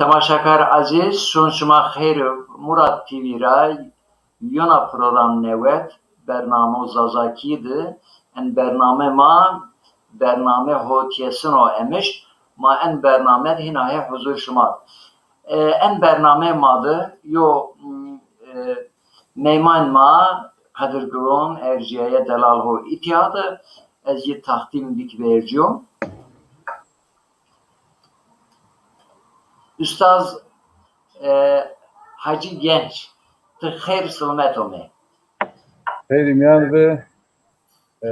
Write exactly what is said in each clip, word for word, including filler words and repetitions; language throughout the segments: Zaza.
Temaşakar ezîz, şon şima xeyr. Murat T V ra yona program newet, bernamo Zazakî di. En bername ma, bername hotiyesino emiş, ma en bername di hîna hê huzur şima. E, en bername ma di yo, m, e, meyman ma qedirgiron ercîyaye delal ho îtya di, ez yê taqdîm bik vercîyo. Ustaz, e, Hacî Genç, ti xeyr silmet ome. Xeyrî mîyan bi, e,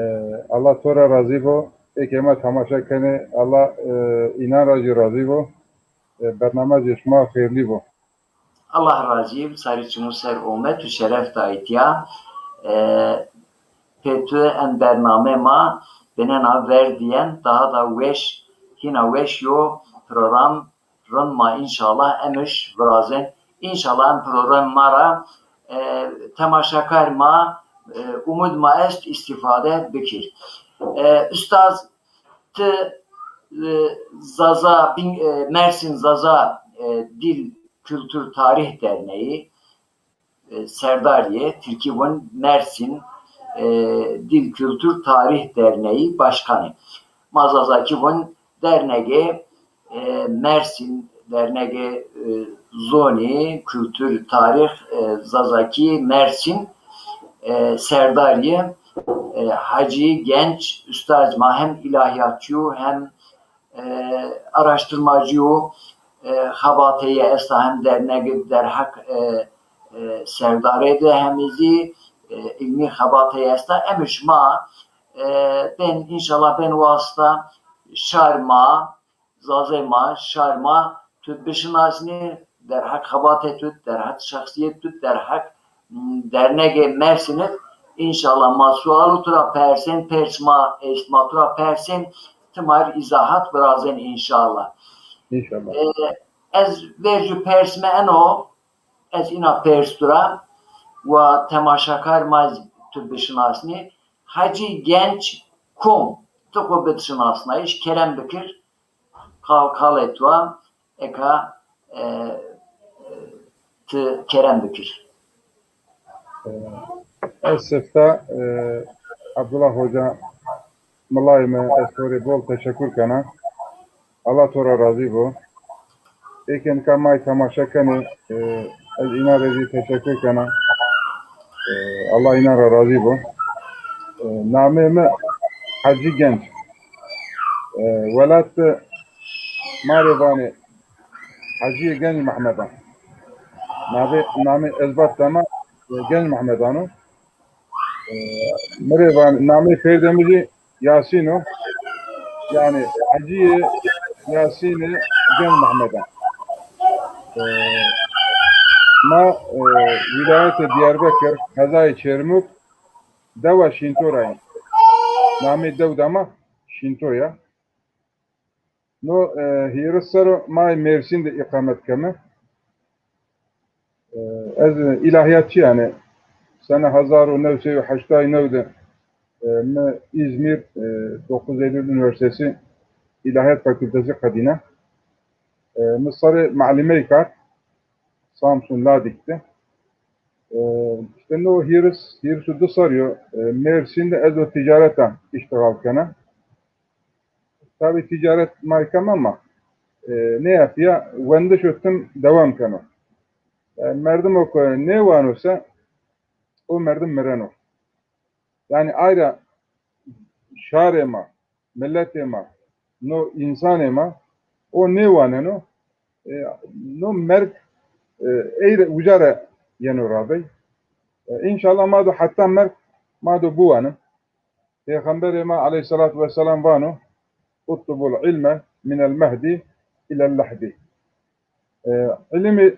Allah to ra razî bo. Ê ke ma temaşe kenê, Allah, e, înan ra jî razî bo. E, bername jê şima xeyrlî bo. Allah razî, sarî çimû ser ome, tu şeref da îtya. E, pê tu en bername ma binena verdîyen, daha da weş, hîna weş yo program rind ma înşallah emiş virazên. Înşallah en program ma ra, e, temaşakar ma, e, umud ma est îstîfade bikir. E, ustaz, ti, e, Zaza, bin-, e, Mersin Zaza, e, Dil Kültür Tarih Derneği, e, serdarî, tirkî vun Mersin, e, Dil Kültür Tarih Derneği Başkanı. Ma Zazakî vun dernegê, e, Mersin, dernegê, e, zonî, kültür, tarih, e, Zazakî Mersin, e, serdarî, e, Hacî Genç, ustaz ma hem îlahîyatçî yo hem e, araştırmacî yo, e, xebateyê esta hem dernegê derheq, e, e, serdarê de hemî zî, e, îlmî xebateyê esta. Em şima, e, bên, înşallah bên wasita şar ma, zazê ma, şar ma tu bişinasnî, derheq xebatê tu, derheq şexsîyet tu, derheq dernegê Mersinî, înşallah ma sual tu ra persên, pers ma est ma tu ra persên, ti ma rê îzahat virazên înşallah. Înşallah. E, ez vercu pers mi eno, ez îna pers tu ra, wa temaşakar ma zî tu bişinasnî. Hacî Genç kom? Ti xo bid şinasnayîş, kerem bikir. Qal qalê to a, eka, e, e, ti kerem bikir. E, ez sifte, e, Abdullah Hoca, milayê mi, ez to rê bol teşekur kena. Allah to ra razî bo. Ê ke nika may temaşe kenê, e, ez înan rê zî teşekur kena. E, Allah înan ra razî bo. E, nameyê mi Hacî Genç. E, welat de ma rê vanê Hacîyê Genc Mehmedan. Namê, namê ezbat de ma, e, Genc Mehmedan o. E, mi rê vanê, nameyê pêrdê mi zî Yasîn o. Yanî Hecîyê Yasînê Genc Mehmedan. E, ma, e, wîlayetê Diyarbekir, qezayê Çermûg, dewa Şînto ra yê. Namê dew de ma Şînto ya. No, e, hîris serr o ma yê Mêrsîn de îqamet keme. E, ez îlahîyatçî, yanî sene hezar û new sey û heştay û new de, e, mi Îzmîr, e, Dokuz Eylül Üniversitesi İlahiyat Fakültesi qedîna. E, mi sarê malimey kerd, Samsun Ladik de. E, îşte no hîris, hîris û di serr o, e, Mêrsîn de ez o ticareta îştixal kena. Tabî tîcaret ma keme ama, e, nêefîya wendişo tim dewam keno. E, merdimo ke nêwano se, o merdim mireno. Yanî ayra şarê ma, miletê ma, no însanê ma, o nêwaneno, e, no merg, e, ey re, uca ra yeno ravey. E, înşallah ma do heta merg ma do biwanin. Pêxemberê ma eleyhîsselatu wesselam vano, "Utlubul ilme minel mehdi ilel lehdi." E, îlimî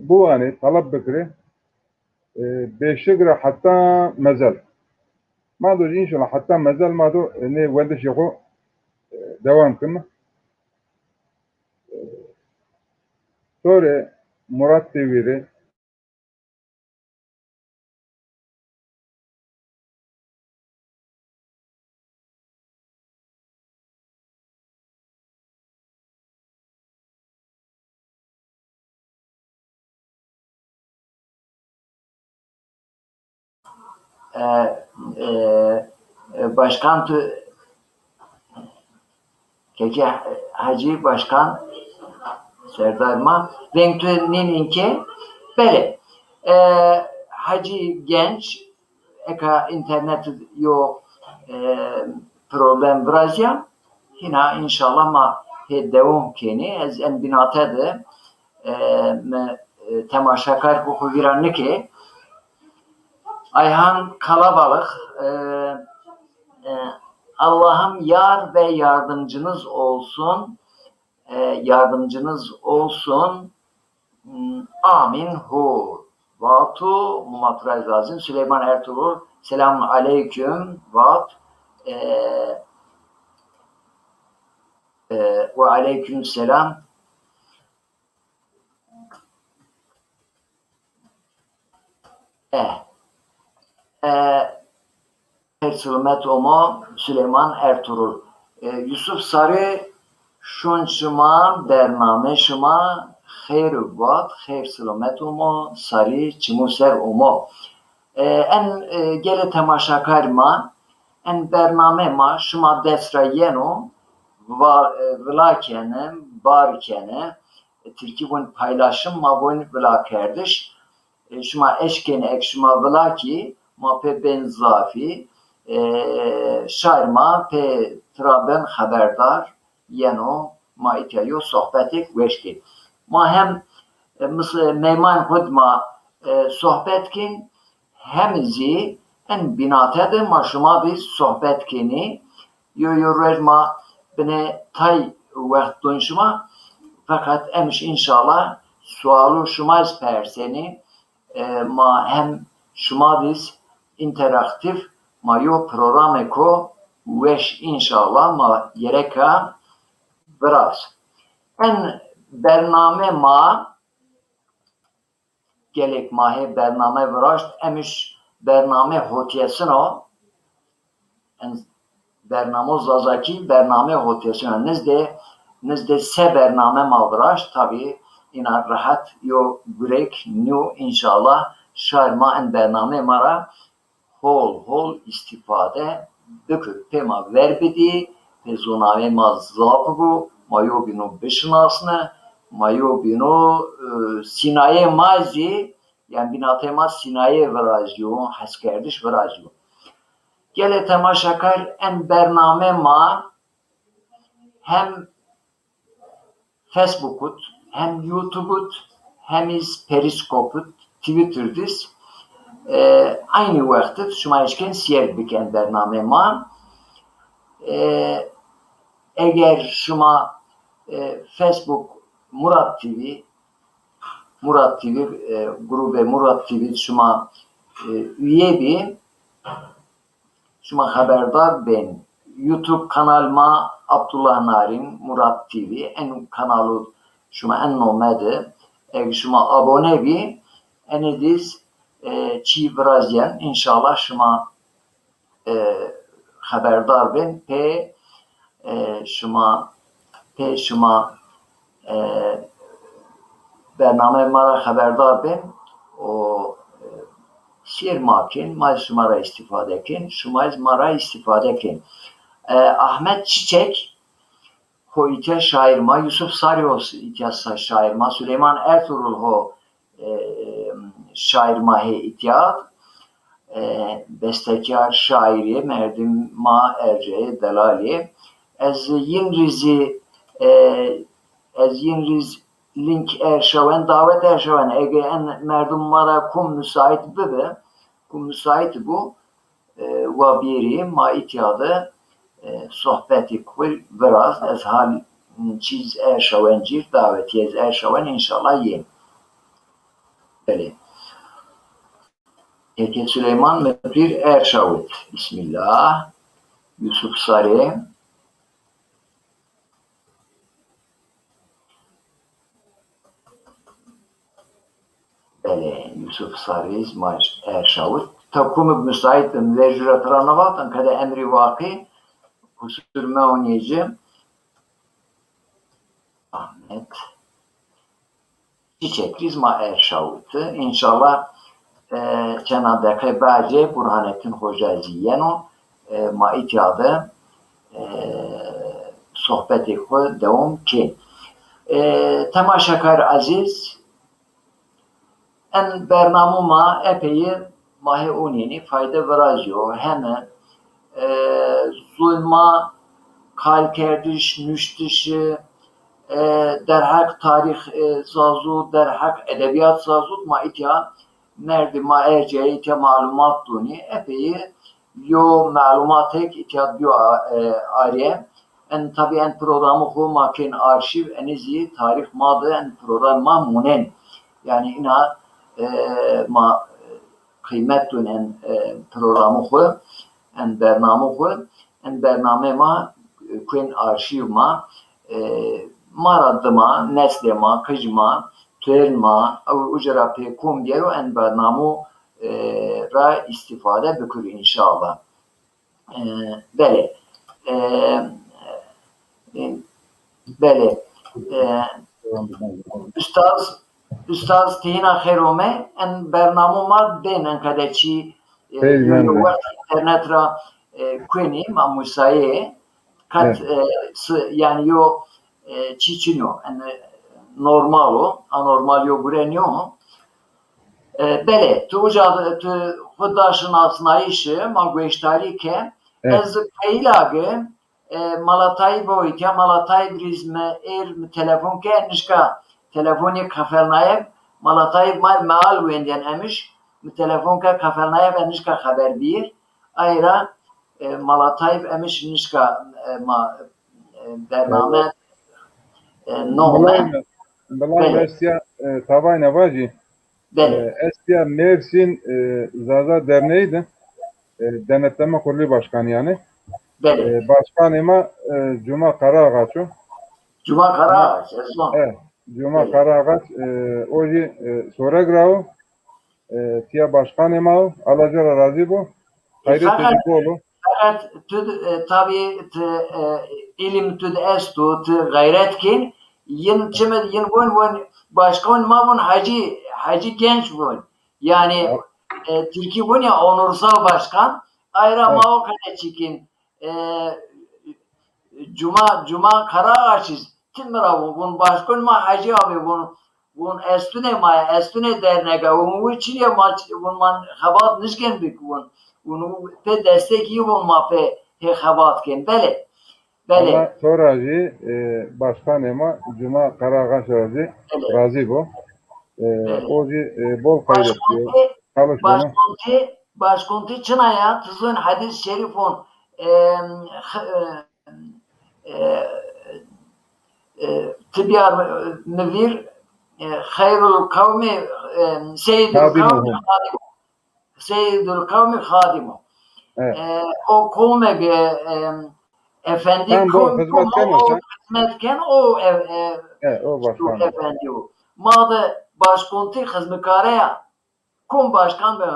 biwanê, taleb bikirê, e, bêşik ra heta mezel. Ma do înşallah heta mezel ma do, e, nê wendişê xo, e, dewam kim. E, to rê, Murat T V rê, e, e, e, başkan tu, kekê Hecî Başkan, serdar ma, veng tu nînin ke, belê, e, Hecî Genç, eka înternet yo, e, problem virazîya, hîna înşallah ma pê dewam kenî. Ez en bînate de, e, mi, e, temaşakar ku xo vîra nike. Ayhan Kalabalık, e, e, Allah'ım yar ve yardımcınız olsun, e, yardımcınız olsun. Hmm, amin hu. Vatu, mumatray zazin. Süleyman Ertuğrul, selamun aleyküm. Vat, e, e, ve aleyküm selam. E, e, Xêr silamet omo Süleyman Ertuğrul. E, Yusuf Sarı, şun şima, bername şima, xêr vat, xêr silamet omo, Sarı çimû ser omo. E, en, e, gelê temaşakar ma, en bername ma şima dest ra yeno, va-, e, vila kene, bar kene, e, tirkî vûn paylaşım, ma vûn vilakerdiş. E, şima eşkenê, ek şima vila kî, ma pê bên zafî, e, şar ma pê tira ben xeberdar yeno, ma îtya yo sohbetêk weş kên. Ma hem, e, mis-, meyman xwu d ma, e, sohbet kên, hem zî en bînate de ma şima bî sohbet kenî. Yo yo roj ma binê tay wext dûn şima. Feqet emiş înşallah sualû şima iz persenî. E, ma hem şima biz interaktif ma yo programêko weş înşallah ma gereka viraz. En bername ma gelek ma hê bername viraşt, emiş bername hotyesin o. En bernamo Zazakî bername hotyesin o. Nizdê, nizdê se bername ma viraşt. Tabî îna rehet yo gurek nîyo. Înşallah şar ma en bername ma ra hol hol îstîfade bikir. Pê ma ver bidî, pê zonayê ma zaf bo, ma yo bîno bişinasne, ma yo bîno, e, sînayê ma zî, yanî bînatê ma sînayê virazîyo, heskerdiş virazîyo. Gelê temaşakar en bername ma hem Facebook id, hem YouTube id, hem iz Periscope id, Twitter id iz, e, aynî wext id şima eşken sîyer biken bernamê ma. E, eger şima, e, Facebook Murat T V, Murat T V, e, grubê Murat T V şima, e, üye bî, şima xeberdar bên. YouTube kanal ma Abdullah Narin, Murat T V, en kanalu şima en nome de. Eg şima abone bî, enê diz, e, çî virazyen, înşallah şima, e, xeberdar bên. Pê, e, şima, pê şima, e, bernameyê ma ra xeberdar bên û, e, sîyer ma kên, ma şima ra îstîfade kên, şima iz ma ra îstîfade kên. E, Ahmet Çiçek ho îtya şaîr ma, Yusuf Sarî ho îtya sa-, şaîr ma, Süleyman Ertuğrul ho, e, şaîr ma hê îtya. E, bestekar, şaîrê, merdim ma erceyê, delalê. Ez yin rî zî, e, ez yin rî zî link erşawen, dawet erşawen. Ege en merdum ma ra kum musaît bibi, kum musaît bu, e, wa bêrî ma îtya de, e, sohbetî kur viraz. Ez hal çîz erşawen cîr, dawetî ez erşawen, înşallah yên. Belê. Kekê Süleyman mi pîr erşawit. Bismillah. Yusuf Sarê. Belê, Yusuf Sarî iz ma erşawit. Ta kum ib musaît bin, vejû ra tira nivatan, kede emrî waqî, qusur meonî ci. Ahmet Çiçek iz ma erşawit. Înşallah, e, çend deqe bacê Burhanettin Xoca zî yeno, e, ma îtya de, e, sohbetê xwu dewam kên. E, temaşekar ezîz, en bernamo ma epeyî ma hê onînî fayde virazîyo. Heme, e, zûn ma qalkerdiş, nuştişî, e, derheq tarîx, e, zazû, derheq edebîyat zazû ma îtya merdê ma ercîyayî îtya malumat donî. Epeyî yo malumatek îtya bîyo, e, arê. En tabî en programû xwu ma kên arşîv, enî zî tarîx ma de en program ma munen. Yanî îna, e, ma qîmet dûn en, e, programû xwu, en bernamû xwu, en bernamê ma, e, kên arşîv ma, e, ma ra dima, neslê ma, qij ma, tuên ma, ew uca ra pê kom biyero en bernamû, e, ra îstîfade bikir înşallah. E, belê. E, e, belê. E, Ustaz, Ustaz tîna xêr ome. En bernamo ma bên en qede çî, e, yo, yo wext înternet ra, e, kuenî, ma musayê. Qet, e, s-, yanî yo, e, çî çin o. En, e, normal o. Anormal yo gure nîyo. E, belê, tu uca de, tu xwu da şinasnayîşî, ma gueştarî ke. Ez qeyîla gi, e, Mala Tayîb o, îtya Mala Tayîb rîz mi êr mi telefon ke, nişka telefonî qefelnayeb, Mala Tayîb ma meal wendîyen emiş, mi telefon ke qefelnayeb, e nişka xeber bîr. Ay ra, e, Mala Tayîb emiş nişka, e, ma, e, bername, e, nome. Belê. Belê. Estiya, e, tavayna vajî. Belê. E, estiya Mersin, e, Zaza Derneği de, e, denetleme kurulu başkanı yani. Belê. E, başkanê ma, e, Cuma Karaağaç o. Cuma Karaağaç, esma. E, Cuma Karaağaç, e, o jî, e, Soregrao, e, tiya başkanê ma o. Allah ci ra razî bo. Xeyrê to zî bol o. Feqet tu, e, tabî tu, e, îlim tu de esto, tu xeyret kên. Yin çime yin von, von başkan ma von Hacı, Hacı Genç von. Yanî, e, Tirkî von ya onursal başkan. Ay ra ma o qede çî kên. E, Cuma, Cuma Karaağaç iz, ti mi ra von, von başkan ma Hacı abi von, von estune ma ya, estune dernega, von wi çin ya ma, von ma xebat nişken bik von, von pê destek yi von ma pê hê xebat kên. Belê. Belê. Allah to ra jî, e, başkanê ma Cuma Karaağaç ra jî razî bo. E, o jî, e, bol xeyret kîyo. Çalışma. Başkontî, başkontî çina ya, ti zûn hedîs şerîf on, e, e, e, ti biyar mi vîr, e, xeyrul qewmî, e, seyyidul qewmî xadîm. Seyyidul qewmî xadîm o. E, o qewmê bi, e, efendî qewm o, xizmet ken o, e, e, efendî o. Ma de başkontî xizmikare ya. Kom başkan bi,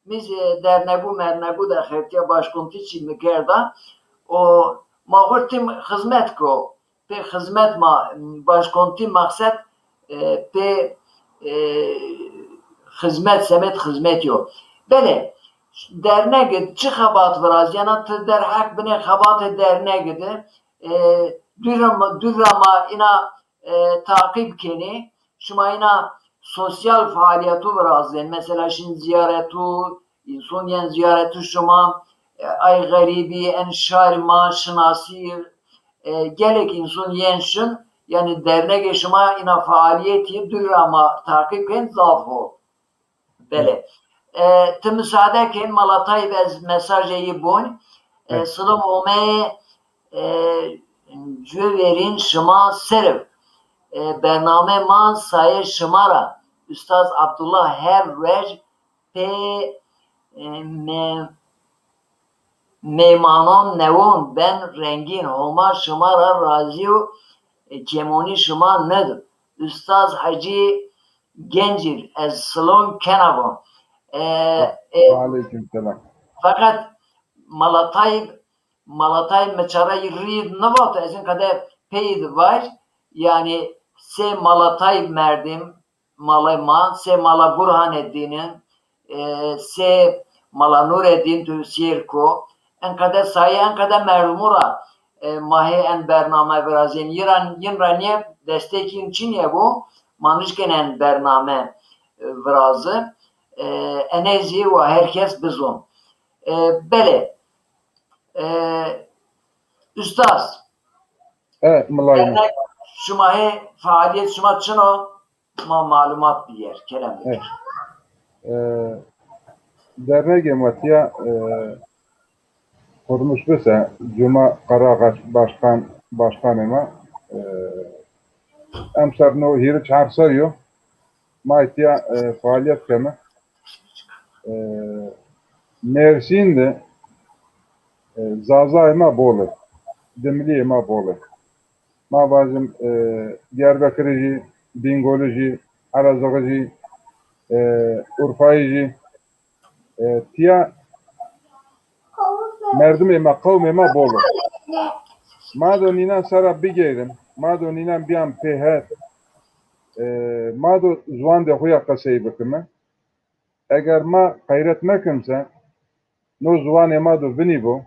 mi zî dernegû mernegû de xertîya başkontî çî mi kerda. O ma xo tim xizmet ko. Pê xizmet ma, başkontî maqsed, e, pê, e, xizmet, semed xizmetî yo. Belê, dernegî çi xebat virazîyena, ti derheq binê xebatê dernegî de, e, dûr ra ma, dûr ra ma îna, e, taqîb kenê. Şima îna sosyal faalîyetû virazên. Mesela şin zîyaretû, înson yen zîyaretû şima, e, ay xerîbî, en şarî ma şinasî, e, gelek înson yen şin, yanî dernegê şima îna faalîyetî dûr ra ma taqîb kên zaf o. Belê. E, ti misade kên Mala Tayîb ez mesajê yi bon. E, Silim omeyê, e, cû verîn şima ser ib. E, bername ma sayê şima ra. Ustaz Abdullah her ruej pê, e, me-, mêmanon newon ben rengîn. Homa şima ra razî û, e, kêmonî şima nid. Ustaz Hecî Gencî, ez silom kena bo. E, e, Aleykum selam. Feqet Mala Tayîb, Mala Tayîb mi çara rî nivato, ez in qede pey di vaj, yanî sê Mala Tayîb merdim, malê ma, sê Mala Burhanedîn in, e, sê Mala Nûredîn tu sêr ko, enqede sayê, enqede merdumu ra, e, ma hê en bername virazên. Yi ra, yin ra nê destekîn çinê bo, ma nişkên en bername, e, virazi. E, enê zî wa her kes bizon. E, belê. E, ustaz, E, milayî mi. Dernek şima hê, faaliyet şima çin o? Ma malumat biyer, kerem biker. E, dernegê ma tiya, e, qurmuş bise, Cuma Karakaş başkan, başkanê ma, e, emser no hîrê çar serrî yo. Ma tiya, e, faaliyet keme. E, Mêrsîn de, e, Zazayê ma bol ê, Dimilîyê ma bol ê. Ma vajim, e, Diyarbekirî jî, Bîngolî jî, Elazığî jî, e, Urfayî jî, e, tiya merdimê ma, qewmê ma bol o. Ma do nînan sera bigeyrim, ma do nînan biyan pêhet, e, ma do ziwandê xo ya qesey bikime. Eger ma qeyret mekimse, no ziwanê ma do vinî bo,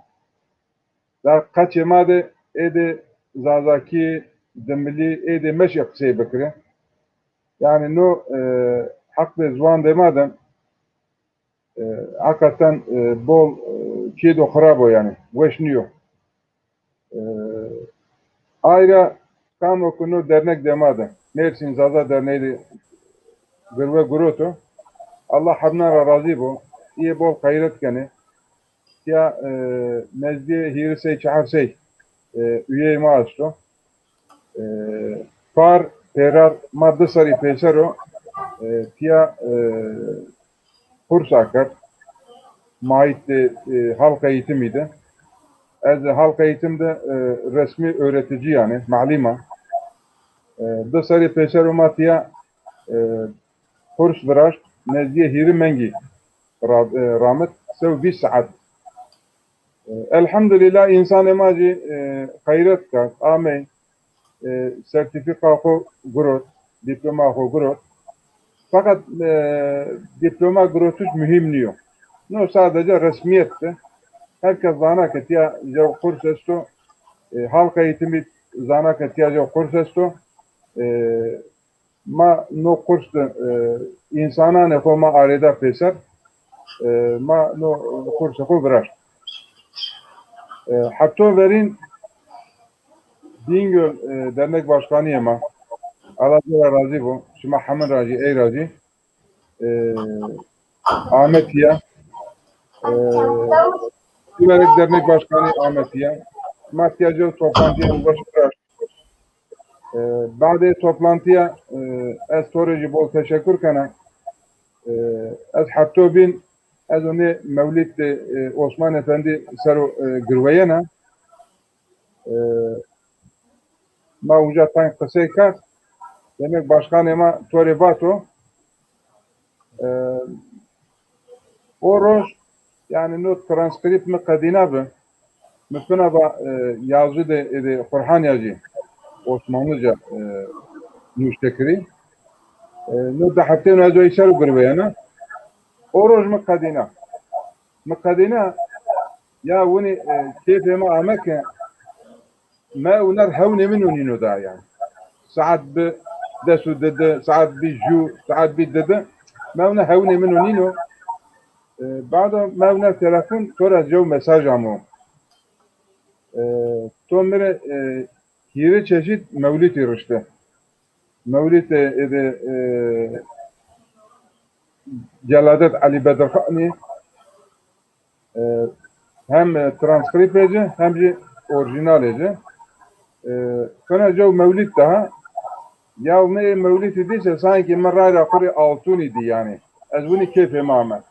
da qeçê ma de êdê Zazakî, Dimilî, êdê meşê qisey bikirê. Yanî no, e, heqdê ziwandê ma de, e, heqeten, e, bol, e, çîyê do xirab o yanî, weş nîyo. E, ay ra kamo ke no dernek de ma de, Mêrsîn Zaza Derneği de girwe giroto. Allah hebnan ra razî bo. Îyê bol qeyret kenê. Ya, e, nezdîyê hîrê sey, çehar sey, e, üyeyê ma esto. E, par, pêrar ma di serrî peyser o, e, tiya, e, kurs akerd. Ma ît de, e, halka eğitimî de. Ez halka eğitim de, e, resmî öğretici yanî, malim a. E, di serrî peyser o ma tiya, e, kurs viraşt, nezdîyê hîrê mengî ra-, e, ramit, sew vîst saet. E, elhamdulîllah, însanê ma jî, e, xeyret kerd, amey, e, sertîfîka xo girot, dîploma xo girot. Feqet, e, dîploma girotiş muhîm nîyo. No sadece resmiyet bi. Her kes zana ke tiya jew kurs esto, e, halka eğitimî zana ke tiya jew kurs esto. E, Ma no kurs de, e, însananê xo ma arêda pêser, e, ma no kursê xo viraşt. E, heto verîn Bîngöl, e, dernek başkanîyê ma, Allah ci ra razî bo, şima hemin ra jî, ey ra jî, e, ame tiya. E, Siverek dernek başkanî ame tiya. Ma tiya jew toplantîyê xo viraşt. E, badê toplantîya, e, ez to rê jî bol teşekur kena. E, ez heto bîn, ez onê mewlîd de, e, Osman Efendî ser o, e, girweyena. E, ma uca tayn qisey kerd. Demek başkanê ma to rê vato. E, o roj, yanî no transkrîpt mi qedîna bi. Mi fina va, e, yazı de, e, de Qur'an yazı. Osmanlıca, e, nuşte kirî. E, no di heftê no ez o ser girweyena. O roj mi qedîna. Mi qedîna, ya winî, e, keyfê mi ame ke, me wina hewnê min o nîno da yanî. Saet bi des û didi, saet bi ju, saet bi didi. Me wina hewnê min o nîno. E, bado me wina telefon, to ra jew mesaj amo. E, to mi rê, e, hîrê çeşît mewlîtî rişte. Mewlîtê, e, de, e, Celadet Elî Bedirxanî, e, hem, e, transkrîpê ci, hem jî orîjînalê ci. E, fena jew mewlîd daha. Ya mi ê mewlîdî dîse, sankî mi rayra xwu rê altûnî dî yanî. Ez winî keyfê mi ame.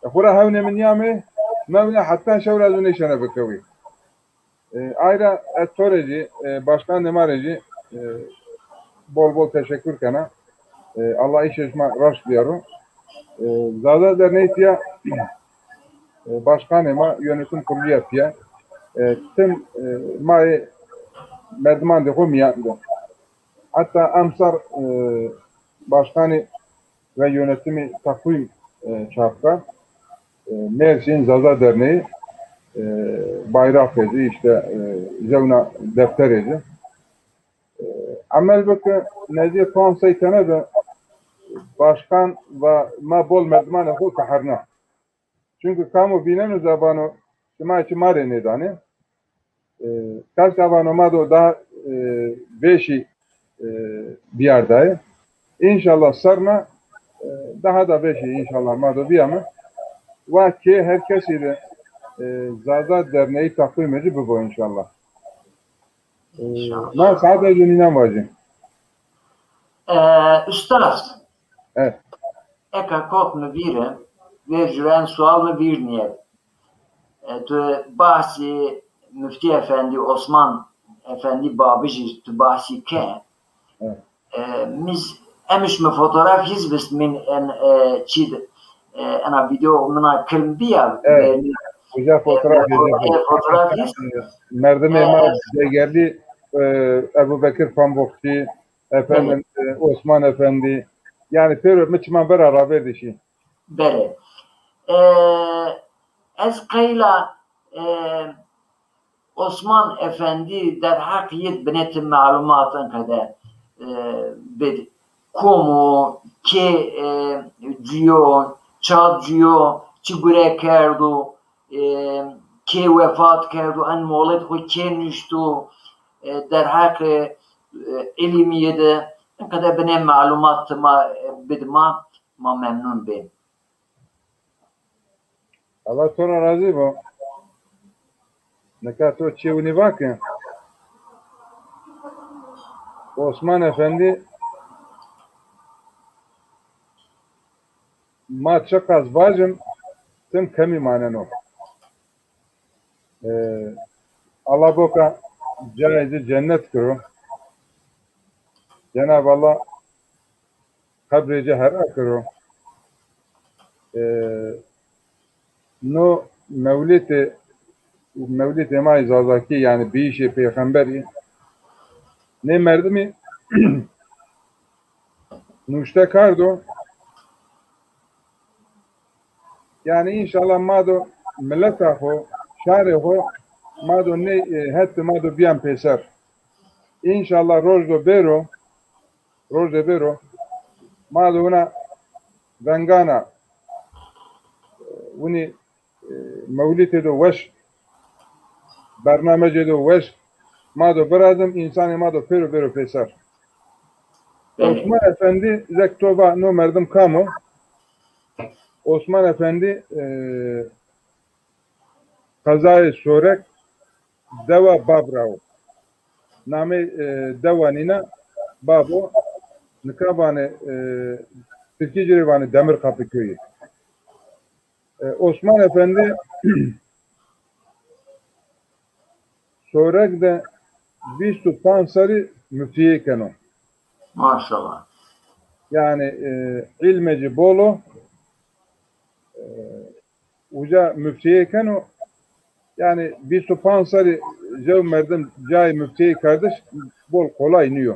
E, xwu ra hewnê mi nîyamê, mewna heta şewra ez winî şene bikewî. E, ay ra ez to rê jî, e, başkanê ma rê jî, e, bol bol teşekur kena. E, Allah îşê şima raşt biyaro. E, Zaza Derneği tiya, e, başkanê ma, yönetim kurulu ya tiya. E, tim, e, ma yê merdimandê xo mîyan de. Heta emsar, e, başkanî ve yönetimi takvim e, çapka. E, Mersin Zaza Derneği, e, bayraqê ci, işte, e, zewna defterê ci. E, emel bike, nezdîyê panc sey tene de başkan ve ma bol merdimanê xo keherna. Çunke kamo vîneno ze vano, şima çi ma rê nêdanê. E, qeşta vano ma do daha, e, vêşî, e, biyar dayê. Înşallah serna, e, daha da vêşî înşallah ma do biyame. Wa kê her kesî de, e, Zaza Derneği takvîmê ci bibo înşallah. E, ma saete ci nînan vajî. E, ustaz, e, eka kot mi vîr e, vêr jû en sual mi vîr nîyet. E, tu bahsî Muftî Efendî, Osman Efendî Babijî tu bahsî ke. E, mi z-, emiş mi fotograf hîz bist min en, e, çîd, e, ena video mina kilm bîya. E, uca fotograf hîz bist. E, fotograf hîz. Merdimê ma, e, degerlî, e, Ebu Bekir Pamukçî, efendim, e, Osman Efendî. Yanî pêro mi çiman vera ravêrdî şî. Belê. E, ez qeyla, e, Osman Efendî derheq yid binê ti malumat inqede, e, bid. Kom o, kê, e, cuyo, ça cuyo, çi gure kerdo, e, kê wefat kerdo, en moled xo kê nuşto, e, derheqê, e, îlmîye de inqede binê malumat ti ma, e, bid ma, ma memnun bê. Allah to ra razî bo. Nika to çê winî va ke Osman Efendî ma çiqas vajim tim kemî maneno. E, Allah boka cayê ci cennet kiro. Cenab Allah qebrê ci hera kiro. E, no mewlîtê, mewlîtê ma yê Zazakî, yanî bîyîşê pêxemberî, nê merdimî nuşte kerdo. Yanî înşallah ma do mileta xo, şarê xo, ma do nê, e, het de ma do bîyan pêser. Înşallah roj do bêro, roj de bêro, ma do wina vengana, e, winî, e, mewlîtê do weş, bernamecê do weş, ma do birazim, însanê ma do pêro bêro pêser. Belê. Osman Efendî, zek to va no merdim kam o? Osman Efendî, e, qezayê Sorek, dewa Bab ra o. Namê, e, dewa nîna Bab o. Nika vanê, e, Tirkî ci rê vanê Demirkapı köyü. E, Osman Efendî Sorek de vîst û panc serrî muftîyê keno. Maşallah. Yanî, e, îlmê ci bol o. E, uca muftîyê keno. Yanî vîst û panc serrî jew merdim cayê muftîyê kerdiş bol kolay nîyo.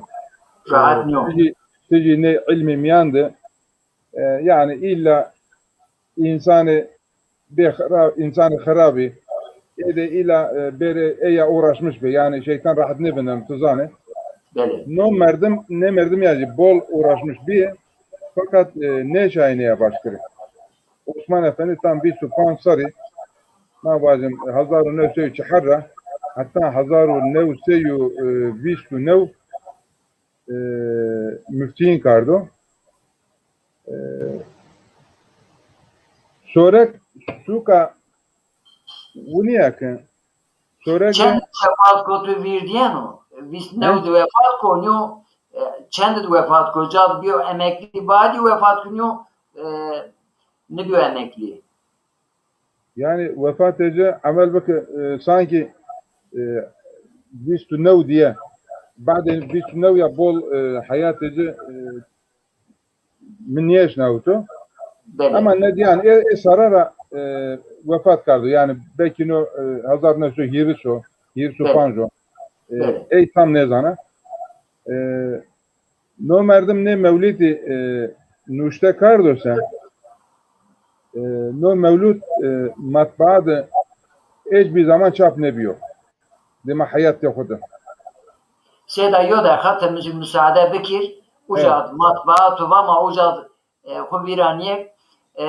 Rahat nîyo. Ti jî, ti jî nê îlmê mîyan de, e, yanî îlla însanê bê xira-, însanê xirabî, ê de îlla, e, bêrê ey ya uğraşmış bê. Yanî şeytan rahat nêbindeno, ti zanê. Belê. No merdim, nê merdim ya jî bol uğraşmış bîyê, fakat, e, nêşayê nê ya baş kirê. Osman Efendî tam vîst û panc serrî, ma vajim, hezar û new sey û çehar ra heta hezar û new sey û, e, vîst û new, e, muftîyîn kerdo. E, Sorek sûka winî ya ke Sorek de... Çend wefat ko tu vîrdîyeno? Vîst new de wefat ko, nîyo, e, çend de wefat ko? Ca bîyo emeklî, badî wefat ko, nîyo, e, nêbîyo emeklî? Yanî wefatê ci emel bike, e, sankî, e, vîst û new diye. Badê vîst û new ya bol, e, heyatê ci, e, mi nêeşnawito. Belê. Ema nê dîyan ê, ê serre ra, e, wefat kerdo. Yanî belkî no, e, hezar new sey hîris o, hîris û panc o. Belê. E, belê. Ey tam nêzana. E, No merdim nê mewlîdî, e, nuşte kerdo se, E, no mewlûd, e, matbaa de êc bî zaman çap nêbîyo. Dima heyatê xo de. Seyda, yo deqa ti mi musaade bikir. Uca matbaa tu va ma uca, e, xo vîra nîyek. E,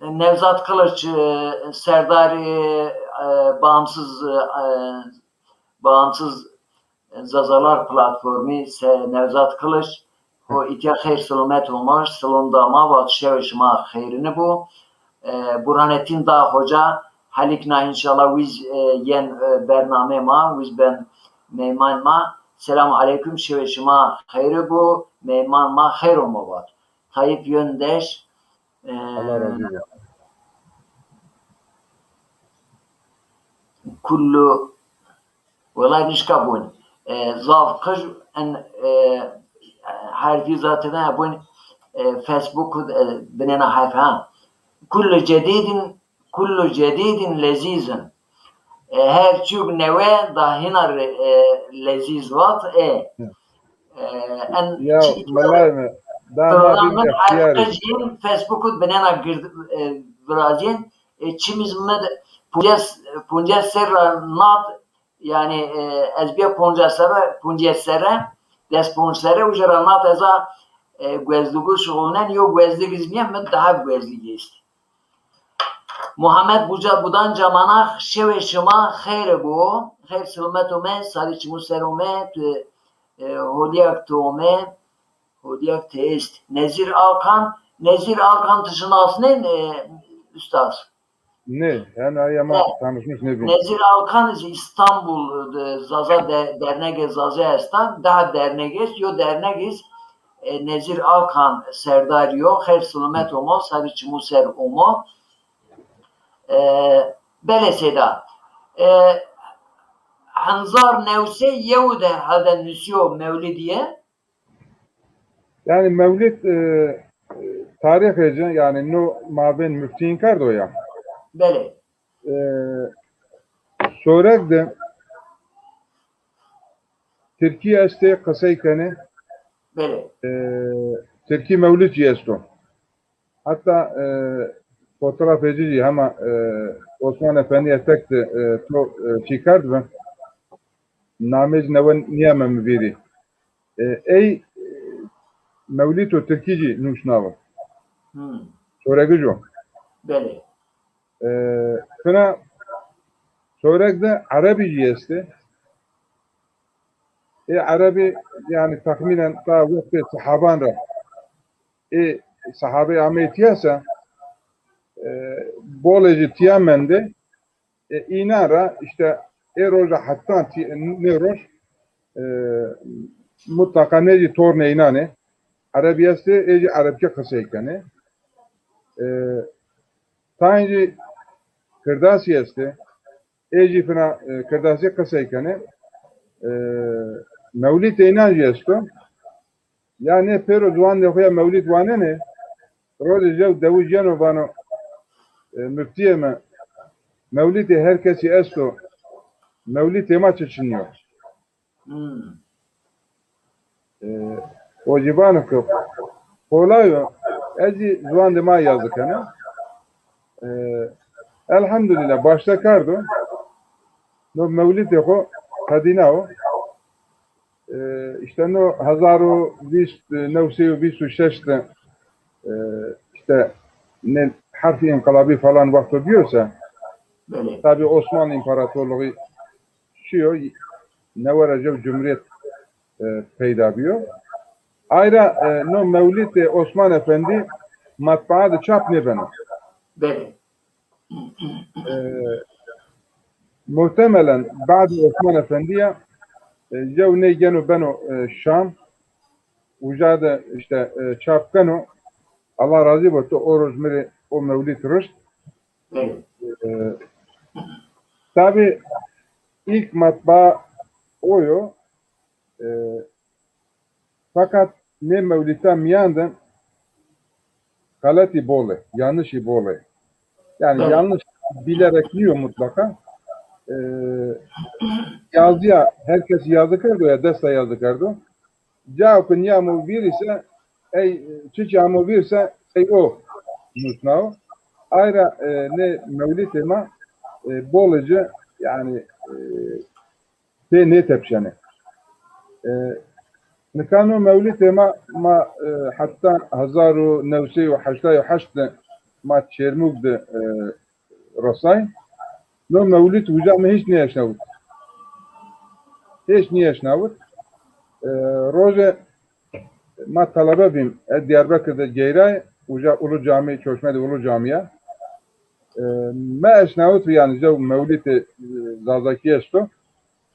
Nevzat Kılıç, e, serdarê, e, bağımsız, e, bağımsız Zazalar Platformî se Nevzat Kılıç, ho îtya xeyr silomet omaş, silom da ma, vat şewê şima xeyrine bo. E, Burhanettin Dağ Hoca, helikna înşallah wiz, e, yen, e, bernamê ma, wiz ben meyman ma. Selamu aleykum, şewê şima xeyre bo, meyman ma xeyr oma vat. Tayyip Yöndeş, e, Allah razî bo. Kullu, wela nişka bûn. E, zaf qij in, e, herfî zaten bûn, e, Facebook, e, binêna herf ha. Kullu cedîdin, kullu cedîdin lezîzin. E, her çîk newe da hîna re, e, lezîz vat, e. E, en Ya, melayê mi, daha ma bîn extiyar ê. Qijîn Facebook binêna gird, e, virazîn, e, çimîz mi de poncas, poncas serra nat, yanî, e, ez bîya poncas serre, poncas serre, des ponc serre, uca ra nat ez a, e, guezlûgû şuxulnen, yo guezlûg iz nîya, mi daha guezlûg est. Muhammed Buca Budan Camanax, şewê şima xeyre bo, xeyr silomet ome, sarî çimû ser ome, tu, e, holîyak tu ome, holîyak tu est. Nezîr Alkan, Nezîr Alkan tu şinasnên, e, ustaz? Nê, yanî ay ama tanışmış nêbîn. Nezîr Alkan iz Îstanbul de Zaza de, dernegê Zaza esta, daha derneg est, yo derneg iz, e, Nezîr Alkan serdarî yo, xeyr silomet omo, sarî çimû ser omo. E, belê seyda. E, henzar new sey yew de helde nusîyo mewlidîye. Yanî mewlid, e, tarîxê ci, yanî no mabên muftîyîn kerdo ya. Belê. E, Soreg de tirkî estê, qisey kenê. Belê. E, tirkî mewlid jî esto. Heta, e, fotoğrafê ci jî hema, e, Osman Efendî etek de, e, to, e, çî kerdbi. Namê ci newe nîyame mi vîrî. E, ey, e, mewlîto tirkî jî nuşnabi. Hmm. Soregij o. Belê. E, fina Soreg de erebî jî estê. Ê erebî, yanî texmînen ta wextê sehaban ra ê sehabey ameyî tîya se, e, bolê jî tîya mendê. E, înan ra îşte ê roja hetan tî-, nê roj, e, mutlaqa nê jî tornê înan ê. Erebî estê, ê jî erebkî qisey kenê. E, tayên jî kirdasî estê. Ê jî fina, e, kirdasî qisey kenê. E, mewlîtê înan jî esto. Ya nê pêro ziwandê xo ya mewlîd wanenê, rojê jew dewij yeno vano, e, muftîyê mi, mewlîtê her kesî esto, mewlîtê ma çi çinî yo? Hmm. E, o jî vano ke qolay o, ez zî ziwandê ma yazî kena. E, elhamdulîllah, başta kerdo. No mewlîtê xo qedîna o. E, îşte no hezar û vîst, new sey û vîst û şeş de, e, îşte ne herfî înqilabî falan wexto bîyo se, tabî Osmanlı İmparatorluğu şîyo, newe ra jew cumhuriyet, e, peyda bîyo. Ayra, e, no mewlîtê Osman Efendî matbaa de çap nêbeno. Belê. E, muhtemelen badê Osman Efendî ya, e, jew ney geno beno, e, Şam. Uca de îşte, e, çap keno. Allah razî bo, to o roj mi rê o mewlîd rişt. E, tabî ilk matbaa o yo. E, Fakat nê mewlîta mîyan de xeletî bol ê, yanlişî bol ê. Yanî yanlış bilerek nîyo mutlaqa. E, yazîya, her kes yazî kerdo ya, desta yazî kerdo. Cao ke nîyamo vîr ise, ey çiçî amo vîr se, ey o nusnawo. Ayra e, nê mewlîtê ma e, bolê ci, yanî e, pê nêtepşenê. E, nika no mewlîtê ma, ma e, heta hezar û new sey û heştay û heşt de ma Çêrmûg de e, resay. No mewlît uca mi hîç nêeşnawit. Hîç nêeşnawit. E, roje ma telebe bîm, ez Diyarbekir de geyray, uca Ulu Camî, Çoşme de Ulu Camî ya. E, mi eşnawit, yanî jew mewlîtê e, Zazakî esto.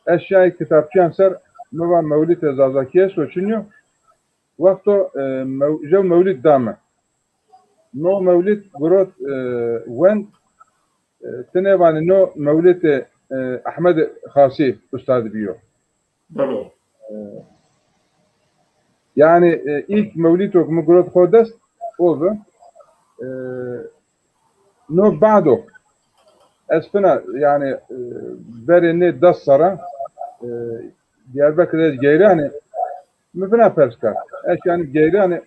Ez şiyay kitapçiyan ser, mi va mewlîtê Zazakî esto, çin yo. Wexto e, mew, jew mewlît da mi. No mewlît girot e, wend, e, ti nêvanî no mewlîtê e, Ehmed Xasî ustad bîyo. Belê. E, yanî e, îlk mewlîto ke mi girot xo dest o bi. E, no bado ez fina, yanî e, verê nê des serra e, Diyarbekir ez geyranê, mi fina pers kerd. Ez yanî geyranê,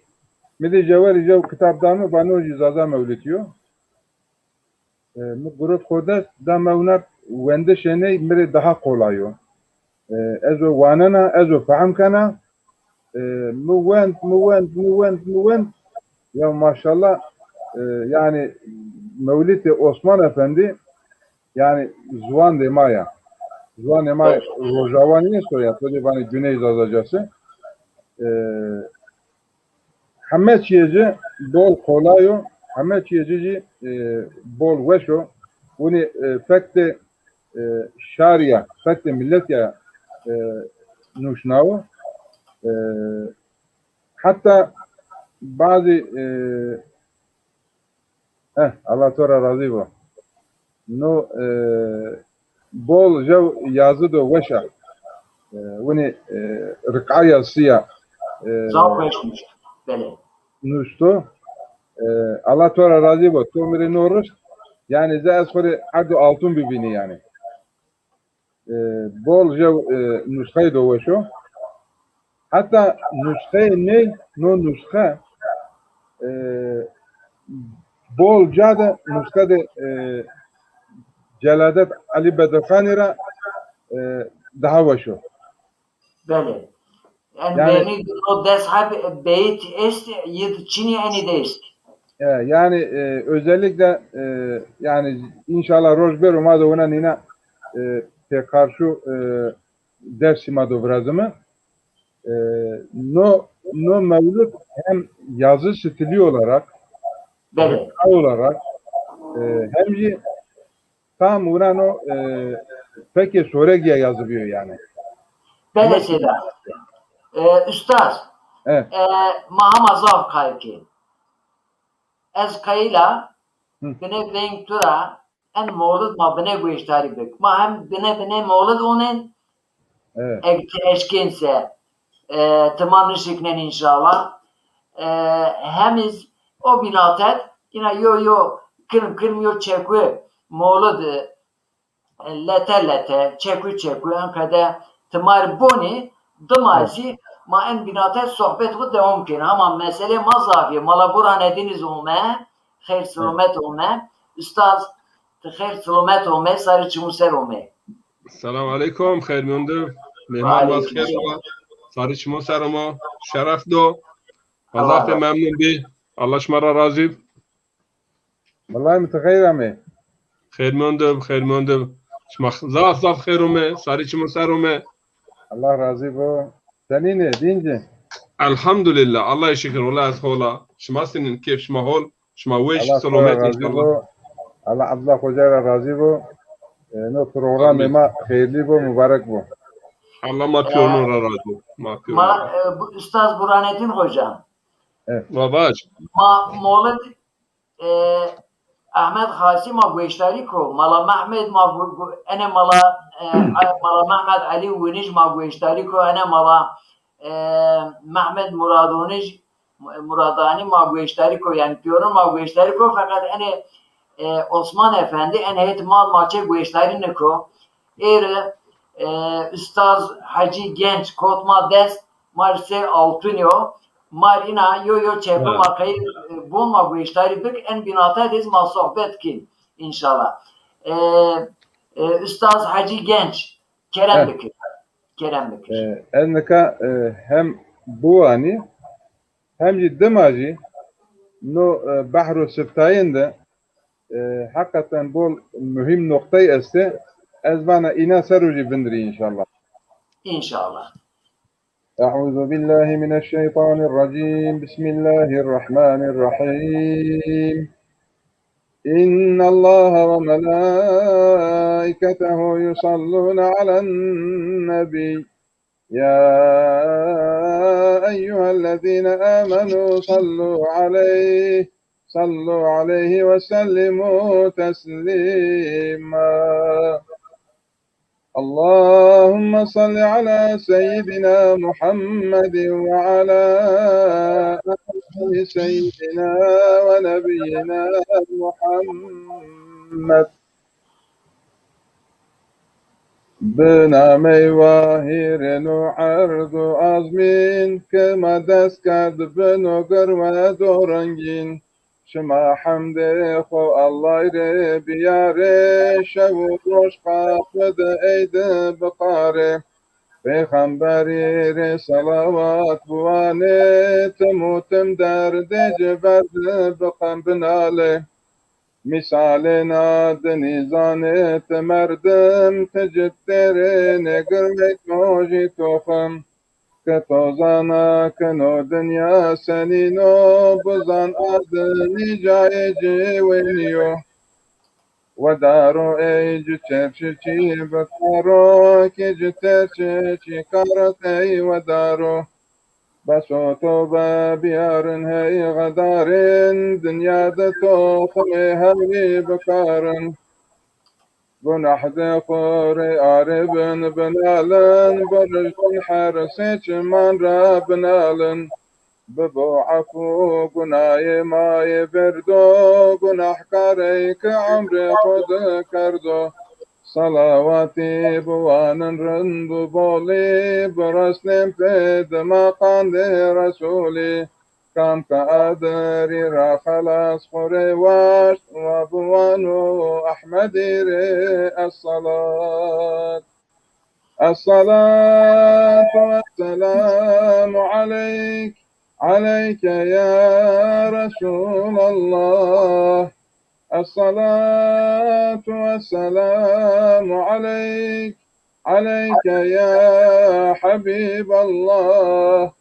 mi dê jewerî jew kitab da mi, va no jî Zaza mewlîtî yo. E, mi girot xo dest, da mi wina wendişê ney mi rê daha qolay o. E, ez o wanena, ez o fehm kena. E, mi wend, mi wend, mi wend, mi wend. Ya maşallah, e, yanî mewlîtê Osman Efendî, yanî ziwandê ma ya. Ziwanê ma Rojawa nîyesto ya, to dê vanê Güney Zazacası. E, Heme çîyê ci bol qolay o, heme çîyê ci jî e, bol weş o. Winî e, fektê e, şarî ya, fektê miletî ya e, nuşnawo. E, heta bazî e, Heh, Allah to ra razî bo. No e, bol jew yazî do weş a. E, winî e, riqa yazîsî ya. E, Zaf weş nuşt. Belê. Nuşto. E, Allah to ra razî bo. To mi rê no rişt. Yanî ze ez xo rê erd û altun bibînî yanî. E, bol jew e, nusxeyê do weş o. Heta nusxeyê ney, no nusxe e, bol ca de nusxe de e, Celadet Elî Bedirxanî ra e, daha weş o. Belê. Yanî, yanî vernî di no des heb beyt est, yi di çinî enî de est. E, yanî e, özellikle e, yanî înşallah roj bêro ma do wina nîna e, pê qarşu e, dersî ma do virazime. E, no, no mewlid hem yazı stili olarak, belê, riqa olarak e, hem jî tam wina no e, fekê soregî ya yazı bîyo yanî. Belê Seyda. E, ustaz, e, ma hema zaf qayîl kên. Ez qayîl a, binê veng tu ra, en mewlid ma binê gueştarî bik. Ma hem binê binê mewlid onên, eg ti eşkên se, e, ti ma nişiknên înşallah. E, hem iz o bînatet, îna yo yo, kilm kilm yo çekû mewlid, e, lete lete, çekû çekû, enqede ti ma rê bonî, dima zî ma en bînate sohbet xwu dewam kên. Hama meselê ma zaf yê. Mala Burhanedîn iz ome, xeyr silomet ome. Ustaz, ti xeyr silomet ome, sarê çimû ser ome. Selam aleykum, xeyr mîyon di. Mehman ma xeyr ome. Sarê çimû ser ome. Şeref do. Ma zaf memnun bî. Allah şima ra razî. Wellahî mi ti xeyr amê. Xeyr mîyon di, xeyr mîyon di. Şima zaf zaf xeyr ome, sarê çimû ser ome. Allah razî bo. Senîn ê, dîn ci? Elhamdulillah, Allah'a şükür, wela ez hol a. Şima senîn, keyf şima hol, şima weş, selamet înşallah. Allah Abdullah Xoca ra razî bo. E, no programê ma xeyrlî bo, mubarek bo. Allah ma pîyorûn ra razî bo. Ma pîyorûn ra. Ma, e, bu, Ustaz Burhanettin Xoca. Evet. Ma vac. Ma molid E, Ehmed Xasî ma gueştarî ko, Mala Mehmed ma gu-, gu-, ene mala, e, a-, Mala Mehmed Elî Winij ma gueştarî ko, ene mala, e, Mehmed Muradonij, Muradanî ma gueştarî ko, yanî pîyorûn ma gueştarî ko, feqet ene, e, Osman Efendî, ene het ma, ma çê gueştarî niko. Êri, e, Ustaz Hecî Genç kot ma dest, ma rê sey altun yo. Ma rîna yo yo çepe ma qey, e, bon ma gueştarî bik, en bînate de zî ma sohbet kîn înşallah. E, e, Ustaz Hacî Genç, kerem bikir. Kerem bikir. E, ez nika, e, hem biwanî, hem jî dima jî no, e, behro siftayîn de, e, heqeten bol muhîm noqtey estê. Ez vana îna ser o jî vindirî înşallah. İnşallah. أعوذ بالله من الشيطان الرجيم. بسم الله الرحمن الرحيم. إن الله وملائكته يصلون على النبي. يا أيها الذين آمنوا صلوا عليه، صلوا عليه وسلموا تسليما. اللهم صل على سيدنا محمد وعلى آل سيدنا ونبينا محمد. Bi namey wahîrên û erd û azmîn, ke ma dest kerd bino girwe do rengîn. Şima hemdê xo Allay rê biyarê, şew û roj qapide ey de biqarê. Pêxemberî rê selawat biwanê, tim û tim derdê ci ver de biqem binalê. Mîsalê na di nîzanê ti merdim, ti ci têrê nêgirmey to jî toxim. Ke to zana ke no dinya senîn o, bizan a di nîcayê ci wê nîyo. Wedaro ey ci çerçi çî bikaro, kî ci terçi çî karo tey wedaro. Bes o tobe biyarin hey xedarên, dinya de toximê hewlî bikarin. Gunah de xo rê aribin binalin, birijdin hersê çiman ra binalin. Bibo efû gunayê ma yê berdo, gunahkarey ke emrê xo de kerdo. Selawatî biwanin rind û bolî, biresnên pê dima qandê Resûlî. Kam ke a derî ra xelas xo rê waşt, wa biwano Ehmedî rê esselat. الصلاة والسلام عليك، عليك يا رسول الله. الصلاة والسلام عليك، عليك يا حبيب الله.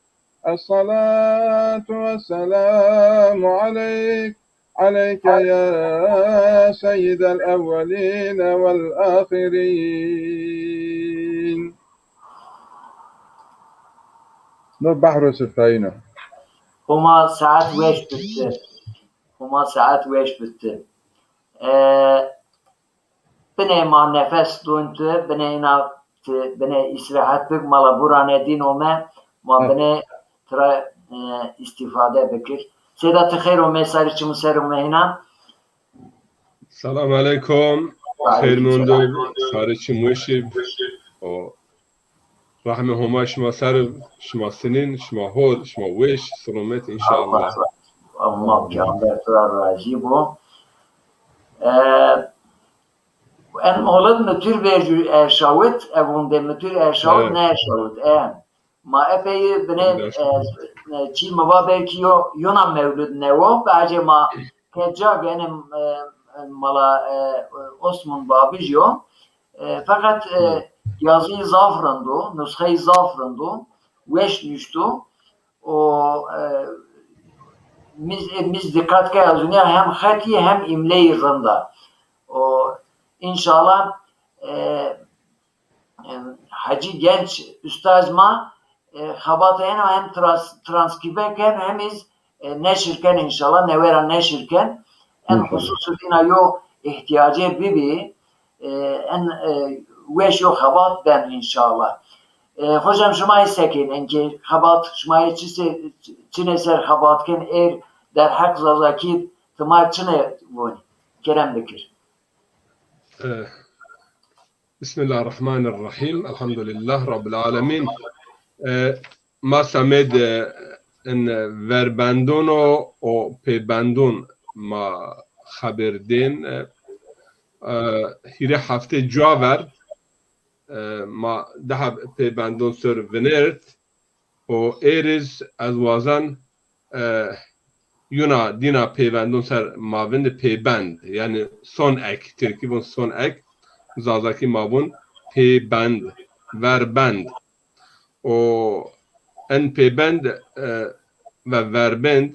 الصلاة والسلام عليك، عليك يا سيد الأولين والآخرين. No behro siftayîn o. Homa saet weş bitti. Homa saet weş bitti. Ee, Binê ma nefes don tu, binê îna tu, binê îstîrahet bik, mala burane dîn ome, ma binê tira, e, îstîfade bikir. Seyda, ti xeyr ome, sarê çim û ser ome hîna. Selam aleykum. Xeyr mendo, sarê çim weşî. O Rehmê Homa şima ser, şima sinîn, şima hol, şima weş, silomet înşallah. Allah razı olsun. Peyxamber tu ra razî bo. E, en Mewlid mi tür vercü erşawit, evunde mi tür erşawit, ne erşawit, e. Ma epey bine, e, e, çî mi va belkî yo, yona Mewlid newo, bence ma ke ca gene, e, e, mala, e, Osman Babij yo. E, feqet, e, yazî zaf rind o, nusxeyî zaf rind o, weş nuşto. O, e, miz, e, miz dîqet key ez unya hem xetî hem îmleyî rind a. O, înşallah, e, e, Hecî Genç ustaz ma, e, xebata eno hem trans-, transkribe ken hem iz, e, neşir ken înşallah, newe ra neşir ken. En xusûsî ina yo îhtîyacê bibî, e, en, e, weş yo xebat ben înşallah. E, hocam şima yê sekên, enkê xebat şima yê çi se-, çinê ser xebat ken êr derheq Zazakî ti ma çinê vonî? Kerem bikir. E, Bismillahirrahmanirrahim. Elhamdulillah Rabbil alemin. E, ma semêd, e, in verbendon o, o pêbendon ma xeber dên, e, e, hîrê heftê cuwa ver, e, ma daha pêbendon ser vinert, û êriz ez wazen, e, yuna dîna pêbendon ser ma vindi pêbend, yanî son ek, tirkî vun son ek, zazakî ma vun pêbend, verbend. O en pêbend, e, ve verbend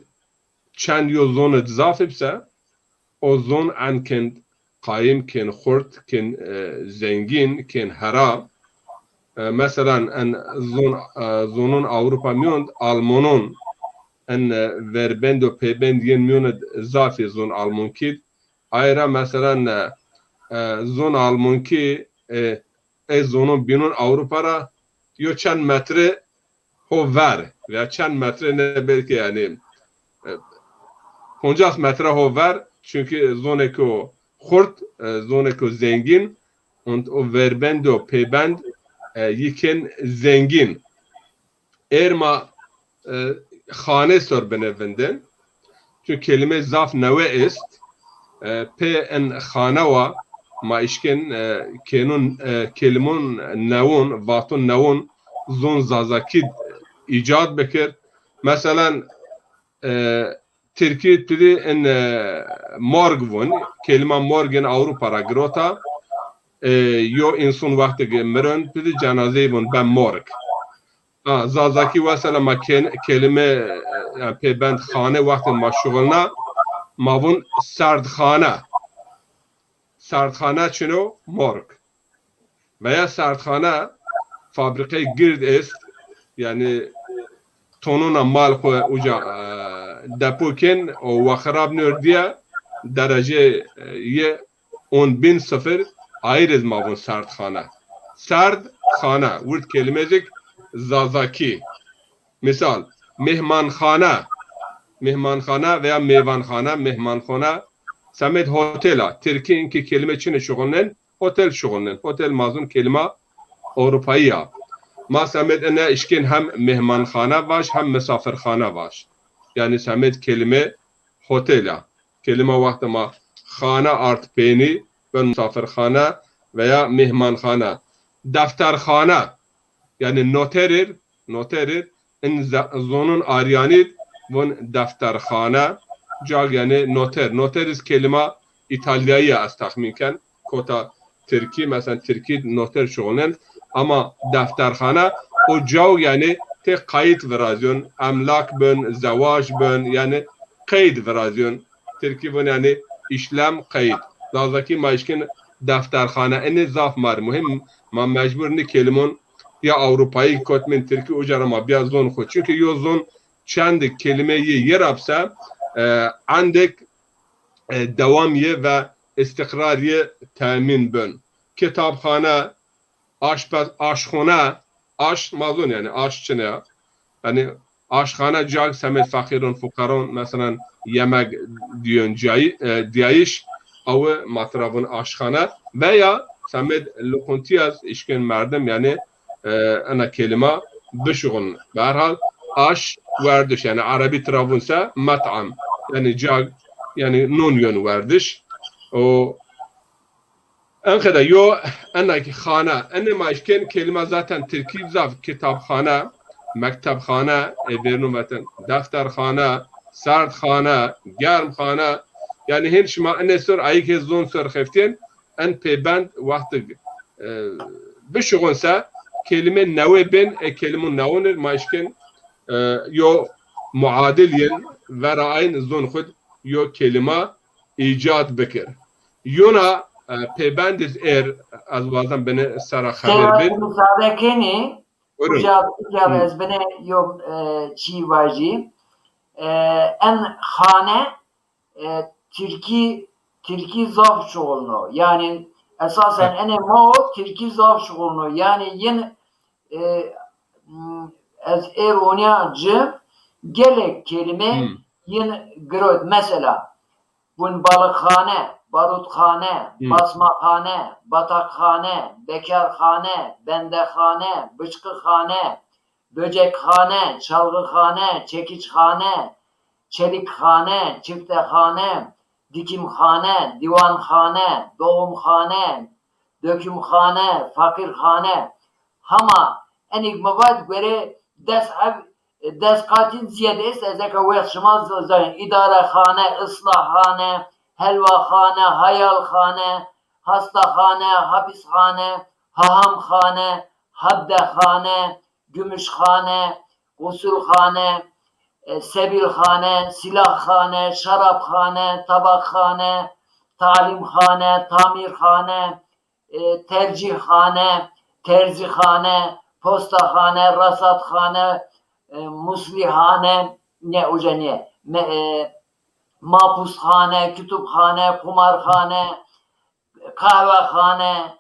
çend yo zon id zaf ib se, o zon en kên qayim, kên xurt, kên, e, zengîn, kên hera. E, meselan, en zon, e, zonon Ewropa mîyon d Almonon, en, e, verbend û pêbend yên mîyon id zafî zon Almonkî d. Ay ra, meselan, e, e, zon Almonkî, e, ê zonon bînon Ewropa ra yo çend metre ho ver veya çend metre ne, belkî yanî, e, poncas metre ho ver, çunkî zonêko xurt, e, zonêko zengîn, und o verbend û pêbend, e, yî kên zengîn. Êr ma, e, xane ser binê vindên. Çun kelîme zaf newe est. E, pê en xane wa ma işkên, e, kênun, e, kelîmon newun, vatun newun zon zazakî d îcad bikir. Meselan, e, tirkî tu dî in, e, morg vun. Kelîma morg in Ewropa ra girota. E, yo însun wextê ke mirin tu dî cenazeyî vun ben morg. Ha, zazakî wesela ma kên-, kelîme, e, yanî pêbend xane wextê ma şuxulna, ma vun serdxane. Serdxane çin o? Morg. Veya serdxane fabrîqeyê gird est, yanî tonuna mal xwu uca, e, depo kên û wa xirab nêrdîye, derecê, e, yê on bin sifir, ayîr iz ma vun serdxane. Serdxane, wird kelîmecik zazakî. Misal, mehmanxane, mehmanxane veya mêvanxane, mehmanxane, semed hotel a. Tirkî inkî kelîme çine şuxulnen, hotel şuxulnen. Hotel ma zun kelîma Ewropayî ya. Ma semed ine işkên hem mehmanxane vaj, hem misafirxane vaj. Yanî semed kelîme hotel a. Kelîma wextê ma xane ard peynî, ben misafirxane veya mehmanxane. Defterxane, yanî noterîr, noterîr, in ze-, zonun aryanî d vun defterxane, cag yanî noter. Noter iz kelîma îtalyayî ya ez texmîn ken. Kota tirkî, mesela tirkî noter şuxulnen, ama defterxane o caw yanî tê qayît virazyon, emlak bin, zewaj bin, yanî qeyd virazyon. Tirkî vun yanî işlem, qeyd. Zazakî ma işkin defterxane. Enê zaf mar muhîm, ma mecbur nî kelîmon ya Ewropayî kotmên tirkî uca ra ma bîya zon xwu. Çunkî yo zon çend kelîme yê yê ra bise, e, endek, e, dewam yê ve îstîqrar yê temîn bin. Kitabxane, aşpez, aşxone, aş ma zon yanî aş çine ya. Yanî aşxane cag semed feqîron, fuqaron, meselan, yemek diyon cayî-, e, diyayîş, awi ma tira vun aşxane. Veya semed loqintî ya z işkên merdim, yanî, e, ena kelîma bişuxuln. Bi her hal, aş, werdiş, yanî erebî tira vun se met'am. Yanî cag, yanî non yon werdiş. O Enqede yo, ena ki xane. Enê ma işkên kelîma zaten tirkî zaf, kitabxane, mektebxane, e, vêrnû veten, defterxane, serdxane, germxane. Yanî hên şima enê ser, ayî ke zon ser xeftên, en pêbend wextig, e, bişuxun se, kelîme newe bên, e, kelîmûn newunir, ma işkên, e, yo muadil yin, vera ayn zon xud yo kelîma îcad bikir. Yona, e, pêbend iz êr, ez wazem binê sera xeber bin. Musade kenî, buyurun. Uca, uca ez binê yo, e, çî vajî. E, en xane, e, tirkî, tirkî zaf şuxulno. Yanî esasen enê ma o tirkî zaf şuxulno. Yanî yin, e, m, ez êr onîya ci gelek kelîme yin girot. Mesela, Gunbalıkxane, barutxane, basmaxane, bataqxane, bekarxane, bendexane, bıçkıxane, böcekxane, çalgıxane, çekiçxane, çelikxane, çiftexane, dikimxane, diwanxane, doğumxane, dökümxane, fakirxane. Hama enik mi vat gore des ev, des qatin ziyade est, ez eka wext şima z-, zanî. İdarexane, ıslahxane, helvaxane, hayalxane, hastaxane, hapisxane, hahamxane, haddexane, gümüşxane, gusülxane, e, sebilxane, silahxane, şarapxane, tabakxane, talimxane, tamirxane, e, tercihxane, terzixane, postaxane, rasatxane, e, muslihane, ne uca niye, me-, e, mapusxane, kütüphane, kumarxane, kahvexane,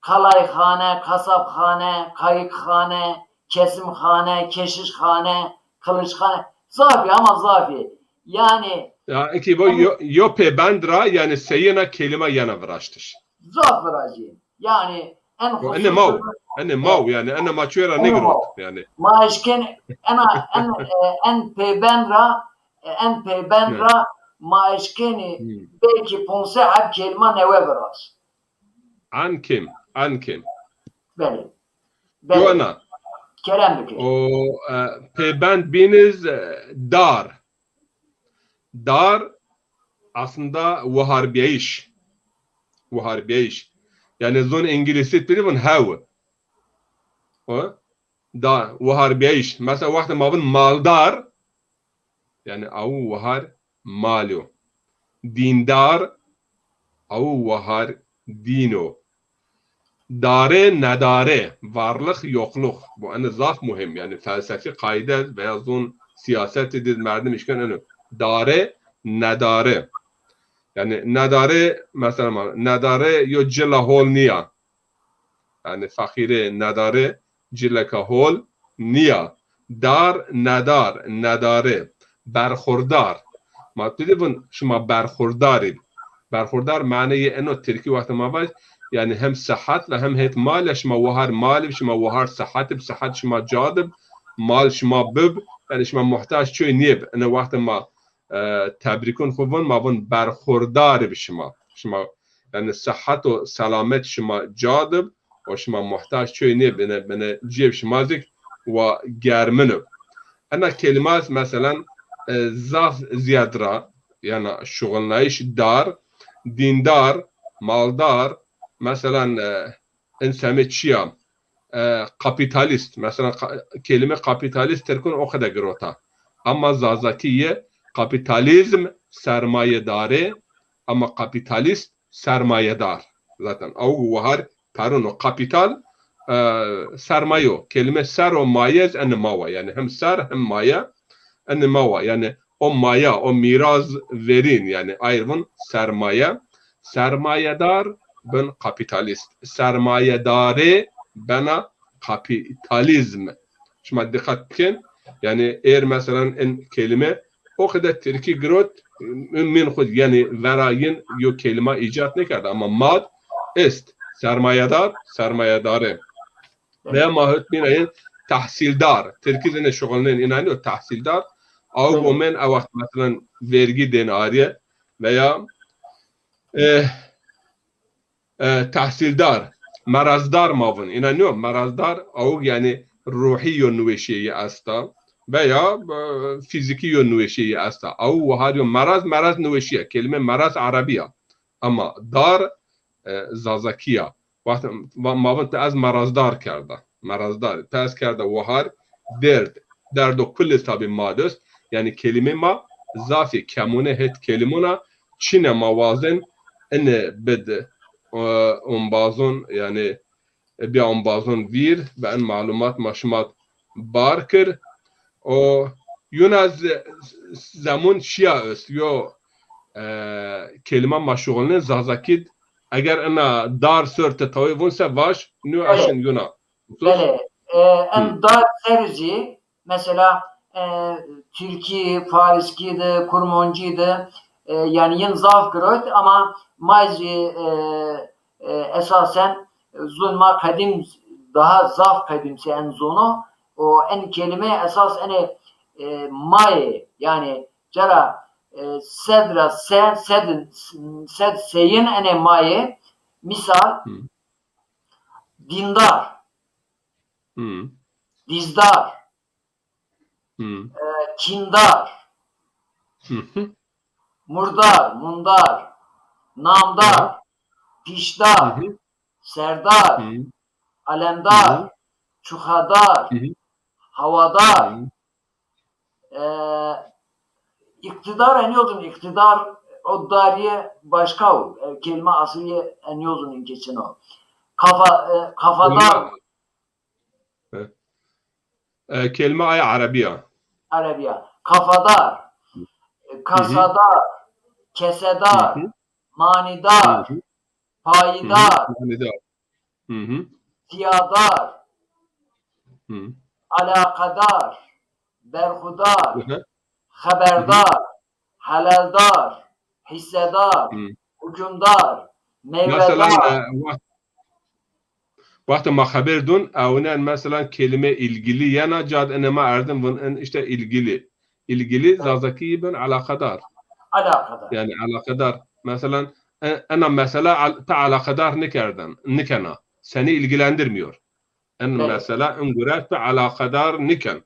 kalayxane, kasapxane, kayıkxane, kesimxane, keşişxane, kılıçxane. Zafî ama zafî. Yani Ya, eki bu yo, yo pêbend ra, yani seyina kelime yana viraştiş. Zaf virajî. Yani en Bu ene hususlu maw, ene maw, yani ene ma çuê ra Ene negirot, maw. Yani. Ma eşken ena en, e, en pêbend ra, e, en pêbend Ne? ra ma eşkenî Hmm. belkî ponse heb kelîma newe viraş. An kim? An kim? Belê. Belê. Yona. Kerem bike. O, e, pêbend bîniz, e, dar. Dar aslında waharbîyayîş. Waharbîyayîş. Yani zon îngilîzî pîrî vun hew. O da waharbîyayîş. Mesela wextê ma vun maldar, yani aw wahar mal o. Dîndar, aw wahar dîn o. Dare, nedare, varlık, yokluk. Bu ene zaf muhîm. Yani felsefî qayde veya zon sîyasetî de merdim îşken eno. Dare, nedare. Yani nedare, mesela ma, nedare yo cila hol nîya. Yani feqîrê nedare cileka hol nîya. Dar, nedar, nedare. Berxurdar. Ma tu de vun şima berxurdarî. Berxurdar maneyê eno tirkî wextê ma vaj, yani hem sihet ve hem het mal, ya şima wahar mal ib, şima wahar sihet ib, sihet şima cad ib, mal şima bib, yani şima muhtac çoy nêb. Ene wextê ma, e, tebrîkun xwu vun, ma vun berxurdar ib şima. Şima, yani sihet û selamet şima cad ib, o şima muhtac çoy nê bine, bine cêb şima zik wa germin ib. Ena kelimat, meselan, e, zaf ziyad ra, yani şuxulnayîş dar, dîndar, maldar, meselan, e, in semê çi ya, e, kapîtalîst. Mesela ka-, kelîme kapîtalîst tirkun o qede girota. Ama zazakî yê kapîtalîzm sermayedar ê, ama kapîtalîst sermayedar. Zaten aw wahar perun o. Kapîtal, e, sermaye o. Kelîme ser û maye ez eni ma wa. Yani hem ser hem maye eni ma wa. Yani o maya, o mîraz verîn, yani ayr vun sermaye. Sermayedar bin kapîtalîst. Sermayedar ê bena kapîtalîzm. Şima dîqet bikin. Yani êr meselan in kelîme o qede tirkî girot, min xwu, yani vera yin yo kelîma îcat nêkerd, ama mad est. Sermayedar, sermayedar ê. Veya ma hot bîna yin tehsîldar. Tirkî zî ne şuxulnên, înan o tehsîldar. Aw Tamam. omen, a wext meselan vergî dên arîye veya, e, e, tehsîldar, merazdar ma vun. Înan o merazdar, awg yani ruhî yo niweşîye yi esta veya, e, fîzîkî yo niweşîye yi esta. Aw wahar yo meraz, meraz niweşî ya. Kelîme meraz erebî ya. Ama dar, e, zazakî ya. Wextê va-, ma vun ti ez merazdar kerda. Merazdar. Ti ez kerda wahar derd. Derdo kulê tabî ma dest. Yani kelîmê ma zafî kemûne het kelîmûn a. Çîne ma wazên ini bid, e, ombazon, yani, e, bîya ombazon vîr ve in malumat ma şima bar kir. O yuna ze-, zemûn çiya est, yo, e, kelîma ma şuxulnên zazakî d, eger ina dar ser tetawê vun se vaş, nû Belê. eşin yuna. Belê. E, en Hı. dar ser zî, mesela, e, tirkî, fariskî de, kurmancî de, e, yani yin zaf girot, ama ma zî, e, e, esasen zûn ma qedîm, daha zaf qedîm se en zûno, O en kelime esas ene, e, maye, yani cara, e, sed ra se, sed, sed seyin ene maye, misal, Hı. dindar, Hı. dizdar, Hı. e, kîndar, Hı hı. murdar, mundar, namdar, Hı hı. pîşdar, Hı hı. serdar, Hı hı. alemdar, Hı hı. çuxadar, Hı hı. hawadar. Hı hı. E, îktîdar enî yo zon, îktîdar o darîye başka o. E, kelîme asîlîye enî yo zon in ke çin o. Kafa, e, kafadar. Kelîme, e, kelîme ay erebî ya. Erebî ya. Kafadar, e, kasadar, kesedar, Hı hı. manîdar, Hı hı. payîdar, Hı hı. Manîdar. Hı hı. zîyadar, Hı. alaqedar, berxudar, Hı hı. xeberdar, Hı hı. helaldar, hîssedar, Hı. hukimdar, Mesela, meyvedar. e, wext, wextê ma xeber dûn, ewnen mesela kelîme ilgili yena, cad ene ma erdin vun in işte ilgili. İlgili Zazakî yi bin alakadar. Alakadar. Yani alakadar. Mesela, e, ena mesela al-, te alakadar nikerden, nikena. Seni ilgilendirmiyor. En Evet. mesela in gure te alakadar niken.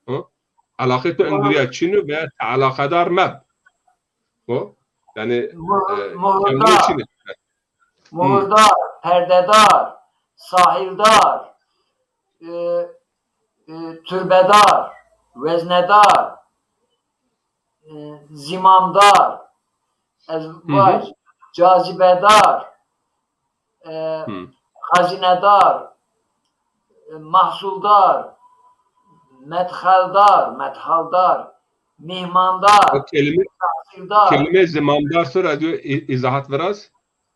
Hı? Alaqê to in Muhur-, guriya çin o veya te alakadar meb. Hı? Yani, mu-, e, muhurdar, çin o. Hı. Muhurdar, perdedar, sahildar, e, e, turbedar, weznedar, e, zîmamdar, ez Hı hı. vay, cazîbedar, e, Hı. xezînedar, e, mehsuldar, medxeldar, medhaldar, mîhmandar, O kelîme, tehsîldar. Kelîme zimamdar sor ez yo î-, îzahat viraz.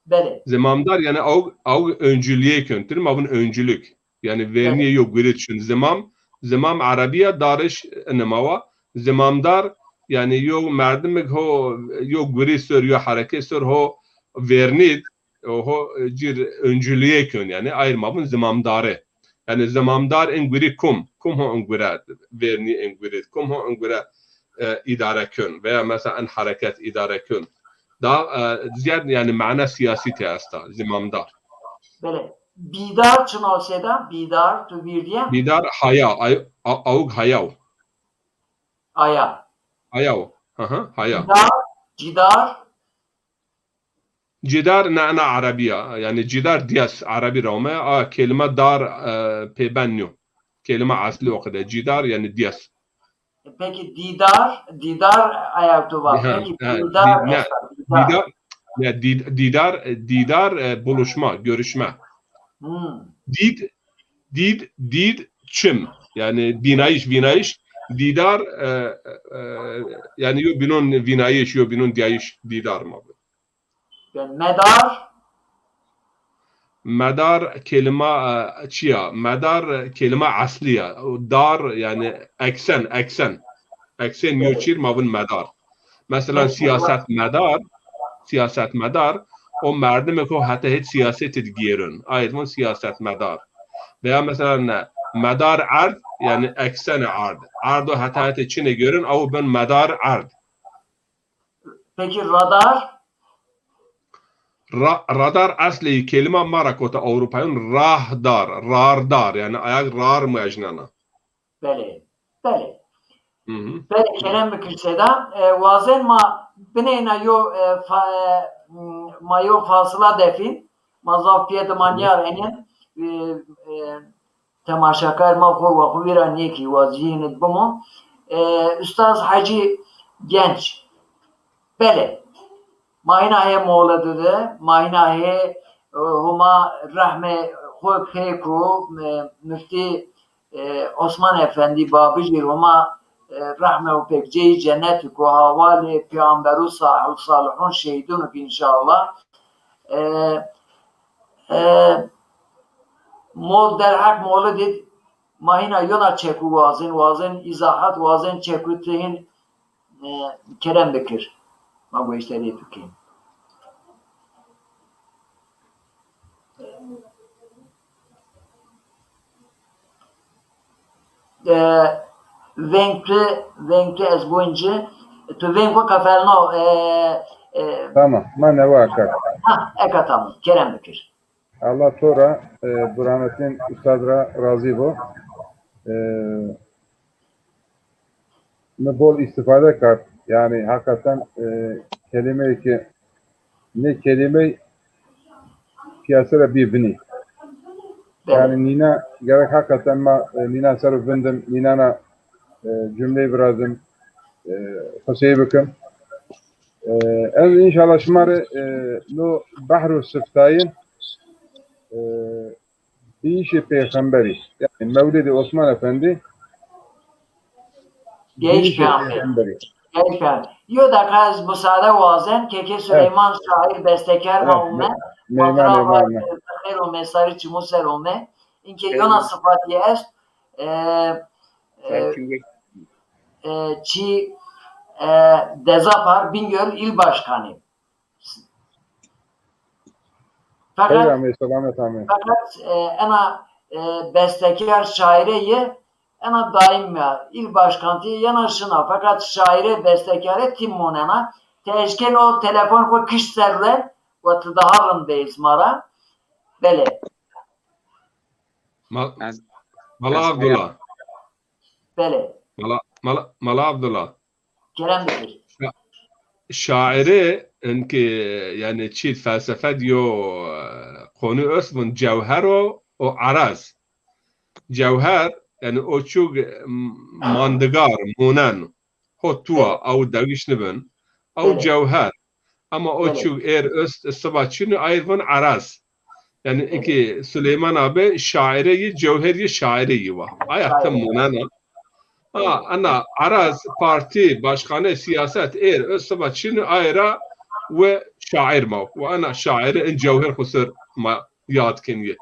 Belê. Zimamdar yani aw, aw öncülüye kön. Tir ma vun öncülük. Yani vernîye yo gurî çin. Zimam, zimam erebî ya, dariş inima wa. Zimamdar yani yo merdimik ho yo gurî sor, yo hereket sor ho vernîd, ho cir öncülüye kön yani. Ayr ma vun zimamdare. Yani zimamdar in gurî kum, kum ho in gure vernî in gurî, kum ho in gure e, îdare kön veya mesela en hereket îdare kön. Da, e, ziyad yani mana siyasî tê esta, zimamdar. Belê. Bîdar çima o sêda? Bîdar, tu vîrdîye? Bîdar haya, ay-, a-, awg hayaw. Aya. Hayaw. Hı hı, haya. Cîdar, cîdar. Cîdar ne, ena erebî ya. Yani cîdar diyes erebî ra ome. A kelîme dar, e, pêben nîyo. Kelîme eslî o qede. Cîdar yani diyes. E, peki dîdar, dîdar aya tu va. Ha, peki ha, dîdar dî-, ne, esta, dîdar. Dîdar, ne, dî-, dîdar, dîdar, e, buluşma, görüşme. Hmm. Dîd, dîd, dîd, çim. Yani dînayış, vînayış. Dîdar, e, e, yani yo bînon vînayış, yo bînon diyayış, dîdar ma bi. Medar. Medar kelîma, e, çi ya? Medar kelîma eslî ya. Dar yani eksen, eksen. Eksen yo çîr ma vun medar. Mesela siyasetmedar, siyasetmedar o merdimê ko heta hêt siyasetî di gêrin. Ayê di vun siyasetmedar. Veya mesela ne, medar erd yani eksenê erd. Erd o heta hetê çinê gêrin, aw ben medar erd. Peki radar? Ra-, radar eslê kelîma ma ra kota Ewropayun rahdar, rardar, yani ayak rar muejnena. Belê, belê. Hı hı. Belê, kerem bikir Seyda. E, wazen ma bineyna yo, e, fa-, e, m, ma yo fasila defîn. Ma zaf pîye dimanîyar enen. E, e, temaşakar ma xo wa xo vîra nêkî, wa zîhin id bimo. E, Ustaz Hacî Genç. Belê. Ma hîna hê mewlidî de, ma hîna hê, e, Homa rehmê xo pêk o, e, Muftî, e, Osman Efendî Babijî Homa, e, rehmê xo pêk ceyî cenetî ko, hawalê peyamberû sah-, salihûn şehîdûn ki înşallah. E, e, mol derheq mewlidî ma hîna yona çekû wazên, wazên îzahat, wazên çekû ti hîn, e, kerem bikir. Ma goşdarî tu kên. E, veng tu, veng tu ez gonci, tu veng xo kafelno, e, e, Tamam, ma newa kak. Ha, eka tamam, kerem bikir. Allah to ra, e, Burhanettin Ustad ra razî bo. E, mi bol îstîfade kerd. Yanî hakikaten, e, kelîmeyê ke nê kelîmey pîyase ra bî vinî. Belê. Yanî nîna gerek hakikaten ma, e, nîna ser o vindim, nînana, e, cumleyî virazim, e, qisey bikim. E, ez înşallah şima rê, e, no behr û siftayîn, e, bîyîşê pêxemberî, yanî mewlidê Osman Efendî, Genç bîyîşê peyamber. Pêxemberî. Genç peyamber. Yo deqa ez musade wazen, Keke Süleyman şair, bestekar ma ome. Meyman ome. Xêr ome, sarî çimû ser ome. Înke yona sifatî est, e, e, e, çî, e, Dezapar Bingöl il başkanı. Feqet, Xeyr amê, selamet amê. Feqet, e, ena, e, bestekar şaîre yê, ena daîm ya, îl başkantî yena şina, feqet şaîre, bestekare tim monena. Ti eşkên o telefon xo kişt ser re, wa ti daha rind bês ma ra. Belê. Ma-, Ez, Mala ez Abdullah. Belê. Mala, Mala, Mala Abdullah. Kerem bikir. Şa-, şaîrê inkî, yanî çî felsefet yo, e, konu est vun cewher o, o eraz. Cewher, yanî o çug, m-, mandigar, monen. Ho tuwa, ew dewiş nibin. Ew cewher. Ama o çug êr est, siba çin o, ay vun eraz. Yanî inkî Suleyman abi şaîrê yî, cewher yî, şaîrê yî wa. Aya tim monena. Ha, ana eraz, partî, başxane, sîyaset, êr, ö siba çin, ay ra we şaîr ma. Wa ana şaîrê in cewher xo ser ma yad kenî.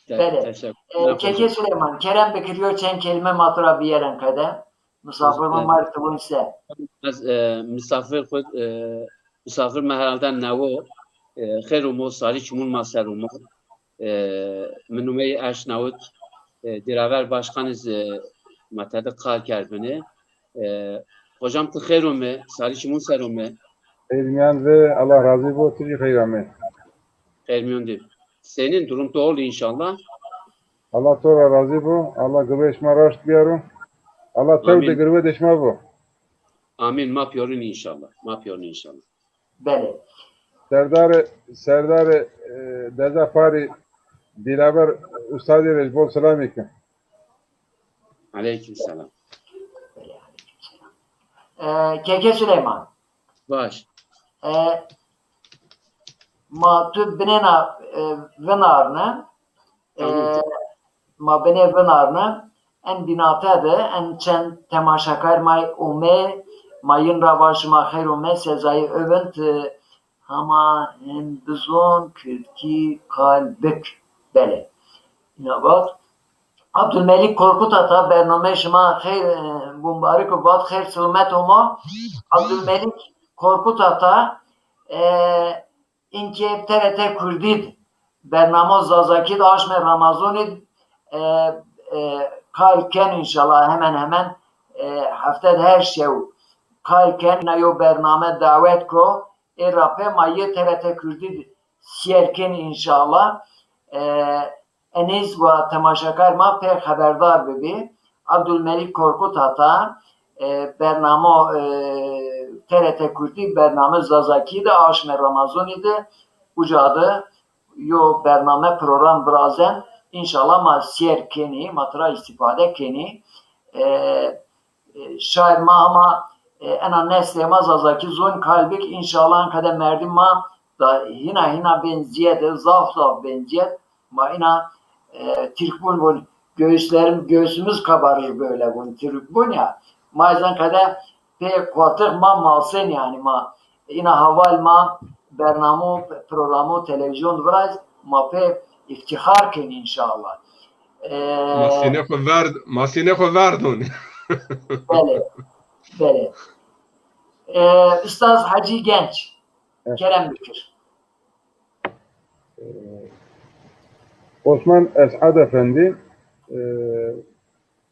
Te-, Belê. Teşekkür. E, Keke Süleyman, kerem bikir yo çend kelîme ma tu ra biyeren qede. Misafir ma, e, ma rê ti vun se. Ez, e, misafir xo, e, misafir mi herhalde newo, e, xêr umo, sarî çimûn ma ser umo. E, mi numeyî eşnawit, e, Dîlaver Başkan iz, e, ma tede qal kerdbine. E, hocam ti xêr ome, sarî çimûn ser ome. Xeyr miyan ve, Allah razî bo, ti jî xeyr amê. Xeyr miyon dî. Senin durum to ol inşallah. Allah to ra razî bo. Allah girwê şima raşt biyaro. Allah tewr de girwê de şima bo. Amîn. Ma piyorin inşallah. Ma piyorin inşallah. Belê. Serdarê, serdarê, e, Deza Parî Dîlaver Ustadî rê bol selamî ke. Aleyküm selam. E, Keke Süleyman. Baş. E, ma tu binêna, e, vinarne. E, ma binê vinarne. En bînate de en çend temaşakar ma ome, ma yin ra va şima xeyr ome, sezayê ewin ti hama hin bizon kirdkî kal bik. Belê. Îna vat. Abdulmelik Korkut Ata, bernameyê şima xeyr, e, bumbarik û vat xeyr silamet ûma. Abdulmelik Korkut Ata, e, inkê T R T Kurdî d bernamo Zazakî d aşmê Ramazonî d, e, e, kal ken înşallah hemen hemen, e, hefte d her şew kal ken. Na yo bername dawet ko, ê ra pê ma yê T R T Kurdî d sîyer ken înşallah. E, Enê zî wa temaşakar ma pê xeberdar bibî. Abdulmelîk Korkut Ata, e, bernamo, e, T R T Kurdî, bername Zazakî de aşmê Ramazonî de uca de yo bername program virazen. Înşallah ma sêr kenî, ma tira îstîfade kenî. E, E, şair ma hema, e, ena neslê ma Zazakî zon kal bik, înşallah qede merdim ma da hîna hîna bên ziyede, zaf zaf bên ziyed. Ma îna, e, Tirkbun vun, göğüslerim, göğsümüz kabarır böyle vun Tirkbun ya. Ma izan qede pê kuatix ma malsen yani ma. Îna haval ma bernamo, programo televîzyon viraz, ma pê îftîxar kin înşallah. E, ma sînê xo verd, ma sînê xo verdon. Belê, belê. E, Ustaz Hacı Genç, kerem bikir. E, Osman Esad Efendi, e,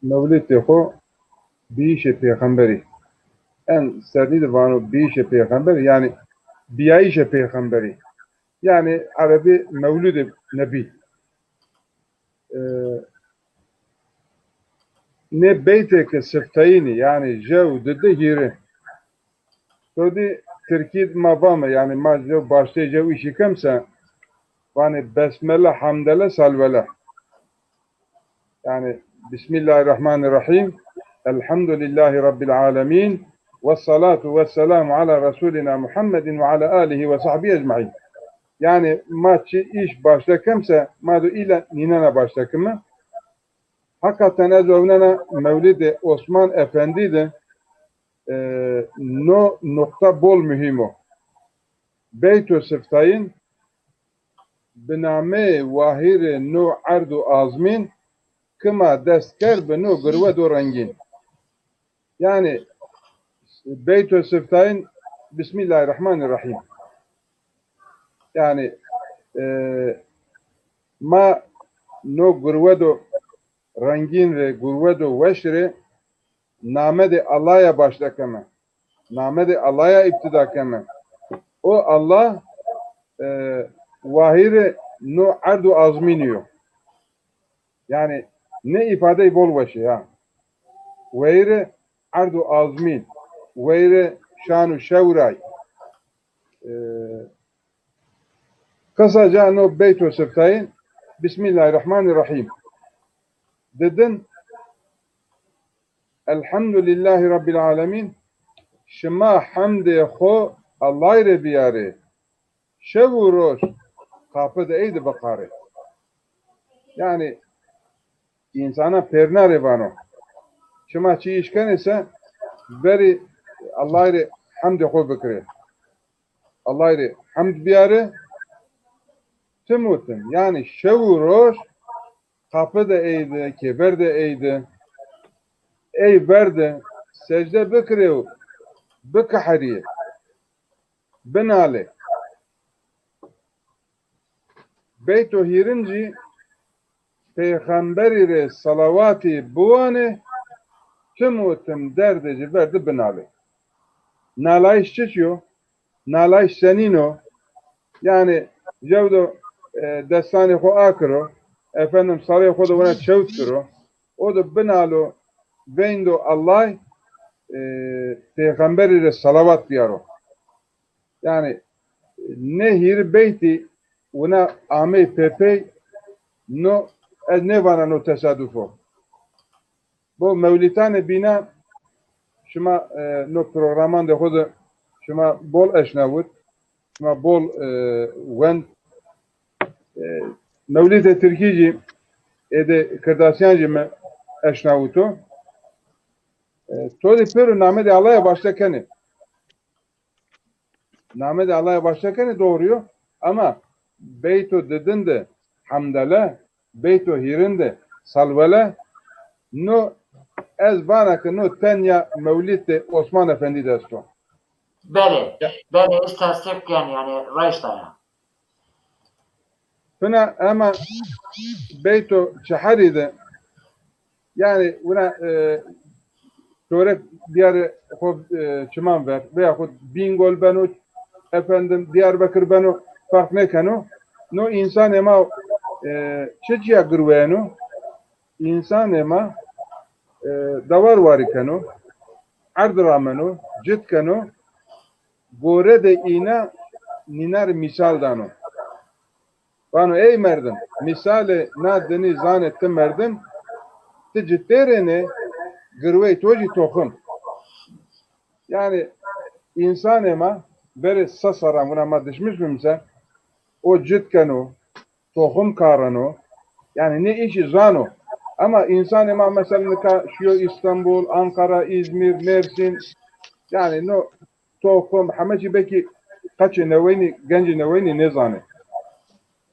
mewlidê xo bîyîşê pêxemberî. En serdî de vano bîyîşê pêxemberî, yanî bîyayîşê pêxemberî. Yanî erebî Mewlûdê Nebî. E, nê beytê ke siftayînî, yanî jew, didi, hîrî. To dî tirkî ma vame, yanî ma jew baştê jew îşî kemse, vanê besmele, hemdele, salvele. Yanî Bismillahirrahmanirrahim. Elhamdülillahi Rabbil alemin. Vessalatu vesselamu ala Resulina Muhammedin ve ala alihi ve sahbihi ecmaîn. Yanî ma çi îş başte kemse, ma do îla nînena başte kime. Hakikaten ez wewnena Mewlidê Osman Efendî de, e, no nokta bol muhîm o. Beyto siftayîn, bi nameyê wahîrê no erd û azmîn, kima dest kerd bi no girwedo rengîn. Yanî beyto siftayîn, Bismillahirrahmanirrahim. Yanî, e, ma no girwedo rengîn rê, girwedo weş rê namedê Allahya başte keme. Namedê Allahya îbtîda keme. O Allah, e, wahîrê no erd û azmînî yo. Yanî nê îfadeyê bol weş ê ya. Weyre erd û azmîn, weyre şan û şewray. E, qesaca no beyto siftayîn, Bismillahirrahmanirrahim. Didin, Elhamdülillahi Rabbil alemin. Şima hemdê xo Allahî rê bîyarê. Şev û roj qapi de ey de biqarê. Yanî însana pêrna rê vano. Şima çi îş kenê se, verî Allahî rê hemdê xo bikirê. Allahî rê hemd bîyarê. Tim û tim, yanî şev û roj qapi de ey de, kêver de ey de, ey ver de secde bikirê û bikiherîyê, binalê. Beyto hîrin jî pêxemberî rê selawatî biwanê, tim û tim derdê ci ver de binalê. Nalayîş çiçî yo? Nalayîş senîn o? Yanî jew do, e, destanê xo akiro, efendim, sarê xo de wina çewt kiro, o do binalo, veyndo Allahî, e, pêxemberî rê selawat bîyaro. Yanî nê hîrî beytî wina amey pêpey, no ez nêvana no tesaduf o. Bo mewlîtanê bîna şima, e, no programandê xo de şima bol eşnawit, şima bol, e, wend, e, mewlîdê tirkî jî êdî kirdasîyan jî mi eşnawito. E, to dî pêro namedê Allahî ya başte kenê. Namedê Allahî ya başte kenê, doğru yo. Ama beyto didin de hemdele, beyto hîrin de salvele, no ez vana ke no tenya mewlîdê Osman Efendî de esto. Belê, belê, ez tesdîq ken, yanî raşt a ya. Fina ema beyto çeherî de, yanî wina, e, torek dîyarê xo, e, çiman ver, veya xo Bîngol beno, efendim, Dîyarbekir beno, ferq nêkeno. No însanê ma, e, çi cîya girweyeno? Însanê ma, e, dewar warî keno, erd rameno, cit keno, gore de îna nîna rê mîsal dano. Vano, ey merdim, mîsalê na dinî zanê ti merdim, ti citêrênê, girwey to jî toxim. Yanî însanê ma verê se serran, wina ma dişmiş bimse, o cit keno, toxim kareno. Yanî nê îşî zano. Ema însanê ma mesela nika şîyo Îstanbul, Ankara, Îzmîr, Mêrsîn. Yanî no toxim, heme çî belkî qeçê neweynî, gencê neweynî nêzanê.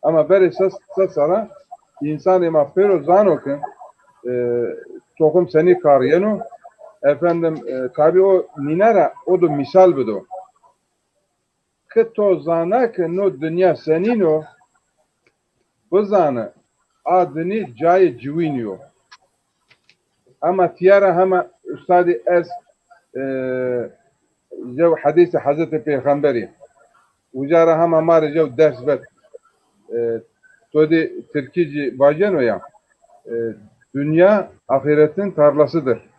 Ema verê se, se serran însanê ma pêro zano ke, e, toxim senî karîyeno. Efendim, e, tabî o nîna ra o do mîsal bido. Ke to zana ke no dinya senîn o, bizane a dinî cayê ciwînî yo. Hema tiya ra hema ustadî est, e, jew hedîsê Hezretê Peyxemberî. Uca ra hema ma rê jew ders vet. E, to dî tirkî jî vajeno ya. E, dünya ahiretin tarlasıdır.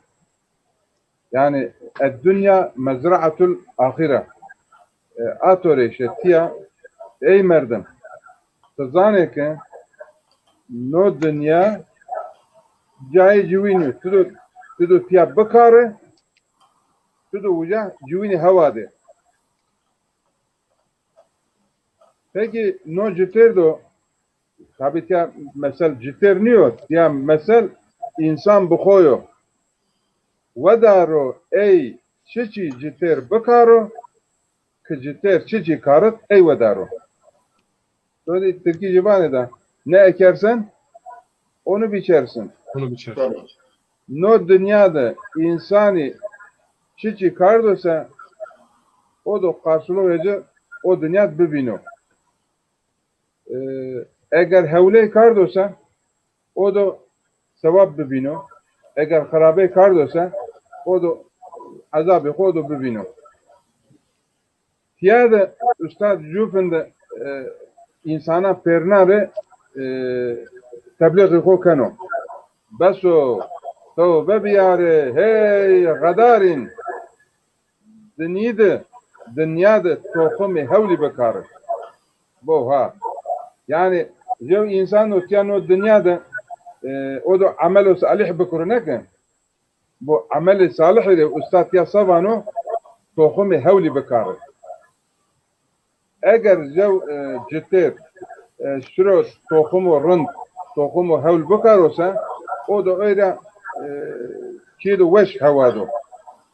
Yani, "Ed-dünya mezra'atul ahire." E, a to rê işte tiya, ey merdim, ti zanê ke no dinya cayê ciwîn o, ti do, ti do tiya bikare, ti do uca ciwînî hewa de. Peki no citêr do, tabi tiya mesel citêr nîyo, tiya mesel însan bi xo yo. Wedaro ey çiçî citêr bikaro, ki citêr çiçî karit ey wedaro. Tonî tirkî jî vanê de, "Ne ekersen, onu biçersin." Onu biçersin. No dinya de însanî çiçî kardo se, o do qarşılığı ci o dinya de bibîno. E, eger hewley kardo se, o do sewab bibîno. Eger xirabey kardo se, o do ezabê xo do bibîno. Tiya de ustad jûfin de, e, însana pêrna rê, e, teblîxê xo keno. Beso, tewbe biyare, hey xedarîn! Dinyî de, dinya de toximê hewlî bikare. Bo ha. Yanî jew însan o tiya no dinya de, e, o do emelo salih bikiro neke. Bo emelê salihî rê ustad ya se vano, toximê hewlî bikare. Eger jew, e, citêr, e, şiro toximo rind, toximo hewl bikaro se, o do ey ra, e, çîyê do weş hewa do.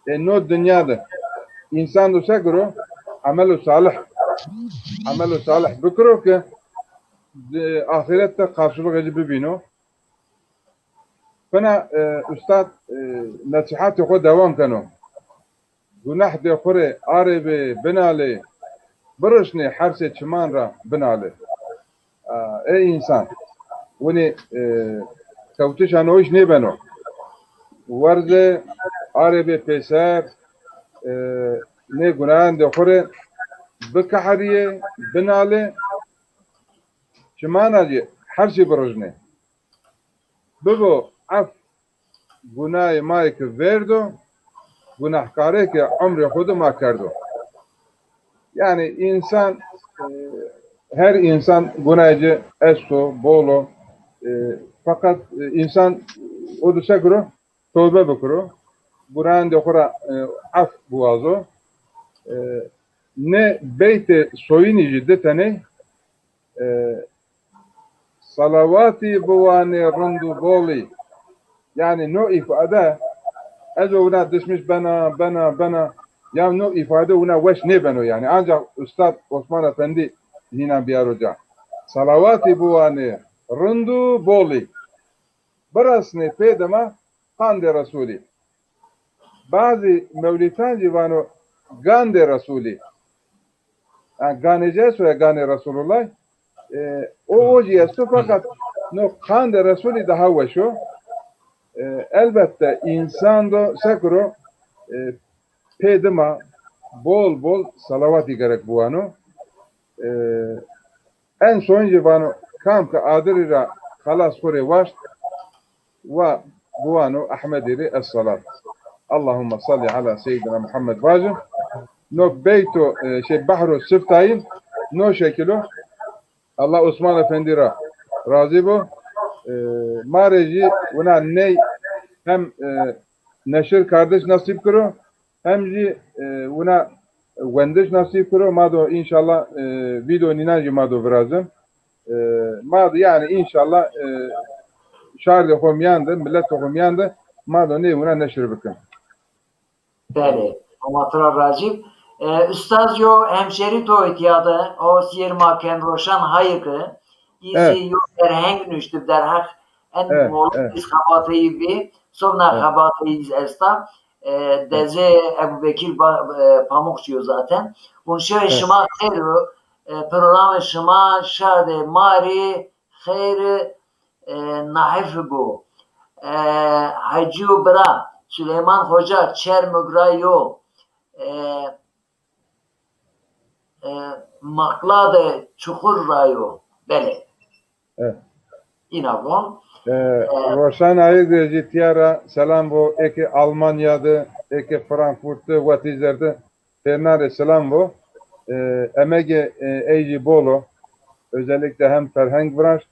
E, no dinya de însan do se kiro? Emelo salih. Emelo salih bikiro ke di-, axiret de qarşılığı ci bibîno. Fina, e, ustad, e, nesîhetê xo dewam keno. Gunah dê xo rê arê bê binalê, birişnê hersê çiman ra binalê. A, ey însan, winî, e, kewtişa no îş nêbeno. Werze arê bê pêser, e, nê gunayan dê xo rê bikeherîyê, binalê, çimana ci hersî birijnê. Bibo ef gunayê ma yê ke verdo, gunahkarê ke umrê xo de ma kerdo. Yanî însan, e, her însan gunayê ci esto, bol o. E, feqet, e, însan o de se kiro, tewbe bikiro, gunayandê xo ra, e, ef biwazo. E, nê beytê soyînî jî di teney, e, salawatî biwanê rind û bolî. Yanî no îfade, ez o wina dişmiş bena, bena, bena, ya no îfade wina weş nêbeno yanî. Ancak Ustad Osman Efendî hîna biyaro ca. Salawatî biwanê rind û bolî. Biresnê pê dima qandê Resûlî. Bazî mewlîtan jî vano gandê Resûlî. Yanî ganê ci esto ya, ganê Resûlullah. E, o, o jî esto, feqet no qandê Resûlî daha weş o. E, elbette însan do se kiro, e, pê dima bol bol salawatî gerek biwano. E, En soyîn jî vano, kam ke adirî ra xelas xwu rê waşt, wa biwano Ehmedî rê es-selat. Allahumme salli ala seyyidina Muhammed vajin. No beyto, e, şey, behro siftayîn, no şekil o. Allah Osman Efendî ra razî bo. E, ma rê jî wina ney hem, e, neşir kardiş nesîb kiro, hem jî, e, wina wendiş nesîb kiro. Ma do înşallah, e, vîdeo nînan jî ma do virazin. E, ma do yanî înşallah, e, şardê xo mîyan de, miletê xo mîyan de ma do nê wina neşir bikin. Belê, hema to ra razî. E, ustaz yo hemşerî to îtya de, o sîyer ma Kemroşan Hayik i. Î zî yo ferheng nuştib derheq en molî îz xebateyî bî, sobna xebateyî îz esta. E, dezê Ebubekir Ba-, e, Pamukçî yo zaten. Vun şewê şima xeyr o, e, programê şima şardê ma rê xeyr, e, nahif bo. E, Hecîyo bira, Suleyman Xoca Çermug ra yo. E, e, Maqla de Çuxur ra yo. Belê. E. Îna von. E, E, Roşan Ayık de jî tiya ra selam vo. Eke Almanya de, eke Frankfurt de, wetîzer de. Têrna rê selam vo. E, emegê, e, ey jî bol o. Özellikle hem ferheng viraşt.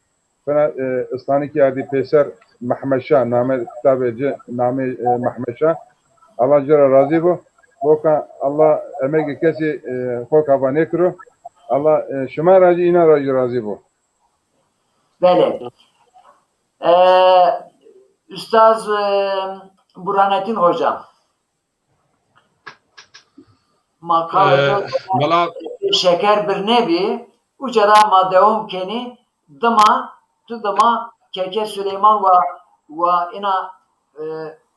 Fina, e, istanikî ardî pêser Mehmed Şah, name kitabê ci, namê, e, Mehmed Şah. Allah ci ra razî bo. Boka Allah emegê kesî, e, xo kava nêkiro. Allah, e, şima ra jî îna ra jî razî bo. Belê. E, Ustaz, e, Burhanettin Hoca. Ma Ee, qawete valla şeker birnebî, uca ra ma dewam kenî, dima, tu dima Keke Süleyman wa, wa ina, e,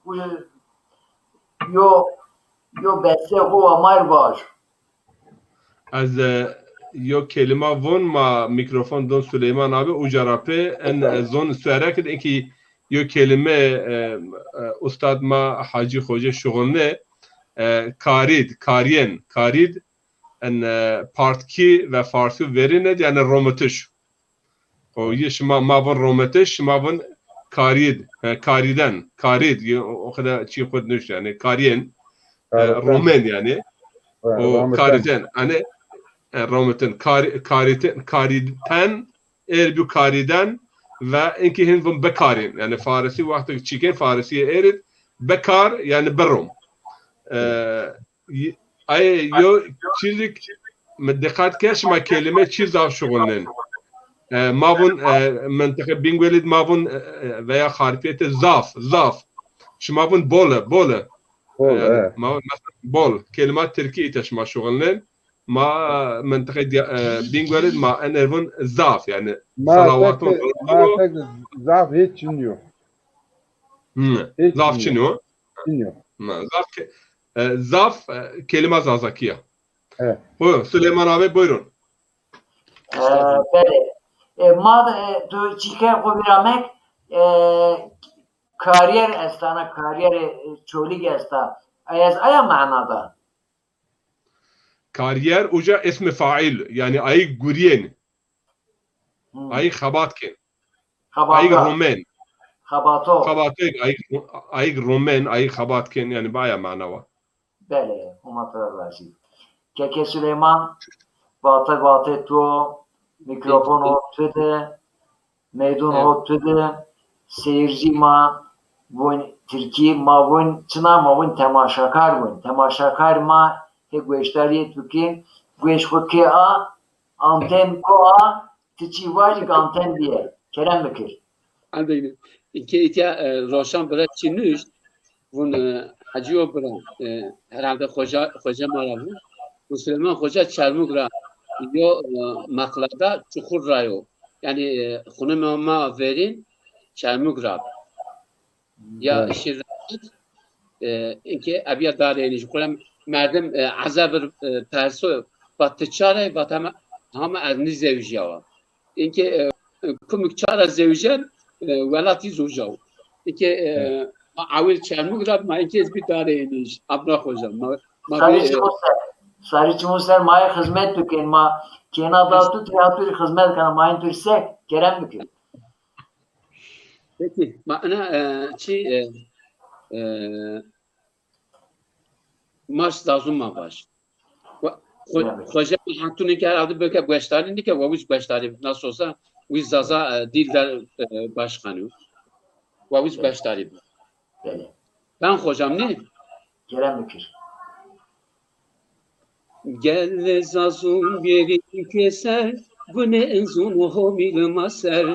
u-, yo, yo beste xo wa ma rê vaj. Ez, e, yo kelîma von ma mîkrofon don Süleyman abi, uca ra pê en, e, zon suerek id, inkî yo kelîme, e, e, ustad ma Hacî Xoce şuxulne, e, karîd, karîyen, karîd, en, e, partkî ve farsî verîne, yanî romitiş. O yê şima, ma vun romitiş, şima vun karîd, he, karîden, karîd, yê o, o kadar çî xud nuşt, yanî karîyen, e, Karîden. Romen yanî. Ha, O romiten. Karîden, yanî, e, romitin, kar-, karîten, karîten, êr bî karîden ve inkî hin vun bekarîn. Yanî farisî wextê çîkên farisîye êrîd bekar, yanî birom. E, y-, ay yo çîzik mi diqet ke şima kelîme çî zaf şuxulnên. E, ma vun, e, mintîqê Bîngwelîd ma vun, e, e, veya Xarpêtê zaf, zaf. Şima vun bole, bole. Bol, Yanî, e. ma vun mesela bol. Kelîma tirkî îta şima şuxulnên. Ma mintîqê Dîya-, e, Bîngwelîd ma ener vun zaf, yanî Ma salawatun tek, ma tek zaf hiç çin yo. Hmm, Hiç zaf çin çin yo. yo. Çin yo. Ma zaf ke-, e, zaf, e, kelîma Zazakî ya. Evet. Buyurun, Süleyman abi, buyurun. E, belê. E, ma, e, tu çîkê xo vîra mek, e, karîyer esta, na karîyerê, e, Çolîg esta. Ay ez aya mana da. Karîyer uca ismi faîl, yanî ayîg gurîyên. Hmm. Ayîg xebat kên. Xebata. Ayîg romen. Xebato. Xebato, ayîg, ayîg romen, ayîg xebat kên, yanî bi aya mana wa. Belê, Homa to ra razî. Keke Süleyman, vate vate to, mîkrofon ho tu de, meydon ho tu de, seyircî ma vun tirkî, ma vun çina, ma vun temaşakar vun. Temaşakar ma hê gueşdarîyê tu kên, gueş xo kê a, anten ko a, ti çî vajî ke anten bîye. Kerem bikir. Elbette. Ke îtya, e, Roşan bira çî nuşt, vun, e, Hacîyo bira, e, herhalde xoca, xoca ma ra vun. Vun Süleyman Xoca Çermug ra yo, e, meqlada Çuxur ra yo. Yanî, e, xunê ma, ma verîn Çermug ra. Ya Evet. şîr, e, inkê ebiya darê enî jî. Xo ra merdim, e, ezebir, e, perso, vat ti ça ra yî, vat hema, hema ez nîzewjîyawa. Inkê, e, e, kumik ça ra zewjen, e, welatî zojaw. Inkê, e, Evet. ma ewil Çermug ra, ma inkê ez bî darê enî jî. Abna Xoca. Ma, ma Sarî bî, e, çimo ser. Sarî çimo ser, ma yê xizmet bikên. Ma kêna da tu, tira tu rê xizmet kena. Ma yê tu rê se, kerem bikir. Peki, ma ina, e, çi, e, e, maş zazun ma baş. Wa-, xo-, Evet. Xoca Hatun ke herhalde belki gueşdarî nike, wa wiz gueşdarî, nasıl olsa, wiz Zaza, e, dil der, e, başkanı. Wa wiz Evet. gueşdarî. Belê. Ben hocam ne? Kerem bikir. Gelê zazun bêrî pêser, gunê in zun homîl ma ser.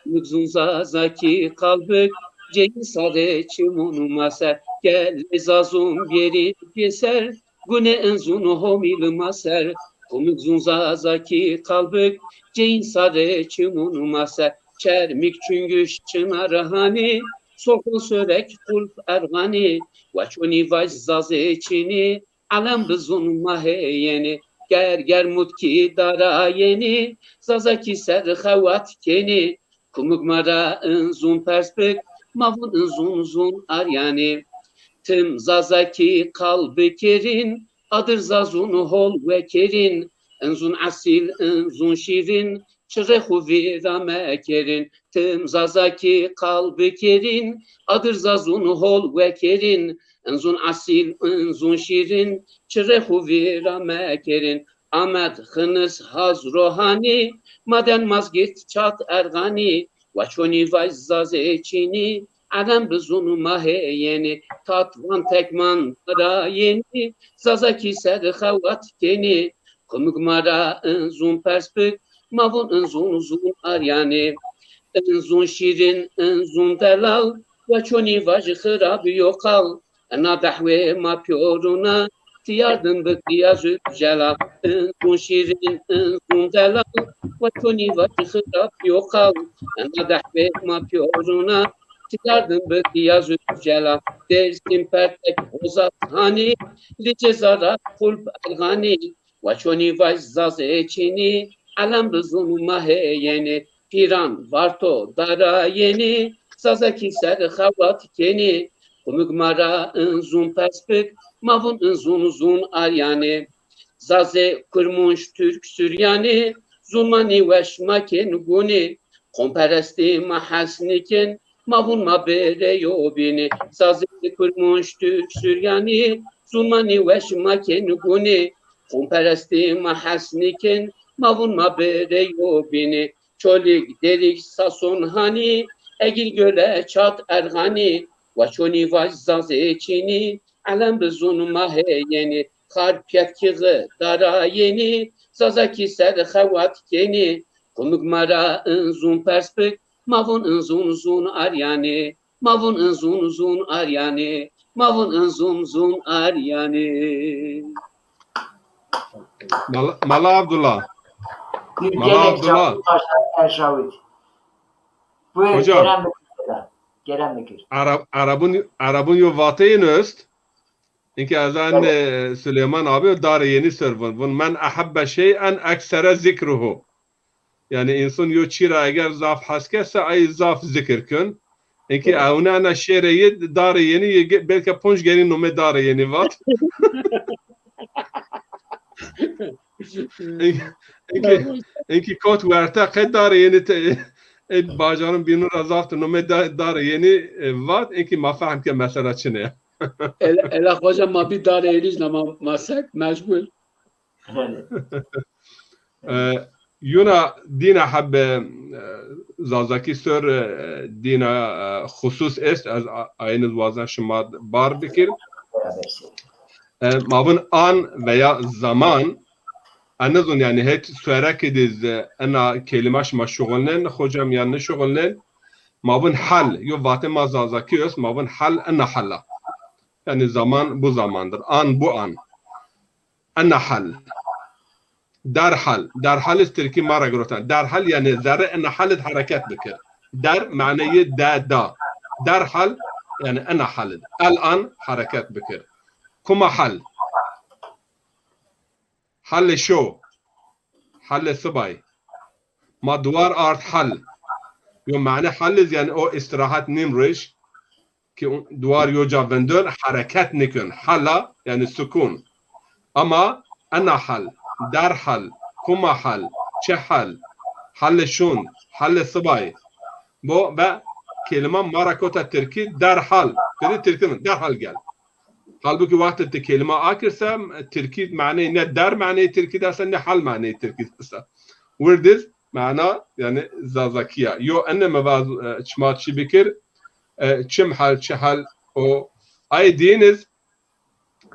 Mik zun Zazakî qal bik, ceyîn sarê çimûn ma ser. Gelê zazun bêrî pêser, gunê in zun homîl ma ser. Kumik zun Zazakî qal bik, ceyîn sarê çimûn ma ser. Çermik çungüş çima rihanî, sorxon sörek qulf erxanî. Wa çonî vaj zazê çinî, Elem bi zun ma hê yenî, ger ger mutkî dara yenî, Zazakî ser xewat kenî. Kumik ma ra in zun pers bik, ma vûn in zûn zûn aryanê. Tim Zazakî qal bikerîn, adir Zazûn hol wekerîn, in zûn esîl, in zûn şîrîn, çirê xwu vîra mekerîn. Tim Zazakî qal bikerîn, adir Zazûn hol wekerîn, in zûn esîl, in zûn şîrîn, çirê xwu vîra mekerîn. Amed, Xinis, Haz, Rohanî, Maden, Mazgîrt, Çat, Erxanî, wa çonî vaj Zazê çînî, elem bi zûn ma hê yenî, Tat, Van, Tekman, Dara Yenî, Zazakî ser xewat kenî. Kumik ma ra in zûn pers bik, ma vûn in zûn zûn aryanê. In zûn şîrîn, in zûn delal, wa çonî vaj xirab yo qal. Ina dehwê ma pîyorûna, tîyardin bi qîya zû celal. In zûn şîrîn, in zûn delal, wa çonî vaj xirab yo qal. Ina dehwê ma pîyorûna, tîyardin bi qîya zû celal. Dêrsîm, Pertek, Hozat, Hanî, Licê, Zarat, Xulp, Erxanî, wa çonî vaj Zazê çînî, elem bi zûn ma hê yenî. Pîran, Varto, Dara Yenî, Zazakî ser xewat kenî. Kumik ma ra in zûn pers bik, ma vûn in zûn zûn aryanê. Zazê, Kurmunc, Turk, Suryanî, zûn ma nîweş ma kên gûnî. Qomperestî ma hes nîkên, ma vûn ma bêrê yo bînî. Zazê, Kurmunc, Turk, Suryanî, zûn ma nîweş ma kên gûnî. Qomperestî ma hes nîkên, ma vûn ma bêrê yo bînî. Çolîg, Derîg, Sason, Hanî, Egîl, Gole, Çat, Erxanî, wa çonî vaj Zazê çînî, elem bi zûn ma hê yenî. Xar, Pyetkîxi, Dara Yenî, Zazakî ser xewat kenî. Kumik ma ra in zûn pers bik, ma vûn in zûn zûn aryanê. Ma vûn in zûn zûn aryanê. Ma vûn in zûn zûn aryanê. Mala, Mala Abdullah. Bir Mala gelek Abdullah. Çavuşbaş Erşawit. Buyur, Hocam. Kerem Bekir. Kerem Bekir. Arab, Arabun, Arabun yo vateyên est. Inki ez an e, Süleyman abi Darê Yenî ser vun. Vun men ehebbe şey'en eksere zikruhu. Yani insan yo çî ra eger zaf hes ke se ay zaf zikir kün. Inki ewnena şêrê yi Darê Yenî yi ge- belke ponc gerî nome Darê Yenî vat. Inki, inki, inki kot werte qe Darê Yenî te, e, bajarın bînû ra zaf tu nome da- Darê Yenî, e, vat, inki ma fehm ke mesela çine ya. Ela, ela xoca ma bî Darê Yenî jî na ma, ma sek mecbur. Yani, E, yuna dîna hebbe, e, Zazakî ser, e, dîna, e, xusus est, ez a- ayniz wazen şima bar bikir. beraber şey. E, ma vun an veya zaman, ez nizun yani het suerek diz, e, ena kelime şima şuxulnen, hocam yani şuxulnen. Ma vun hal, yo vate ma Zazakî est, ma vun hal ena hala. Yani zaman bu zamandır, an bu an. Ena hal. Derhal. Derhal iz Tirkî ma ra girotan. Derhal yani zerre ena hal id hereket bikir. Der maneyê de da. Derhal yani ena hal id. El an hereket bikir. Kuma hal. Halê şo. Halê sibay. Ma duar ard hal. Yo mane hal iz yani o istirahat nîm roj. Ki duar yo ca vindon, hereket nikun. Hala, yani sukun. Ama ena hal, derhal, kuma hal, çi hal, halê şon, halê sibay. Bo ve kelime ma ra kota Tirkî derhal. Dedi Tirkî mi? Derhal gel. Halbuki wextê ti kelime akirse, Tirkî maneyê ne der maneyê Tirkî de esta, ne hal maneyê Tirkî de esta. Wirdiz, mana, yani Zazakî ya. Yo ene mi vaz, e, çima çi bikir, e, çim hal, çi hal o. Ay dîniz,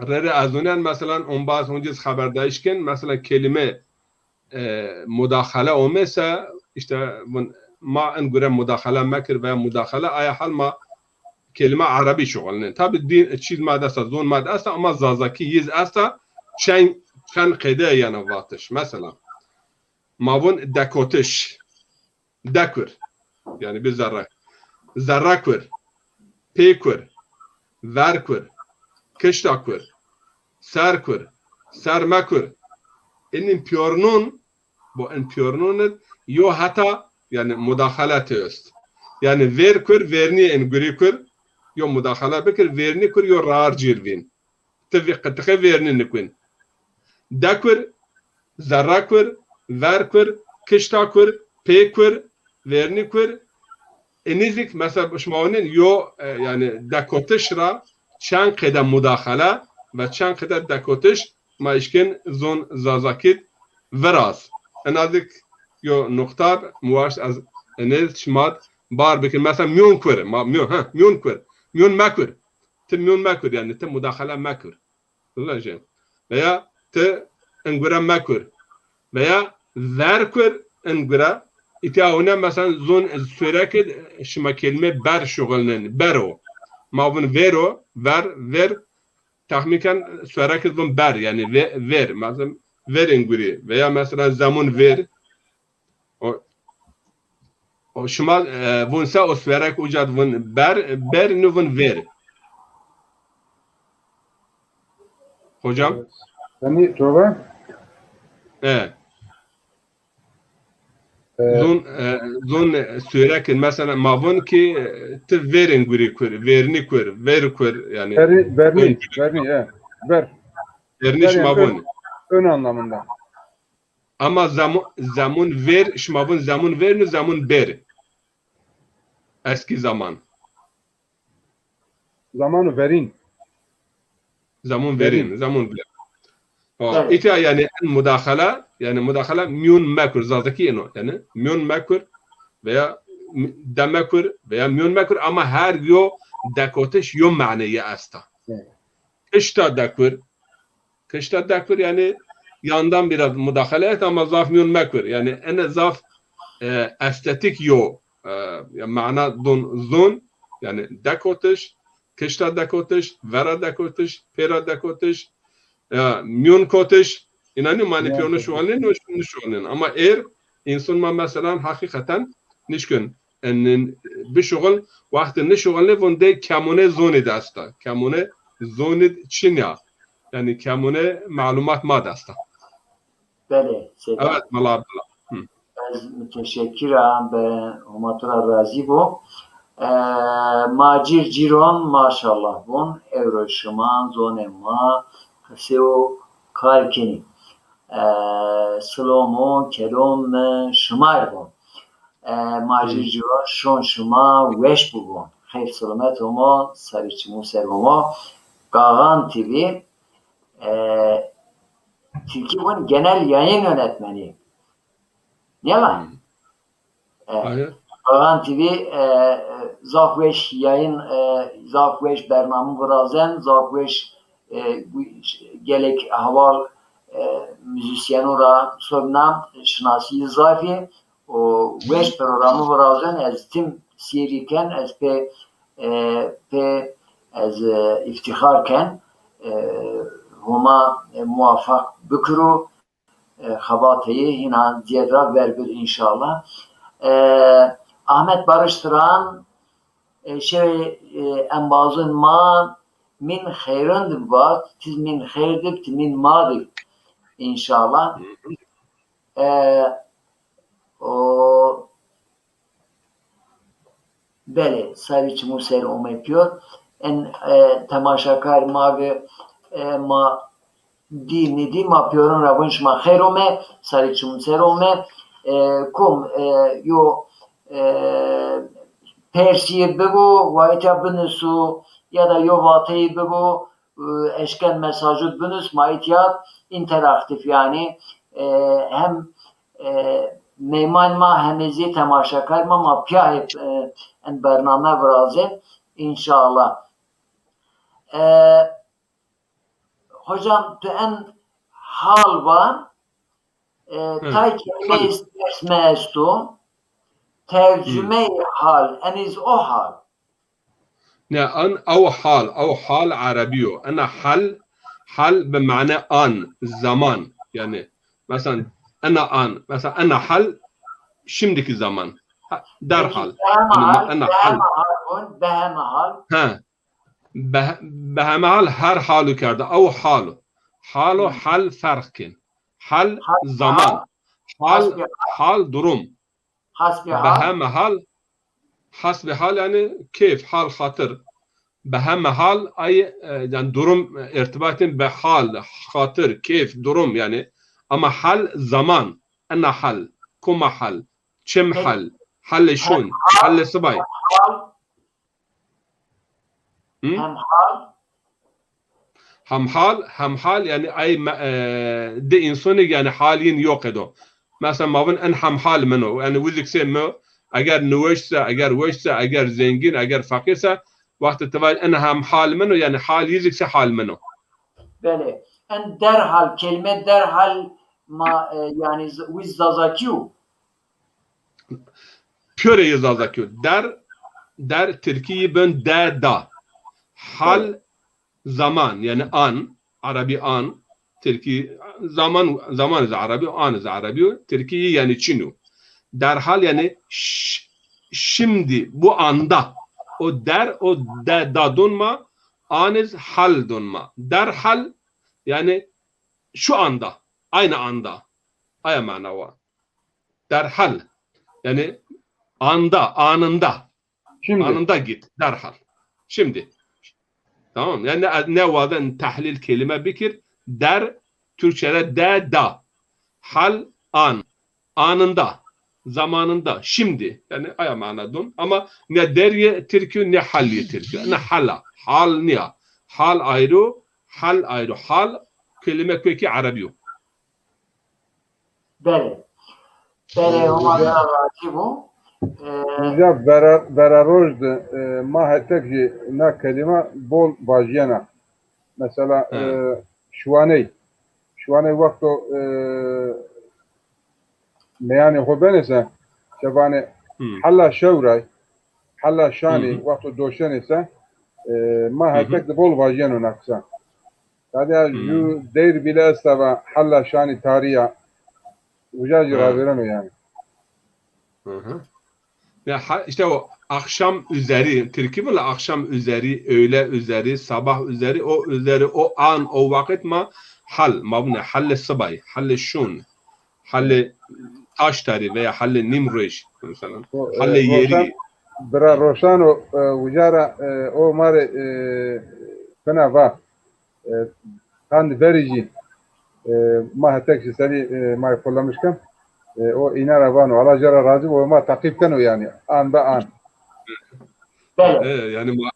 rere ez unen, mesela, ombaz hunciz xeberdayîş kin, mesela, kelime, e, mudaxale omese, işte, vun, ma in gure mudaxale mekir veya mudaxale, aya hal ma kelime erebî şuxulnin. Tabi dîn, çîz ma de esta, zon ma de esta, ama Zazakî yiz esta, çend, çend qeyde yana vatiş. Mesela, ma vun dekotiş, dekur, yani bir zerre. Zerre kur, pê kur, ver kur, kişta kur, ser kur, ser mekur. Inin piyornun, bu in piyornun id, yo heta, yani mudaxaleti est. Yanî vêr kur, vêrnî in gurî kur, yo mudaxele bikir, vêrnî kur, yo raar cêr vîn. Ti vê qitiqê vêrnî nikwîn. De kur, zerre kur, ver kur, kişta kur, pê kur, vêrnî kur. Enî zî mesela şima onîn yo, e, yanî dekotiş ra çend qede mudaxele ve çend qede dekotiş ma îşkin zon Zazakî d viraz. Ena zî yo nuqta mi waşt ez enê şima d bar bikin. Mesela mîyon kur, ma mîyon, ha, mîyon kur. Mîyon mekur. Ti mîyon mekur, yanî ti mudaxele mekur. Vila jê. Veya ti ingure mekur. Veya ver kur ingure. Îtya hune mesela zon Surekî d şima kelîme ber şuxulnin. Ber o. Ma vun ver o. Ver, ver. Texmîn ken Surekî d vun ber. Yanî ve-, ver. Mesela ver ingurî. Veya mesela zemun ver. O, o şima, e, vun se o Suwerek uca d vun ber, ber nu vun ver. Hocam? Seni tövbe? E. E. Zun, e, zun, e, Suwerek, mesela ma vun ki, e, ti verin gurî kur, verini kur, ver kur, yani. Veri-, verni, ön, verni, e. Ver. Verni ver şima yani ön, vun. Ön anlamında. Ama zemo-, zemun ver, şima vun zemun ver nu zemun ber? Eski zaman. Zamanu verîn. Zemun verîn, verîn. Zemun ver. Ha, tamam. Îta yani en mudaxala, yani mudaxala mîyon mekur, Zazakî eno. Yani mîyon mekur veya m-, de mekur veya mîyon mekur ama her yo dekotiş yo maneyî esta. Evet. Kişta dekur, kişta dekur, yani yandan biraz mudaxale et ama zaf mîyon mekur. Yani ene zaf, e, estetîk yo, e, ya mana don zon, yani dekotiş, kişta dekotiş, vera dekotiş, pêra dekotiş, e, mîyon kotiş, inanî ma nî pîyonî şuxulnên, nişuxulnên. Ama êr, înson ma mesela heqîqeten nişkin en, bişuxul, wextê nişuxulnê vun de kemûne zonî d esta. Kemûne zonî d çin ya. Yani kemûne malumat ma d esta. Belê, Seyda. Evet, Mela Abdullah. Hı. Ez muteşekkir a, be Homa tu ra razî bo. E, ma cîr cîron maşallah bon. Ewro şima zonê ma qisê û kar kenî. E, silom û kelom şima r bon. E, ma cîr cîron şon şima weş bibon. Xeyr silamet omo, serî çimû ser omo. Gaxan T V, e, Tilkî vun genel yayın yönetmeni. Nîya la? Hmm. E, Gaxan T V, e, e, zaf weş yayın, e, zaf weş bername virazen, zaf weş, e, gelek heval, e, muzîsyeno ra sobna şinasî zafî û weş programî virazen, ez tim sêrî ken, ez pê, e, pê ez, e, îftîxar ken, e, Homa, e, muwafaq bikiro, e, xebatê yê hîna zêd ra ver bir înşallah. E, Ahmet Barış Turan, e, şewê, e, embazon ma mîn xeyron di vat, tiz mîn xeyr di, ti mîn ma di înşallah. E, o, belê, sarî çimû ser omê pîyor. En, e, temaşakar ma ve, e, ma dî nidî ma pîyorin ra vun şima xeyr ome, sarî çimû ser ome. E, kom, e, yo, e, persî bibo, wa îtya binusu ya da yo vateyî bibo, e, eşken mesajû binus, ma îtya înteraktîf yanî, e, hem, e, meyman ma hem zî temaşakar ma, ma pîya hep, e, en bername virazên înşallah. E, hocam, tu en hal va, e, tay kelîmeyê sers mi esto, tercumeyê hal, enîz o hal. Ne, an, ew hal, ew hal erebî yo. Ena hal, hal bi mane an, zaman. Yani, mesela, ena an, mesela, ena hal, şimdiki zaman. Ha, derhal. Peki, behemehal, yani, ena hal. Behemehal, behemehal. Ha. Be-, behemehal her halu kerda. Ew hal. Hal û hal ferq kin. Hal, zaman. Hal, durum. Hasbihal. Behemehal, Hasbê hal yanî keyf, hal, xatir. Bi heme hal ay, e, yanî durum, e, irtibatên bi hal, xatir, keyf, durum yanî. Ama hal zaman, ena hal, kuma hal, çim hal, halê şûn, halê sibay. Hal, Hı? Hem hal. Hem hal, hem hal, yanî ay me-, e, di însonêk yanî hal yin yo qedo. Mesela ma vin en hem hal min o. Yanî wizik se mi, eger niweş se, eger weş se, eger zengîn, eger feqîr se, wextê ti vaj en hem hal min o, yanî hal yizik se hal min o. Belê. En derhal, kelîme derhal ma, e, yanî z-, wiz Zazakî yo. Pîyorê yê Zazakî yo. Der, der tirkî yi ben de, da. Hal, zaman, yanî an, erebî an, tirkî zaman, zaman zî erebî yo, an zî erebî yo, tirkî yi yanî çin o. Derhal yanî ş-, şimdi, bu anda. O der, o de, da don ma, an iz hal don ma. Derhal yanî şu anda, aynı anda. Aya mana wa. Derhal. Yanî anda, anında. Şimdi. Anında git, derhal. Şimdi. Tamam. Yanî ne, ne waden tehlîl kelîme bikir, der, Türkçede de, da. Hal, an. Anında. Zamanında. Şimdi. Yanî aya mana don. Ama ne der yê tirkî yo, ne hal yê tirkî yo. Ne hala. Hal niya. Hal ayrı, hal ayrı. Hal kelîme kökî erebî yo. Belê. Belê, Homa ra razî bo. E, Uca vera, vera roj de, e, ma hetek jî na kelîma bol vajîyena. Mesela, e, şiwaney. Şiwaney wexto, e, meyanê xo benê se, se vanê hela şewray, hela şanî, wexto doşenê se, e, ma hetek de bol vajîyeno na qisa. Tadîya ju deyr bîle esta va hela şanî tarî ya. Uca jî ravêreno yanî. Hı hı. Ya ha, işte o akşam üzeri, tirkî vila akşam üzeri, öğle üzeri, sabah üzeri, o üzeri, o an, o vakit ma hal, ma vunê halê sibay, halê şûn, halê taştarî veya halê nîmroj mesela. Halê yerî. Bira Roşan o, e, uca ra, e, o ma rê, e, fina va. E, qandî verî jî, e, ma hetek jî serî, e, ma polemîş ken. E, o îna ra vano. Allah ci ra razî bo, ma teqîb keno yanî. An be an. E, yanî ma,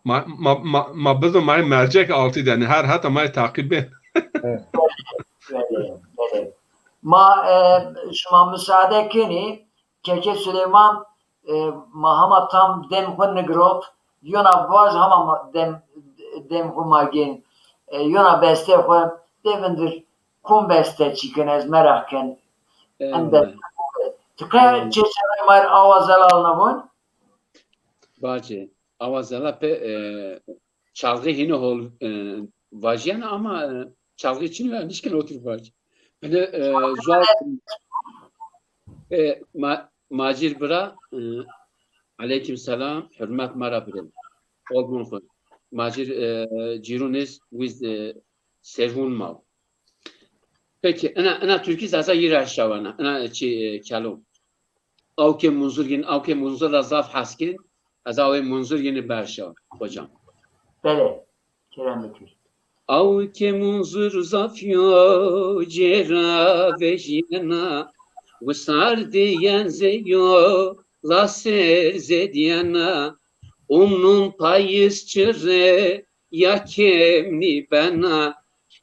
ma, ma, ma, ma bizo ma mercek altî de, yanî her heta ma teqîb bên. Evet. Belê, belê. Ma, e, şima musaade kenî, Keke Suleyman, e, ma hema tam dem xwu nigirot, yona vaj hema ma dem, dem xwu ma gên, e, yona bestê xwu de vindir kom beste çîkin ez meraq ken. Em beste. Ti qe çê çerê ma rê awa zelal nabon? Bacê, awa zelal pe, e, çalgî hînî hol, e, vajîyena ama, e, çalgî çin ve nişken otur vaj. Bine, e, zual, e, ma-, Macir bira, e, aleyküm selam, hurmet ma ra birê. Olgun xu. Macir, e, cîrûn iz wiz, e, servûn ma. Peki, ina, ina Türkî zaza yî ra şawana, ina çi, e, kelo. Awkê Munzur yin, Awkê Munzur ra zaf hes kên. Ez Awkê Munzur yini berşa, hocam. Belê, kerem bikir. Awkê Munzur zaf yo cêra vejîyena, wisar diyen zê yo la ser zêdîyena, umnum payîz çirê ya kêm nîbena,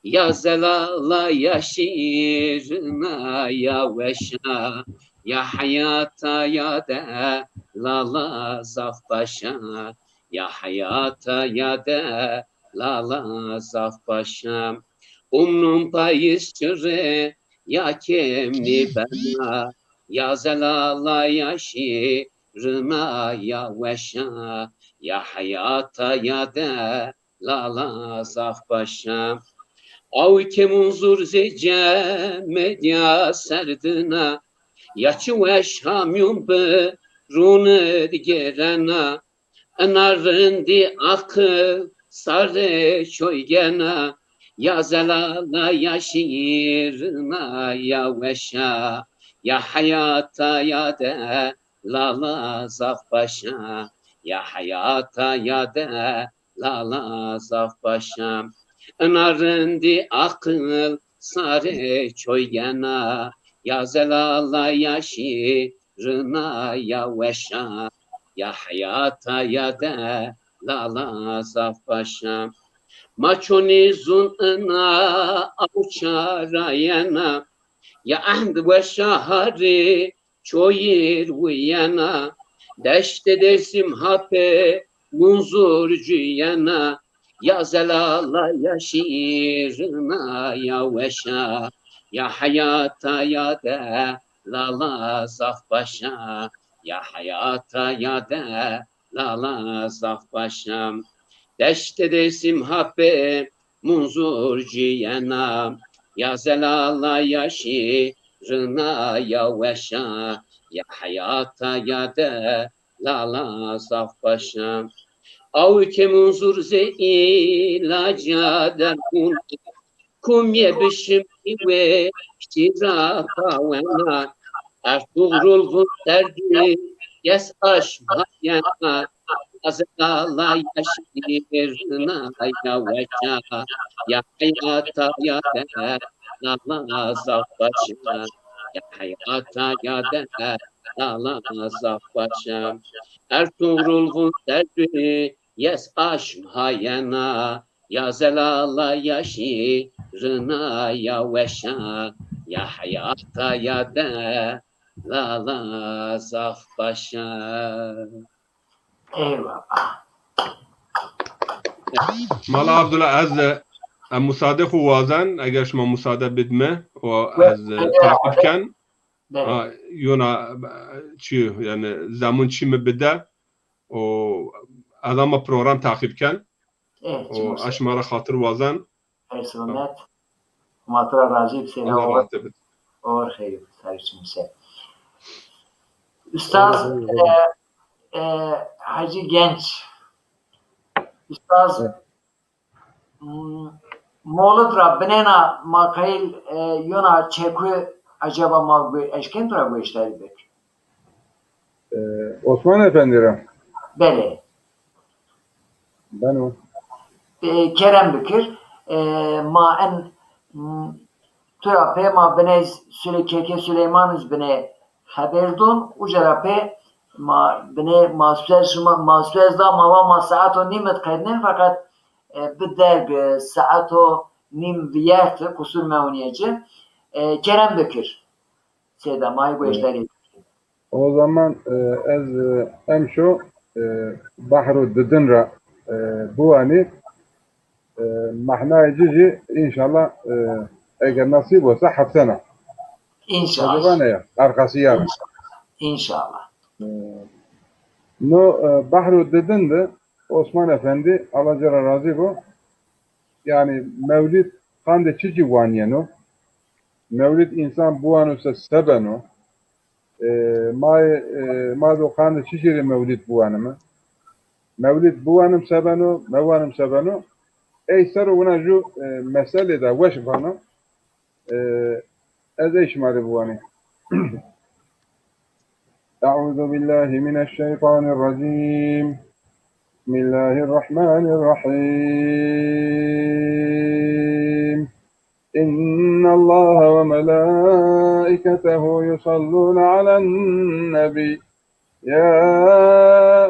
ya zelala ya şîrina ya weşa, ya heyata ya delala zaf baş a, ya heyata ya delala zaf baş a. Umnum payîz çirê ya kêm nîbena, ya zelala ya şîrina ya weşa, ya heyata ya de lala zaf baş a. Awkê Munzur zê cemedîya serdina, ya çi weş hamyon bi rûnid gêrena, ina rindî aqil sarê çoy gena, ya zelala ya şîrina ya weşa, ya heyata ya de lala zaf baş a. Ya heyata ya de lala zaf baş a. Ina rindî aqil sarê çoy yena, ya zelala ya şîrina ya weş a. Ya heyata ya de lala zaf baş a. Ma çonî zûn ina awça ra yena, ya ehnd weşa harî çoyîr wiyena. Deştê Dêrsim ha pê Munzur cuyena, ya zelala ya şîrina ya weş a. Ya heyata ya de lala zaf baş a. Ya heyata ya de lala zaf baş a. Deştê Dêrsim ha pê Munzur cuyena, ya zelala ya şîrina ya weş a. Ya heyata ya de lala zaf baş a. Awikê Munzur zê îlaca dermûn a, kumyê bişimî wê kî ra pawena. Ertugrul vun serdî, yes aşm ha yena, ya zelala ya şîrina ya weş a. Ya heyata ya de lala zaf baş a. Ya heyata ya de lala zaf baş a. Ertugrul vun serdî, yes aşm ha yena, ya zelala ya şîrina ya weş a. Ya heyata ya de lala zaf baş a. Eyvallah. Mala Abdullah, ez, e, musade xu wazen, eger şima musade bid mi, o ez, e, taqib ken. Ha, yona, e, çi, yani, zemun çi mi bide, o ez ama program taqib ken. O ez şima ra xatir wazen. Ey selamet. Ma tu ra razî bi, seyda. Allah rahat bid. Or xeyr, sarı çimse. Ustaz, e, e, Hacı Genç. Ustaz, hmm, Molid ra binêna ma qayîl, e, yona çekû, acaba ma gu-, eşkên tu ra gueştarî bik? E, Osman Efendi ra? Belê. Beno. E, kerem bikir. E, ma en, m, tu ra pê ma binê Süley-, Keke Süleyman iz binê xeber dun. Uca ra pê ma binê ma suez şima, ma suez da ma va ma saeto nîm id qednên, feqet, e, bi derg, e, saeto nîm viyerti, qusur mewnîye ci. E, kerem bikir. Seyda, ma yê gueştarî. O zaman, e, ez, e, emşo, e, Bahro Didin ra, e, biwanî, e, mehnayê ci jî înşallah, e, eger nasîb olsa heftena. Înşallah. Acaba ne ya? Arkası yarın. Înşallah. E, no, e, Bahro Didin de Osman Efendi, Allah ci ra razî bo. Yani mewlid qandê çiçî wanîyeno? Mewlid însan biwano se se beno? E, ma, e, ma do qandê çiçî rê mewlid biwanime? Mewlid biwanim se beno, mewanim se beno? Ey ser o wina ju, e, meselê de weş vano. E, ez ey şima rê biwanî. أعوذ بالله من الشيطان الرجيم. بسم الله الرحمن الرحيم. إن الله وملائكته يصلون على النبي. يا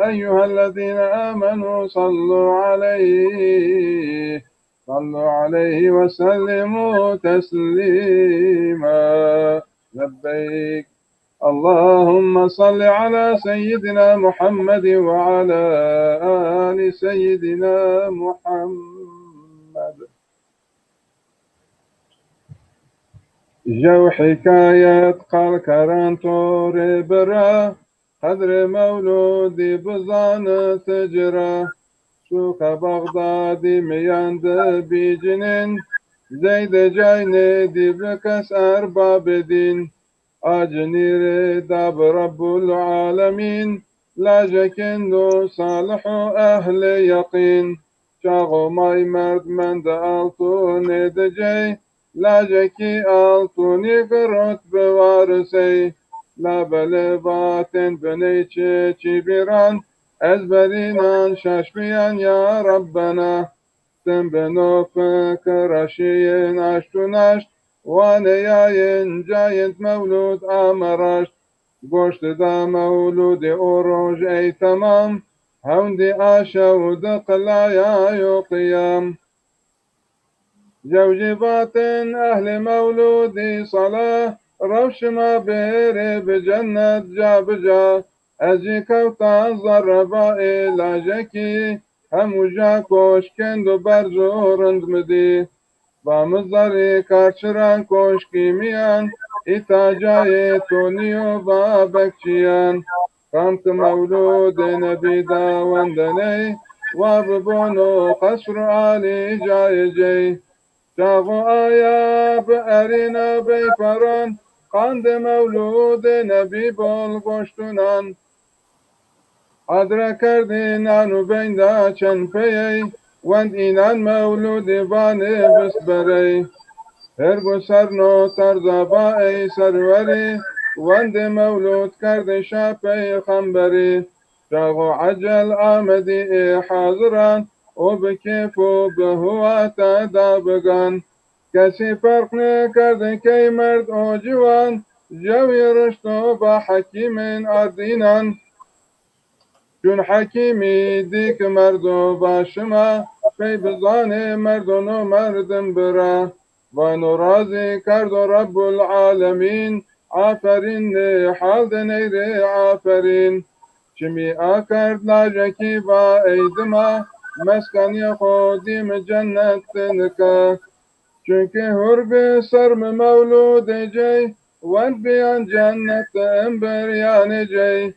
أيها الذين آمنوا صلوا عليه، صلوا عليه وسلموا تسليما. لبيك. اللهم صل على سيدنا محمد وعلى آل سيدنا محمد. Jew hîkayet qal keran to rê bira, qedrê mewlûdî bizani ti ci ra. Sûqe Bexdadî miyan di bî cinên, zey de cay nêdî bi kes erbabê dîn. A cinî rê da bi Rebbul Alemîn, lajekên do salih û ehlê yeqîn. Çaxo may merd mende altûnê di cey, lajekî altûnî girot bi warisey. Labelê vatên biney çi çî bîran, ez berînan şaş bîyan ya Rebbena. Tim bi no fikir ra şîyên aşt û naşt, waneyayên cayên mewlûd ame raşt. Goşt da mewlûdê o roj ey temam, hewndî a şew di qilaya yo qiyam. Jew jî vatên ehlê mewlûdî sala, rew şima bêrê bi cennet ca bi ca. Ez jî kewta zerre va ê lajekî, hem uja koşkên do berz û rind mi dî. Va mi zerrî karçiran koşkî mîyan, îta cayê to nîyo va bekçîyan. Kam ki mewlûdê Nebî da wendeney, wa bibono qesr û alî cayê cey. Çaxo aya bi erîna bey peran, qandê mewlûdê Nebî bol goşt û nan. Hadre kerdî nan û beyn da çend peyey, wend înan mewlûdî vanê vist berey. Hirg û ser no terza va ey serwerî, wendê mewlûd kerdî şa peyxemberî. Çaxo ecel amedî ê haziran, o bi kêf û bi huwate da bi gan. Kesî ferq nêkerdê key merd û ciwan, jewî rişto ba hekîmên ardînan. Çun hekîmî dî ki merdo va şima, pey bizanê merdo no merdim bira. Vano razî kerdo Rebbul Alemîn, aferîn nê hal de ney rê aferîn. Çimî akerd lajekî va ey dima, meskenî xo dî mi cennet de nika. Çunke hur bi ser mi mewlûdê cey, wend bîyan cennet de em beryanê cey.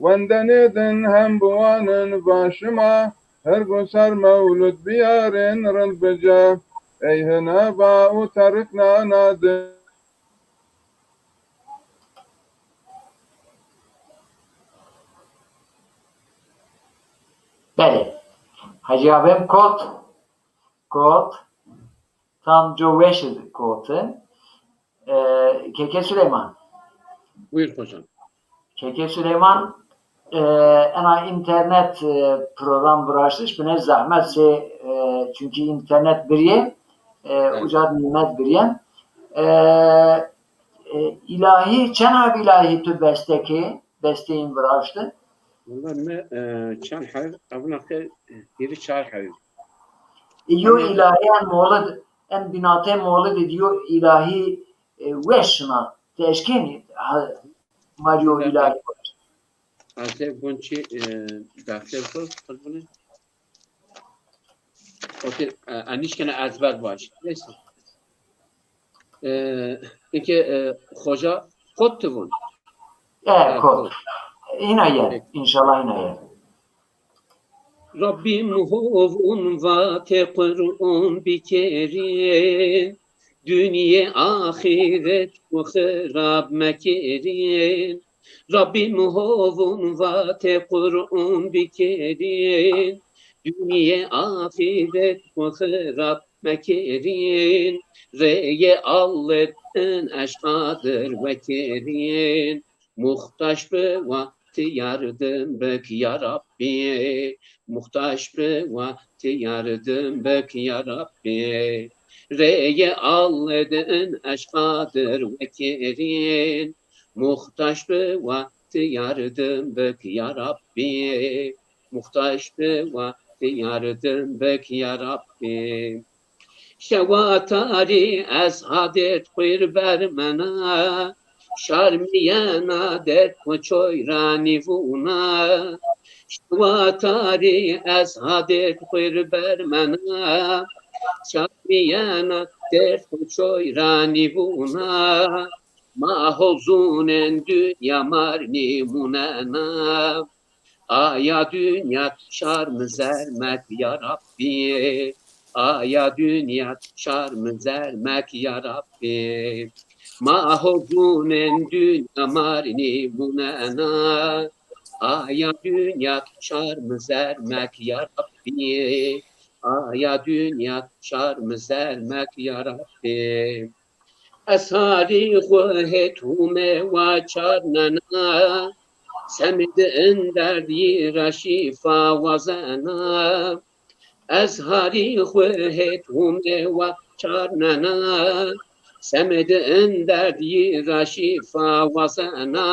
Wendenê din hem biwanin va şima, hirg û ser mewlûd biyarên rind bi ca. Ey hina va û teriknana din. Belê. Hecî Abem kot. Kot. Tam co weş id kotin. E, Keke Süleyman. Buyur hocam. Keke Süleyman, e, ena înternet, e, program viraştiş bine zehmet sê, e, çunkî înternet birîyê, e, uca nîmet birîyen. E, e, îlahî, çend heb îlahî tu beste kê, besteyîn viraşti? Wella mi, e, çend heb, evna ke hîrî çar heb. E, yo îlahî en molid, en bînatê molid id yo îlahî, e, weş şina. Ti eşkenî, ha, Mario îlahî weş. Ez ê gunçî, e, defter xo qilbine. Okey, e, e, nişkene ezber baş. Neyse. E, peki, e, hoca kot ti vun? E, kot. Îna yen. Înşallah îna yen. Rabbî mi hovun vatê Qur'on bikerî, dinyê axîret xwu xirab mekerî. Rabbî mi hovun vatê Qur'on bikerî, dinyê axîret xwu xirab mekerî. Reyê Allê in eşqa dir wekerî. Muxtaç biwa ti yardim bik ya Rabbî, muxtaç biwa ti yardim bik ya Rabbî. Reyê Allê di in eşqa dir wekerîn, muxtaç biwa ti yardim bik ya Rabbî, muxtaç biwa ti yardim bik ya Rabbî. Şewa tarî ez ha derd xwir bermena, şarmîyena derd xwu çoy ra nîvûna. Şewa tarî ez ha derd xwir bermena, şarmîyena derd xwu çoy ra nîvûna. Ma hozûnên dinya mar nîmûnena. Aya dinya şar mi zermek ya Rabbî. Aya dinya şar mi zermek ya Rabbî. Ma hozûnên dinya mar nîmûnena. Aya dinya şar mi zermek ya Rabbî. Aya dinya şar mi zermek ya Rabbî. Ez harî xwu hêt hûmê wa çarnena, semê di in derd yî ra şîfa wazena. Ez harî xwu hêt hûmê wa çarnena, semê di in derd yî ra şîfa wazena.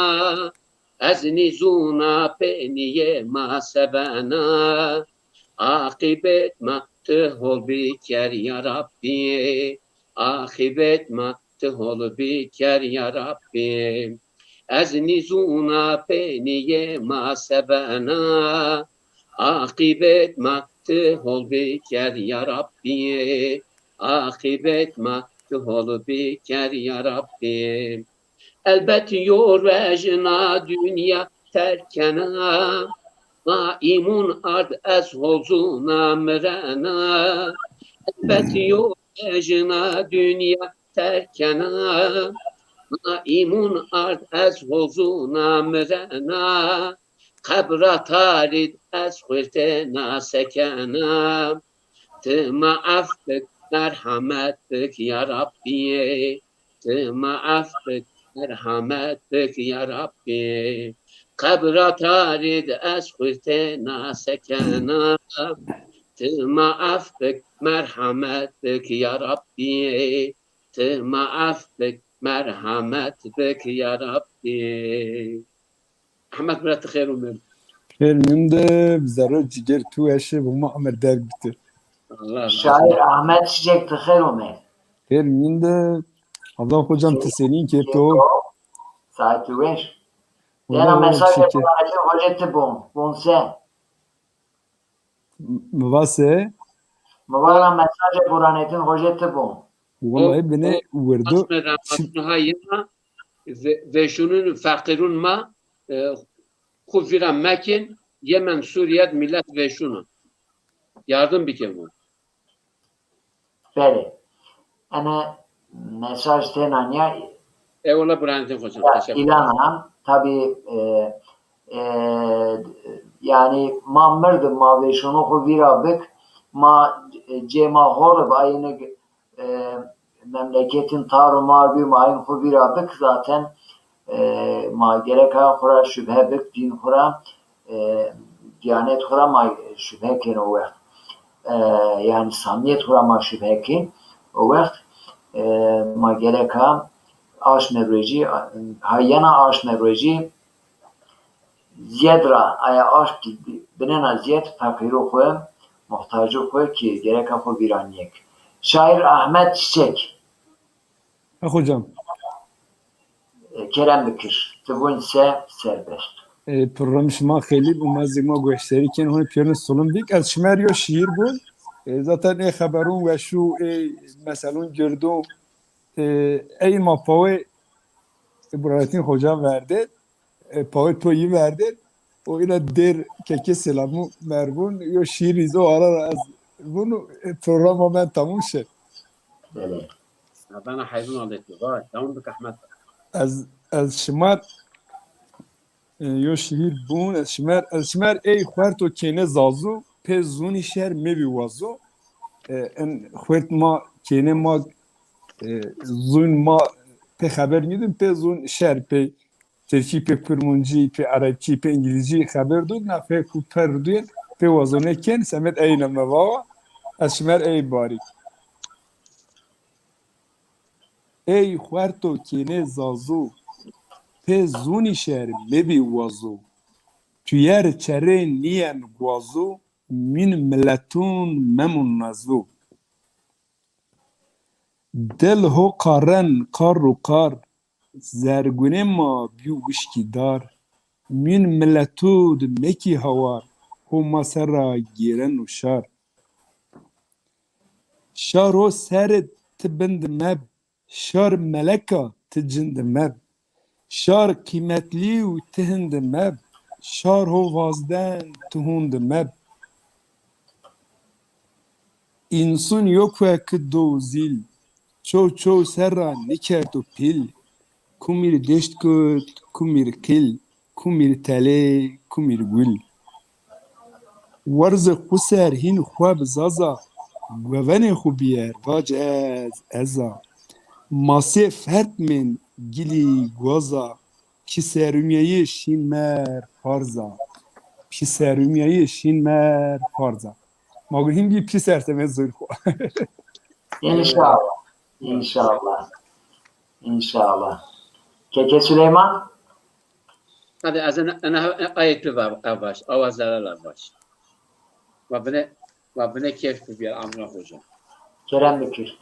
Ez nîzûna pênîyê ma se bena, aqîbet ma ti hol biker ya Rabbî, aqîbet ma ti hol biker ya Rabbî. Ez nîzûna pênîyê ma se bena, aqîbet ma ti hol biker ya Rabbî, aqîbet ma ti hol biker ya Rabbî. Elbet yo roj na dinya terk kena, ma îmûn ard ez hozûna mirena. Elbet yo roj na dinya terk kena, ma îmûn ard ez hozûna mirena. Qebra tarîd ez xwirtêna sekena. Ti ma ef bik, merhamet bik ya Rabbî. Ti ma ef bik, merhamet bik ya Rabbî. Qebra tarîd ez xwirtêna sekena. Ti ma ef bik, merhamet bik ya Rabbî. Ti ma ef bik, merhamet bik ya Rabbî. Ehmed bira, ti xêr û mêr. Xêr mîyûn de, bi zerro cîgêr tu weş ê, bi ma emir derg bitir. Allah razı olsun. Şair Ahmet Çiçek, ti xêr û mêr. Xêr mîyûn de, Abdullah hocam, ti senîn, keyf to? Saet weş. Dena mesajê Burhanettin Hoca ti bon, bon se. Mi va se? Mi va ra mesajê Burhanettin Hoca ti bon. Wellahî binê wirdo. Asme Ramazan ha yena ve-, veşûnûn feqîrûn ma, e, xwu vîra mekên, Yemen, Sûrîye de milet veşûn o. Yardim bikên wan. Belê. Ene mesaj têna nîya. Eyvallah Burhanettin Hocam. Ya, teşekkür. Îlan a. Tabî, e, e, yanî ma mirdim, ma vêşonê xwu vîra bik, ma, e, cê ma hor ib, ayînig, e, memleketîn tar û mar bî, ma ayîn xwu vîra bik, zaten, e, ma gereka xwu ra şubhe bik, dîn xwu ra, e, diyanet xwu ra ma şubhe kên o wext. E, yanî samîyet xwu ra ma şubhe kên o wext, e, ma gereka aşme rojî, ha yena aşme rojî zîyed ra, aya aşm kî binena zîyed, feqîrû xwu, muhtacû xwu kî gereka xwu vîra nîyek. Şair Ahmet Çiçek. Ha hocam. E, kerem bikir. Ti vûn se serbest. E, programê şima xeylî bû, ma zî ma gueşterî kên, hûn pîyorîn solûn bik. Ez şima rê yo şîîr bûn. E, zaten ê xeberûn weşû, ê meselûn girdû. E, ey ma pawê Burhanettin Hoca verdê. E, pawê to yî verdê. O îna dêr kekê selamû merbûn. Yo şîîrî zî o ara ra ez vûn, e, programa men tamûm şi. Belê. Bena heyvûn aletî. Vay, dewam bik Ehmed. Ez, ez şima rê, e, yo şîîr bûn, ez şima rê, ez şima rê ey xuerto kênê zazû, pê zûnî şer mebî wazû. E, in xuert ma, kênê ma, e, zûn ma pê xeber nîdin, pê zûn şer, pê tirkî, pê kurmuncî, pê erebkî, pê îngilîzcî xeber dûn, na pê ku per duyên, pê wazonê kên, semed eyne me vawa, ez şima rê ey barî. Ey xuerto kênê zazû, pê zûnî şer mebî wazû. Tuyer çerê nîyen guazû, mîn miletûn memûn nazû. Dil ho qaren qar û qar, zergunê ma bî wişkî dar. Mîn miletû di mekî hawar, ho ma ser ra gêren û şar. Şar ho ser id ti bin di meb, şar meleka ti cin di meb. Şar qîmetlî û ti hin di meb, şar ho vazden ti hûn di meb. Însun yo kue ki do zîl, çow çow ser ra nîkerdo pîl, kumîr deşt kut, kumîr qîl, kumîr telê, kumîr gul. Werzi xwu ser hîn xwu bi zaza, guevenê xwu bîyer, vac ez, ez a. Masê fertmên gilî goza, pîserumyeyê şîn mer farza. Pîserumyeyê şîn mer farza. Ma gu hîn bî pîser semê zor xo. İnşallah. İnşallah. İnşallah. Keke Süleyman? Hadi ez ena, ena ayê tu va-, ev vaş. Awa zelal ev vaş. Wa bine, wa bine keyf tu biyar Amra Hoca. Kerem bikir.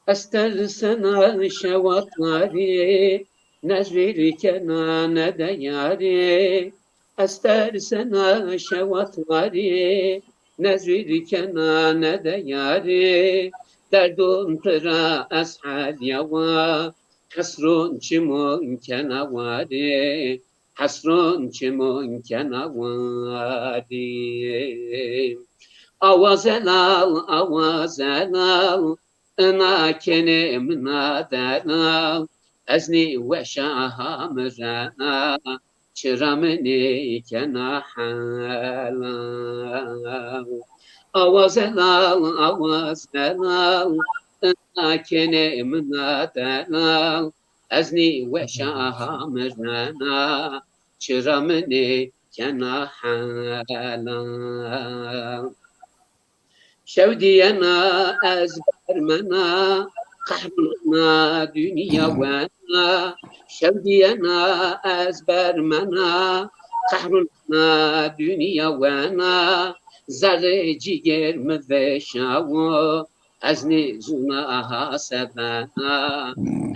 Ester sena şewatlarî, nezwîr kena ne de yarî. Ester sena şewatlarî, nezwîr kena ne de yarî. Derdun pira ez hediyawa, hesrun çimon kena warî. Hesrun çimon kena warî. Awa zelal, awa zelal, ina kenê mina delal, ez nî weşa hamrena, çira mi nêkena helal. Awa zelal, awa zelal, ina kenê mina delal, ez nî weşa hamrena, çira mi nêkena helal. Şew dîyena ez bermena, qehrûna dinya wena. Şew dîyena ez bermena, qehrûna dinya wena. Zerrê cîgêr mi veşawo, ez nî zûna hasedena,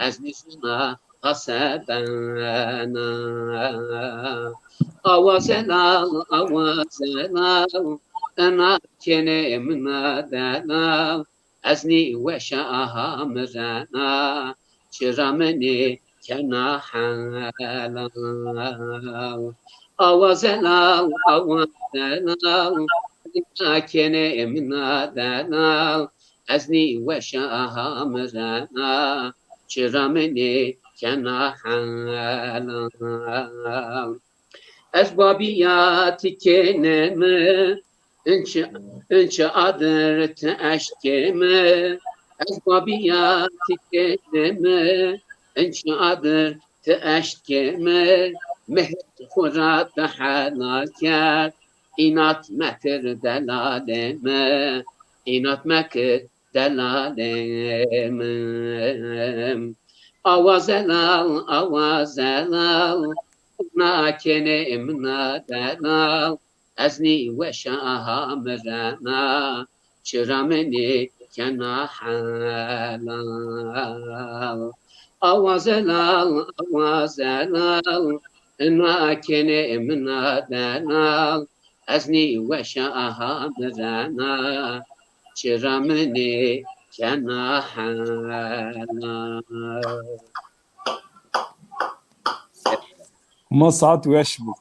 ez nî zûna hasedena. Awa zelal, awa zelal, ina kenê mina delal, ez nî weşa hamrena, çira mi nêkena helal. Awa zelal, awa zelal, ina kenê mina delal, ez nî weşa hamrena, çira mi nêkena helal. Ez babîya ti kenê mi, inç, inç adir ti eşkê mi. Ez babîya ti kenê mi, inç adir ti eşkê mi. Mihr xwu ra ti helal kerd, înat mekir delalê mi. Înat mekir delalê mi. Awa zelal, awa zelal, na kenê mina delal, ez nî weşa hamrena, çira mi nêkena helal. Awa zelal, awa zelal, na kenê mina delal, ez nî weşa hamrena, çira mi nêkena helal. Ma saet weş bû.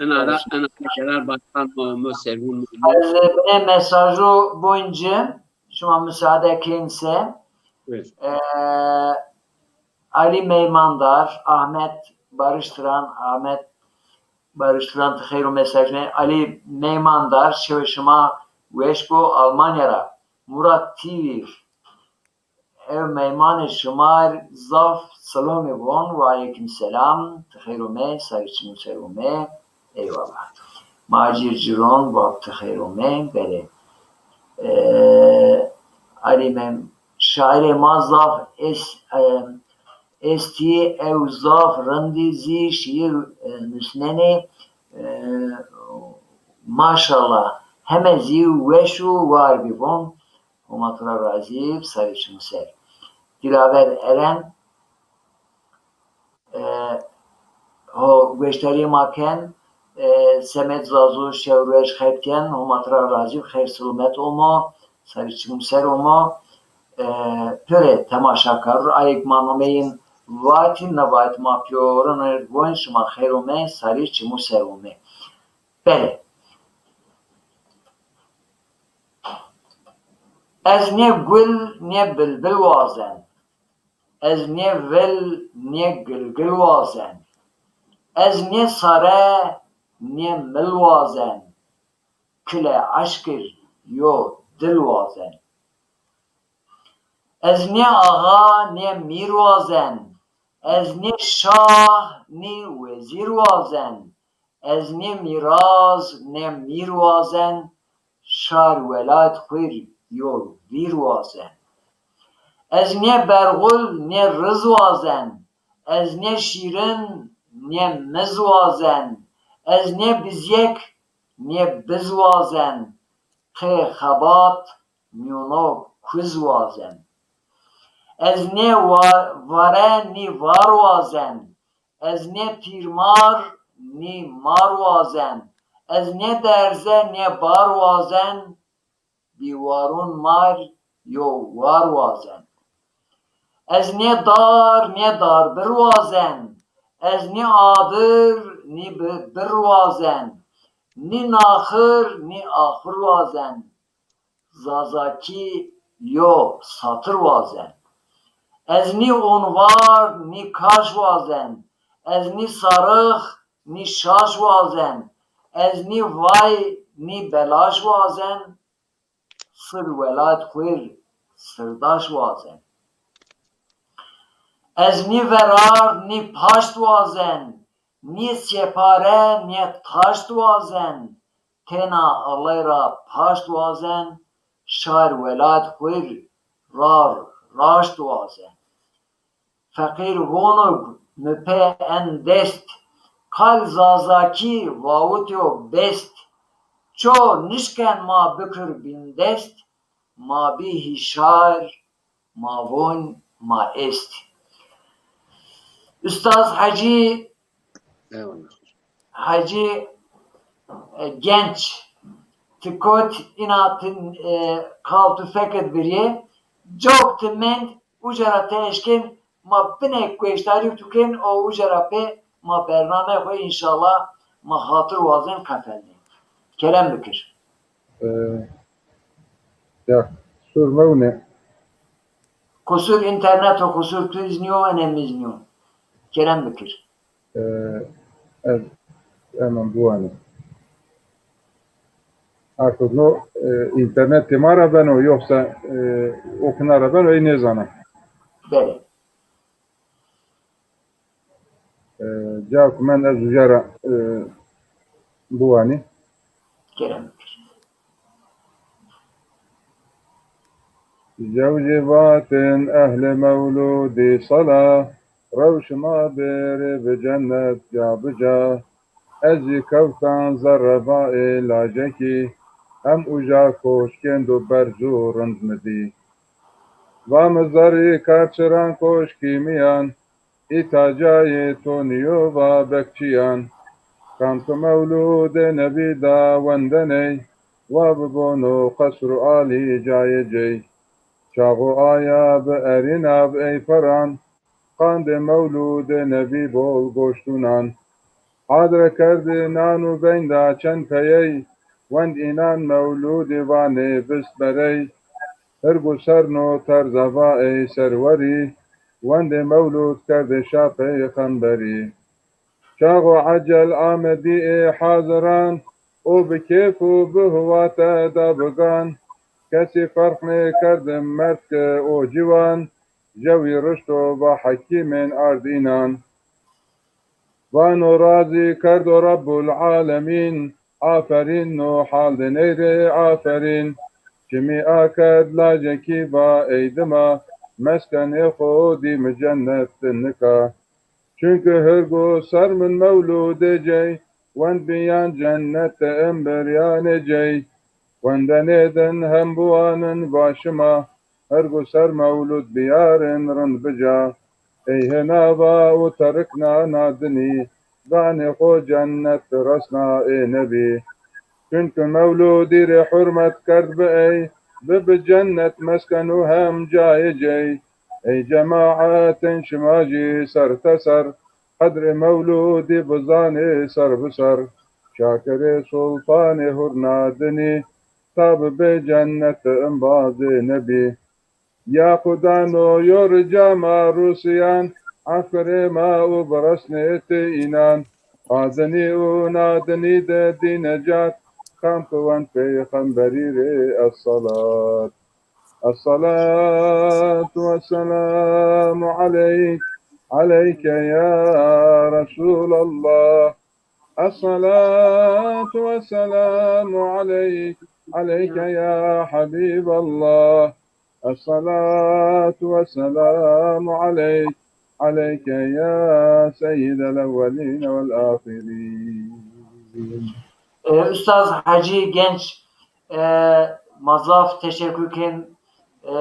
Ena ra, ena ra Celal Başkan ma omo servûn ma. Ez binê mesajo boyunca şima müsaade kense. Buyur. E, Ali Meymandar, Ahmet Barıştıran, Ahmet Barıştıran ti xeyr ûmê serçinê. Ali Meymandar, şew şima weş bo, Almanya ra. Murat T V, ew meymanê şima zaf silomî von. Wa aleykum selam. Ti xeyr ûmê, sarî çim û ser ûmê. Eyvallah. Macir Ciron, wa ti xeyr ûmê. Belê. E, Ali Mem-, şairê ma zaf es-, e, estî, ew zaf rindî zî şîîr, e, nusnenê, e, maşallah, heme zî weş û war bî von. Homa tu ra razî, sarî çim û ser. Dilaver Eren, e, ho gueştarî ma ken, e, Semed Zazu, şew roj xeyr ken, Homa tu ra razî, xeyr silomet omo, sarî çim û ser omo. E, pêro temaşakar, ayêk ma nomeyên vatî, na vatî ma pêrorin ê von, şima xeyr ûmê, sarî çim û ser ûmê. Belê. Ez nê gul nê bilbil wazen. Ez nê vil nê gilgil wazen. Ez nê sare nê mil wazen. Kile eşkir yo dil wazen. Ez nê axa nê mîr wazen, ez nê şah nê wezîr wazen, ez nê mîraz nê mîr wazen, şar welat xwir yo vîr wazen. Ez nê berxul nê riz wazen, ez nê şîrin nê miz wazen, ez nê bizyek nê biz wazen, qê xebat mîyono kuz wazen. Ez nê wa-, vare nî var wazen, ez nê tîrmar nî mar wazen, ez nê derze nê bar wazen, bîwarûn mar yo war wazen. Ez nê dar nê darbir wazen, ez nî adir nî bi-, bir wazen, nî naxir nî axir wazen. Zazakî yo satir wazen. Ez nî unvar nî kaş wazen, ez nî sarix nî şaş wazen, ez nî vay nî belaş wazen, sir welat xwir sirdaş wazen. Ez nî verard nî paşt wazen, nî separe nî taşt wazen, tena Allay ra paşt wazen, şar welat xwir rar raşt wazen. Feqîr vonog mi pê en dest, qal Zazakî vawityo best. Ço nişken ma bikir bîndest, ma bî hîşar, ma von ma est. Ustaz Hecî, Eyvallah. Hecî, e, Genç, ti kot îna ti, e, qal tu fekit birîyê, cok ti mend, uca ra ti eşkên, ma binê gueştarî tu kên û uca ra pê ma bernameyê xo înşallah ma xatir wazên qefelnên. Kerem bikir. E, ya, qusur mewnê. Qusur înternet o, qusur tu îznî yo, enê mi îznî yo. Kerem bikir. E, ez hemen biwanî. Artık no, e, internetê ma ra beno, yoksa, e, o kina ra beno, ey nêzana. Belê. E, cewab men ez uca ra, e, biwanî. Kerem bikir. Zewcî vatin ehlê mewlûdî sala, rew şima bêrê bi cennet ca bi ca. Ez zî kewtan zerrebaê lacekî, hem uca koşkên do berz û rind mi dî. Va mi zerrî kar çiran koşkî miyan, îta cayê to nîyo va bekçîyan. Kam tu mewlûdê Nebî da wendeney, wa bibono qesr û alî cayê cey. Çaxo aya bi erînav ey peran, qandê mewlûdê Nebî bol goştûnan. Hadre kerdî nan û beynda çend peyey, wend înan mewlûdî vanê bist berey. Hirg û serno terza va ey serwerî, wendê mewlûd kerdê şa peyxemberî. Çaxo ecel amedî ê haziran, o bi kêf û bi hiwate da bi gan. Kesî ferq nêkerdi merd ke o ciwan, jewî rişto va hekîmên ard înan. Vano razî kerdo Rebbul Alemîn, aferîn no hal de ney rê aferîn. Çimî akerd lacekî va ey dima, meskenê xo dî mi cennet de nika. Çunke hirg û ser min mewlûdê cey, wend bîyan cennet de em biryanê cey. Wendenê din hem biwanin va şima, hirg û ser mewlûd biyarên rind bi ca. Ey hêna va û terikna na dinî, ganê xo cennet de resna ê Nebî. Çunke mewlûdî rê hurmet kerd bi ey, bi bi cennet mesken û hem cayê cey. Ey cemaetên şima jî serteser, qedrê mewlûdî bizanê ser bi ser. Şakirê sultanê hurna dinî, ta bibê cennet de embazê Nebî. Ya Xuda no yo rica ma Rûsiyan, ef kerê ma û biresnê ti înan. A dinî û na dinî de dî necat, kam ki wend peyxemberî rê esselat. الصلاة والسلام عليك، عليك يا رسول الله. الصلاة والسلام عليك، عليك يا حبيب الله. الصلاة والسلام عليك، عليك يا سيد الأولين والآخرين. E, Ustaz Hacı Genç, e, ma zaf teşekkür ken. E,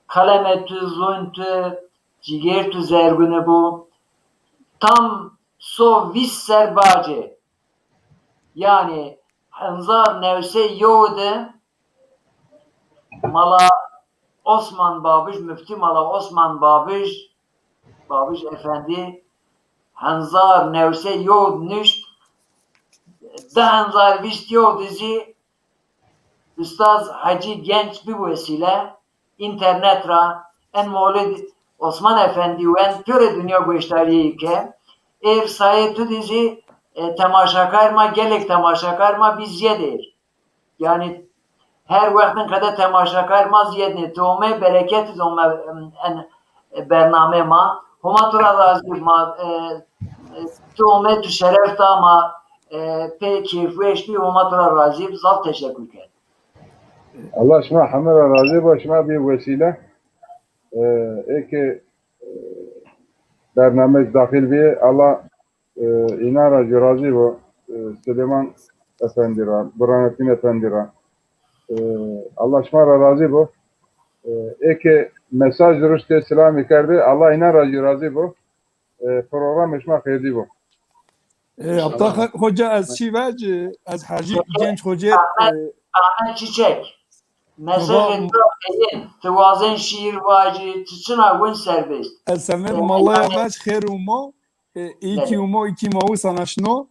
kalemê tu, zûn tu, cîgêr tu zergûne bo. Tam so vîst ser bacê. Yanî hezar new sey yew de Mala Osman Babij, Muftî Mala Osman Babij, Babij Efendî, hezar new sey yew nuşt, di hezar vîst yew de zî Ustaz Hacî Genç bi wesîle înternet ra en Mewlid Osman Efendî û en pêro dinya goşdarîyeyî ke, êr sayê tu de zî, e, temaşakar ma, gelek temaşakar ma bî zîyed êr. Yanî her wext in qede temaşakar ma zîyednê. Tu ome bereket ome en, e, bernamê ma. Homa tu ra razî ma, e, e, tu ome tu şeref da ma, e, pê keyfweş bî, Homa tu ra razî, zaf teşekkür ken. Allah şima heme ra razî bo, şima bî wesîle. E, eke, e, bernameyêk daxil bî, Allah e, înan ra jî razî bo. E, Silêman Efendî ra, Burhanettin Efendî ra. E, Allah şima ra razî bo. E, eke mesaj ruştê, selamî kerdê, Allah înan ra jî razî bo. E, programê şima xêrlî bo. E, Abdullah Hoca, ez çî vecî, ez Hacî Genç Hocê, e, Ahmet Çiçek. Mesajê to eyin. Ti wazên şîîr vacî, ti çina win serbest. Ez semed malaya vec xêr ûmo. E, î kî ûmo, î kî ma wisa naşno.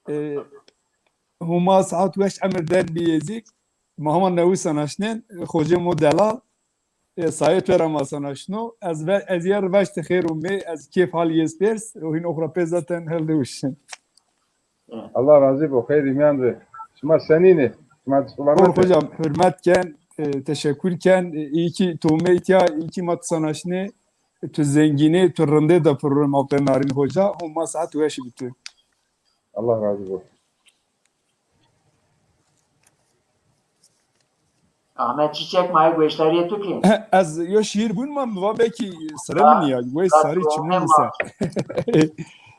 E, Huma saet weş emir der bîyê zî. Ma hema newisa naşnên, e, xocê mo delal. E, sayê tu ra ma sa naşno. Ez ve, ez yer veşti xêr ûmê, ez kêf hal yê pêrs, o hîn oxra pê zaten helde uşin. Allah razî bo, xeyrî mîyan de. Şima senîn ê? Şima selamet ê? Hocam, hurmet ken, e, teşekkür ken, e, î kî tu ûmê îtya, î kî ma tu sa naşnê, e, tu zengînê, tu rindê da program Altay Narin Hoca, homa saet weş bi tu. Allah razî bo. Ahmet Çiçek, ma yê goşdarîyê tu kî. He, ez yo şîîr bûn ma, mi va belkî sire min ya, wey sarî çimûn mi ser.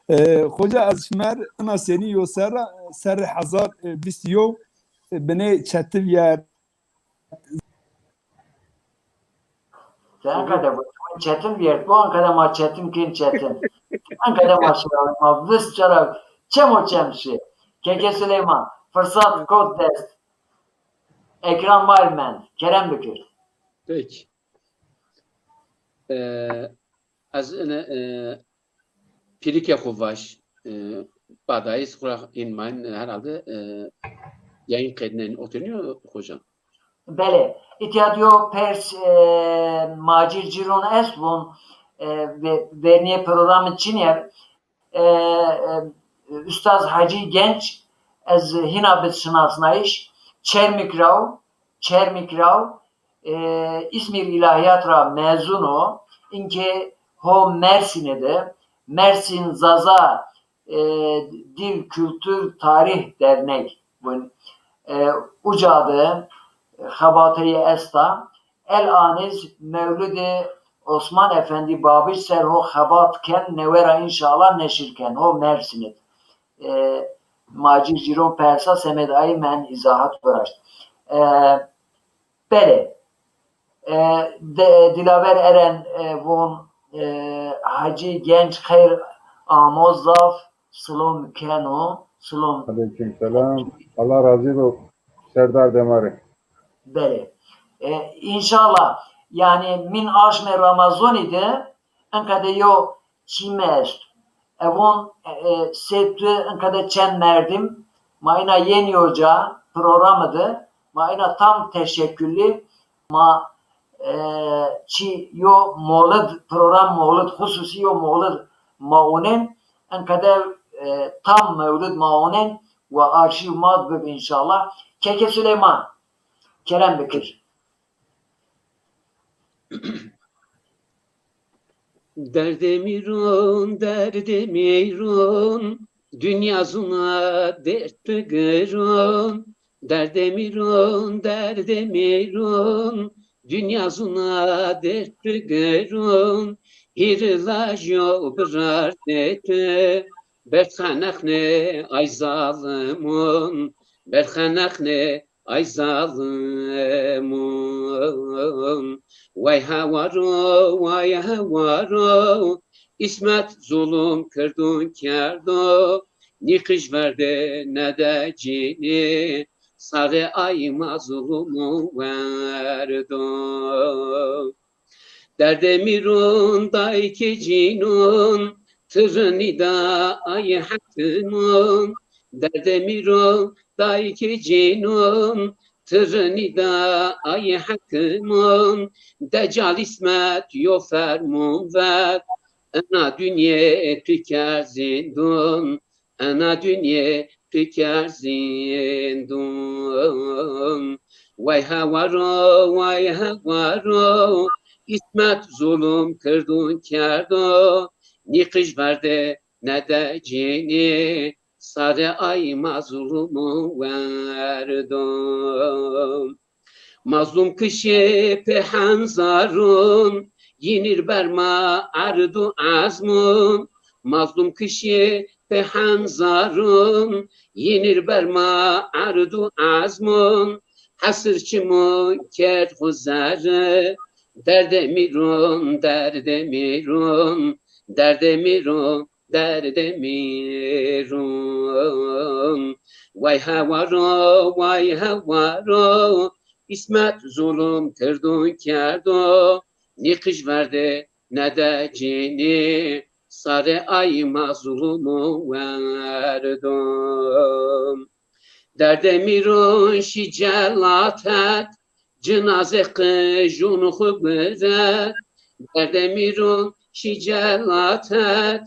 E, Xoca, ez şimer ina senî yo serra, serrê hezar, e, bîst yo, e, binê çetiv yer. Ti enqede çetin vîyert, bu enqede ma çetin kên çetin. Enqede ma şirawî ma vist çara çemo çem şi. Keke Silêman, firsat kot dest. Ekran ma rê mend. Kerem bikir. Peki. E, ez ine, e, pîrikê xo vaj, e, badayîs xo ra hîn mayn herhalde, e, yayın kaydına oteniyor hocam. Belê. Îtya di yo pers, e, Macîr Cîron est von, e, ve-, vernîyê programî çinî ya. E, e, Ustaz Hacî Genç, ez hîna bid şinasnayîş. Çermik ra wo, Çermik ra wo, e, Îzmîr Îlahîyat ra mezun o. Inkê ho Mersînî de, Mersîn Zaza e, Dil, Kültür, Tarih Dernek vun. E, uca de xebateyî esta. El anîz Mewlidê Osman Efendî Babij ser ho xebat ken, newe ra înşallah neşir ken. Ho Mersîn id. E, Macîr Cîron persa semed ayî men îzahat viraşt. E, Belê. E, de, Dilaver Eren, e, von, e, Hacî Genç xeyr amo, zaf silom keno. Silom. Aleyküm selam. Allah razî bo. Serdar Demarî. Belê. E, înşallah. Yanî min aşmê Ramazonî de enqede yo çî mi esto. Evon, e, e, sê tu inqede çend merdim, ma ina yenî yo ca, programî de, ma ina tam teşekküllî, ma, e, çî yo molid, program molid, xususî yo molid ma onên, inqede, e, tam mewlid ma onên, wa arşîv ma di bib înşallah. Keke Suleyman, kerem bikir. Derdê mîron, derdê mîron, dinya zûna derd bigiron. Derdê mîron, derdê mîron, dinya zûna derd bigiron. Hîrê lajî yo birardê tu, berxeneqnê ay zalimon, berxeneqnê ay zalimon. Way hewaro, way hewaro, Îsmet zulum kirdon kerdo, nîqij verdê nede cînî, sarê ay mazlumon werdo. Derdê mîron dayikê cînon, tirinî da ay hekimon. Derdê mîron dayikê cînon, tirinî da ay hekimon. Decal Îsmet yo fermon vet, ena dinyê tu kerd zîndon. Ena dinyê tu kerd zîndon. Way hewaro, way hewaro, Îsmet zulum kirdon kerdo, nîqij verdê nede cînî, sarê ay mazlumon werdo. Mazlum kişê pê henzaron, yînîr berma erd û ezmon. Mazlum kişê pê henzaron, yînîr berma erd û ezmon. Hesir çimon kerd xwu zere, derdê mîron, derdê mîron, derdê mîron, derdê mîron. Way hewaro, way hewaro, Îsmet zulum kirdon kerdo, nîqij verdê nede cînî, sarê ay mazlumon werdo. Derdê mîron şî celatet, cinazê qijûn xwu guret. Derdê mîron şî celatet,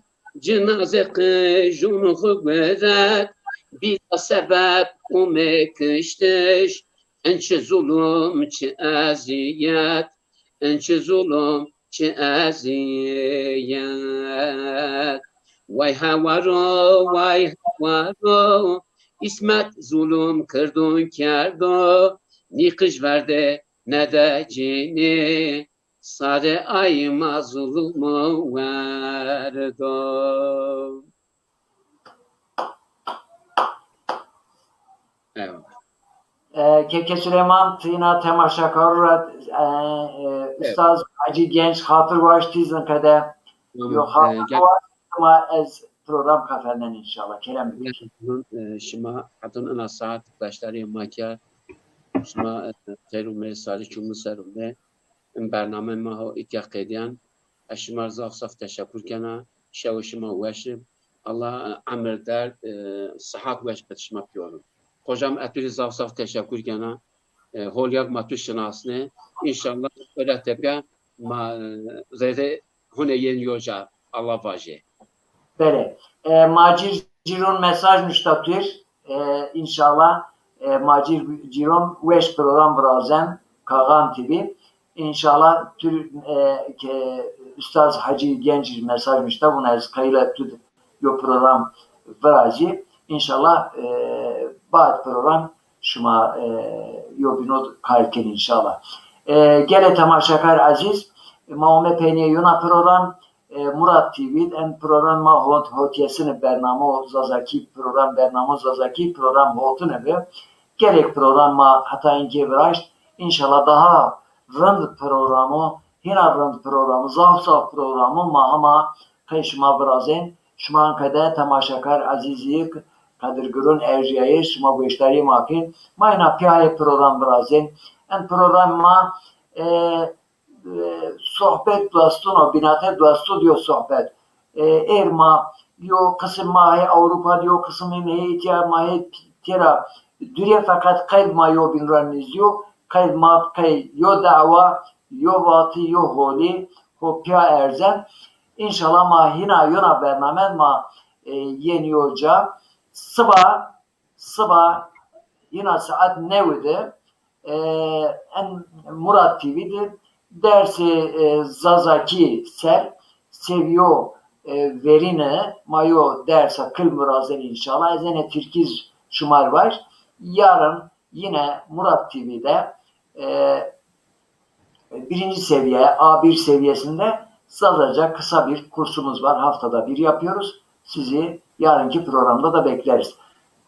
cinazê qijûn xwu guret. Bîla sebeb umê kiştiş, in çi zulum, çi ezîyet, in çi zulum, çi ezîyet. Way hewaro, way hewaro, Îsmet zulum kirdon kerdo, nîqij verdê nede cînî, sarê ay mazlumon werdo. Eyvallah. E, Keke Süleyman, ti îna temaşekaru ra, e, e, Ustaz Hacî Genç xatir waşt, ti zî qede yo xatir waşt, ma ez program qefenden înşallah. Kerem bikir. E, şima hetan ina saet beşdarîyê ma kerd. Şima, e, xeyr û meyr sarî çû mi ser û bê. In bername ma ho îtya qedîyan. Ez şima zaf zaf teşekur kena. Şewe şima weş ib. Allah, e, emir derd, e, sihat weş bid şima pîyorin. Hocam, ez tu rê zaf zaf teşekur kena. E, holyak ma tu şinasnê. Înşallah öyle tepya ma, e, rê rê hune yên yo ca. Allah vajê. Belê. E, Macîr Cîron mesaj nuşta tu rê. E, înşallah, e, Macîr Cîron weş program virazen, Kaxan T V. Înşallah tu, e, ke Ustaz Hacî Genç mesaj nuşta, vûn ez qeyla tu yo program virazî. Înşallah, e, bad program şima, e, yo bîno kar kenî înşallah. E, gelê temaşekar ezîz, ma ome peynîyê yona program, e, Murat T V d, en program ma hot-, hotiyesini bernamo Zazakî, program bernamo Zazakî, program hotine bi. Gerek program ma heta inkê viraşt. Înşallah daha rind programo, hîna rind programo, zaf zaf programo ma hema qey şima virazên. Şima qede temaşekar ezîzî, qedirgiron, erjîyayê şima goşdarî ma kên. Ma hîna pîyayê program virazên. En program ma, e, e, sohbet duaston o, bînate duasto diyo sohbet. E, êr ma, yo qisim ma hê Ewropa di, yo qisim hê îtya ma hê têra durîye, feqet qeyd ma yo bîn ra nîzdî yo, qeyd ma qey yo dawa, yo vatî, yo holî, ho pîya erzen. Înşallah ma hîna yona bername ma, e, yenî yo ca. Siba, siba hîna saet newi de, e, en Murat T V de Dersê e, Zazakî ser seviyo e, verîne ma yo dersa kil virazenê înşallah. Ez êne tirkî şima rê vaj. Yarın yine Murat T V'de e, birinci seviye, A bir seviyesinde Zazaca kısa bir kursumuz var. Haftada bir yapıyoruz. Sizi yarınki programda da bekleriz.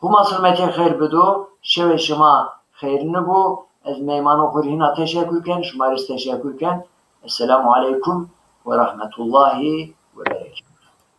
Huma sırmetê xeyr bido, şewê şima xeyrîne bo. Ez meymano xo rê hîna teşekkür ken, şima rê teşekkür ken. Esselamu aleykum ve rahmetullahi ve berekatuhu.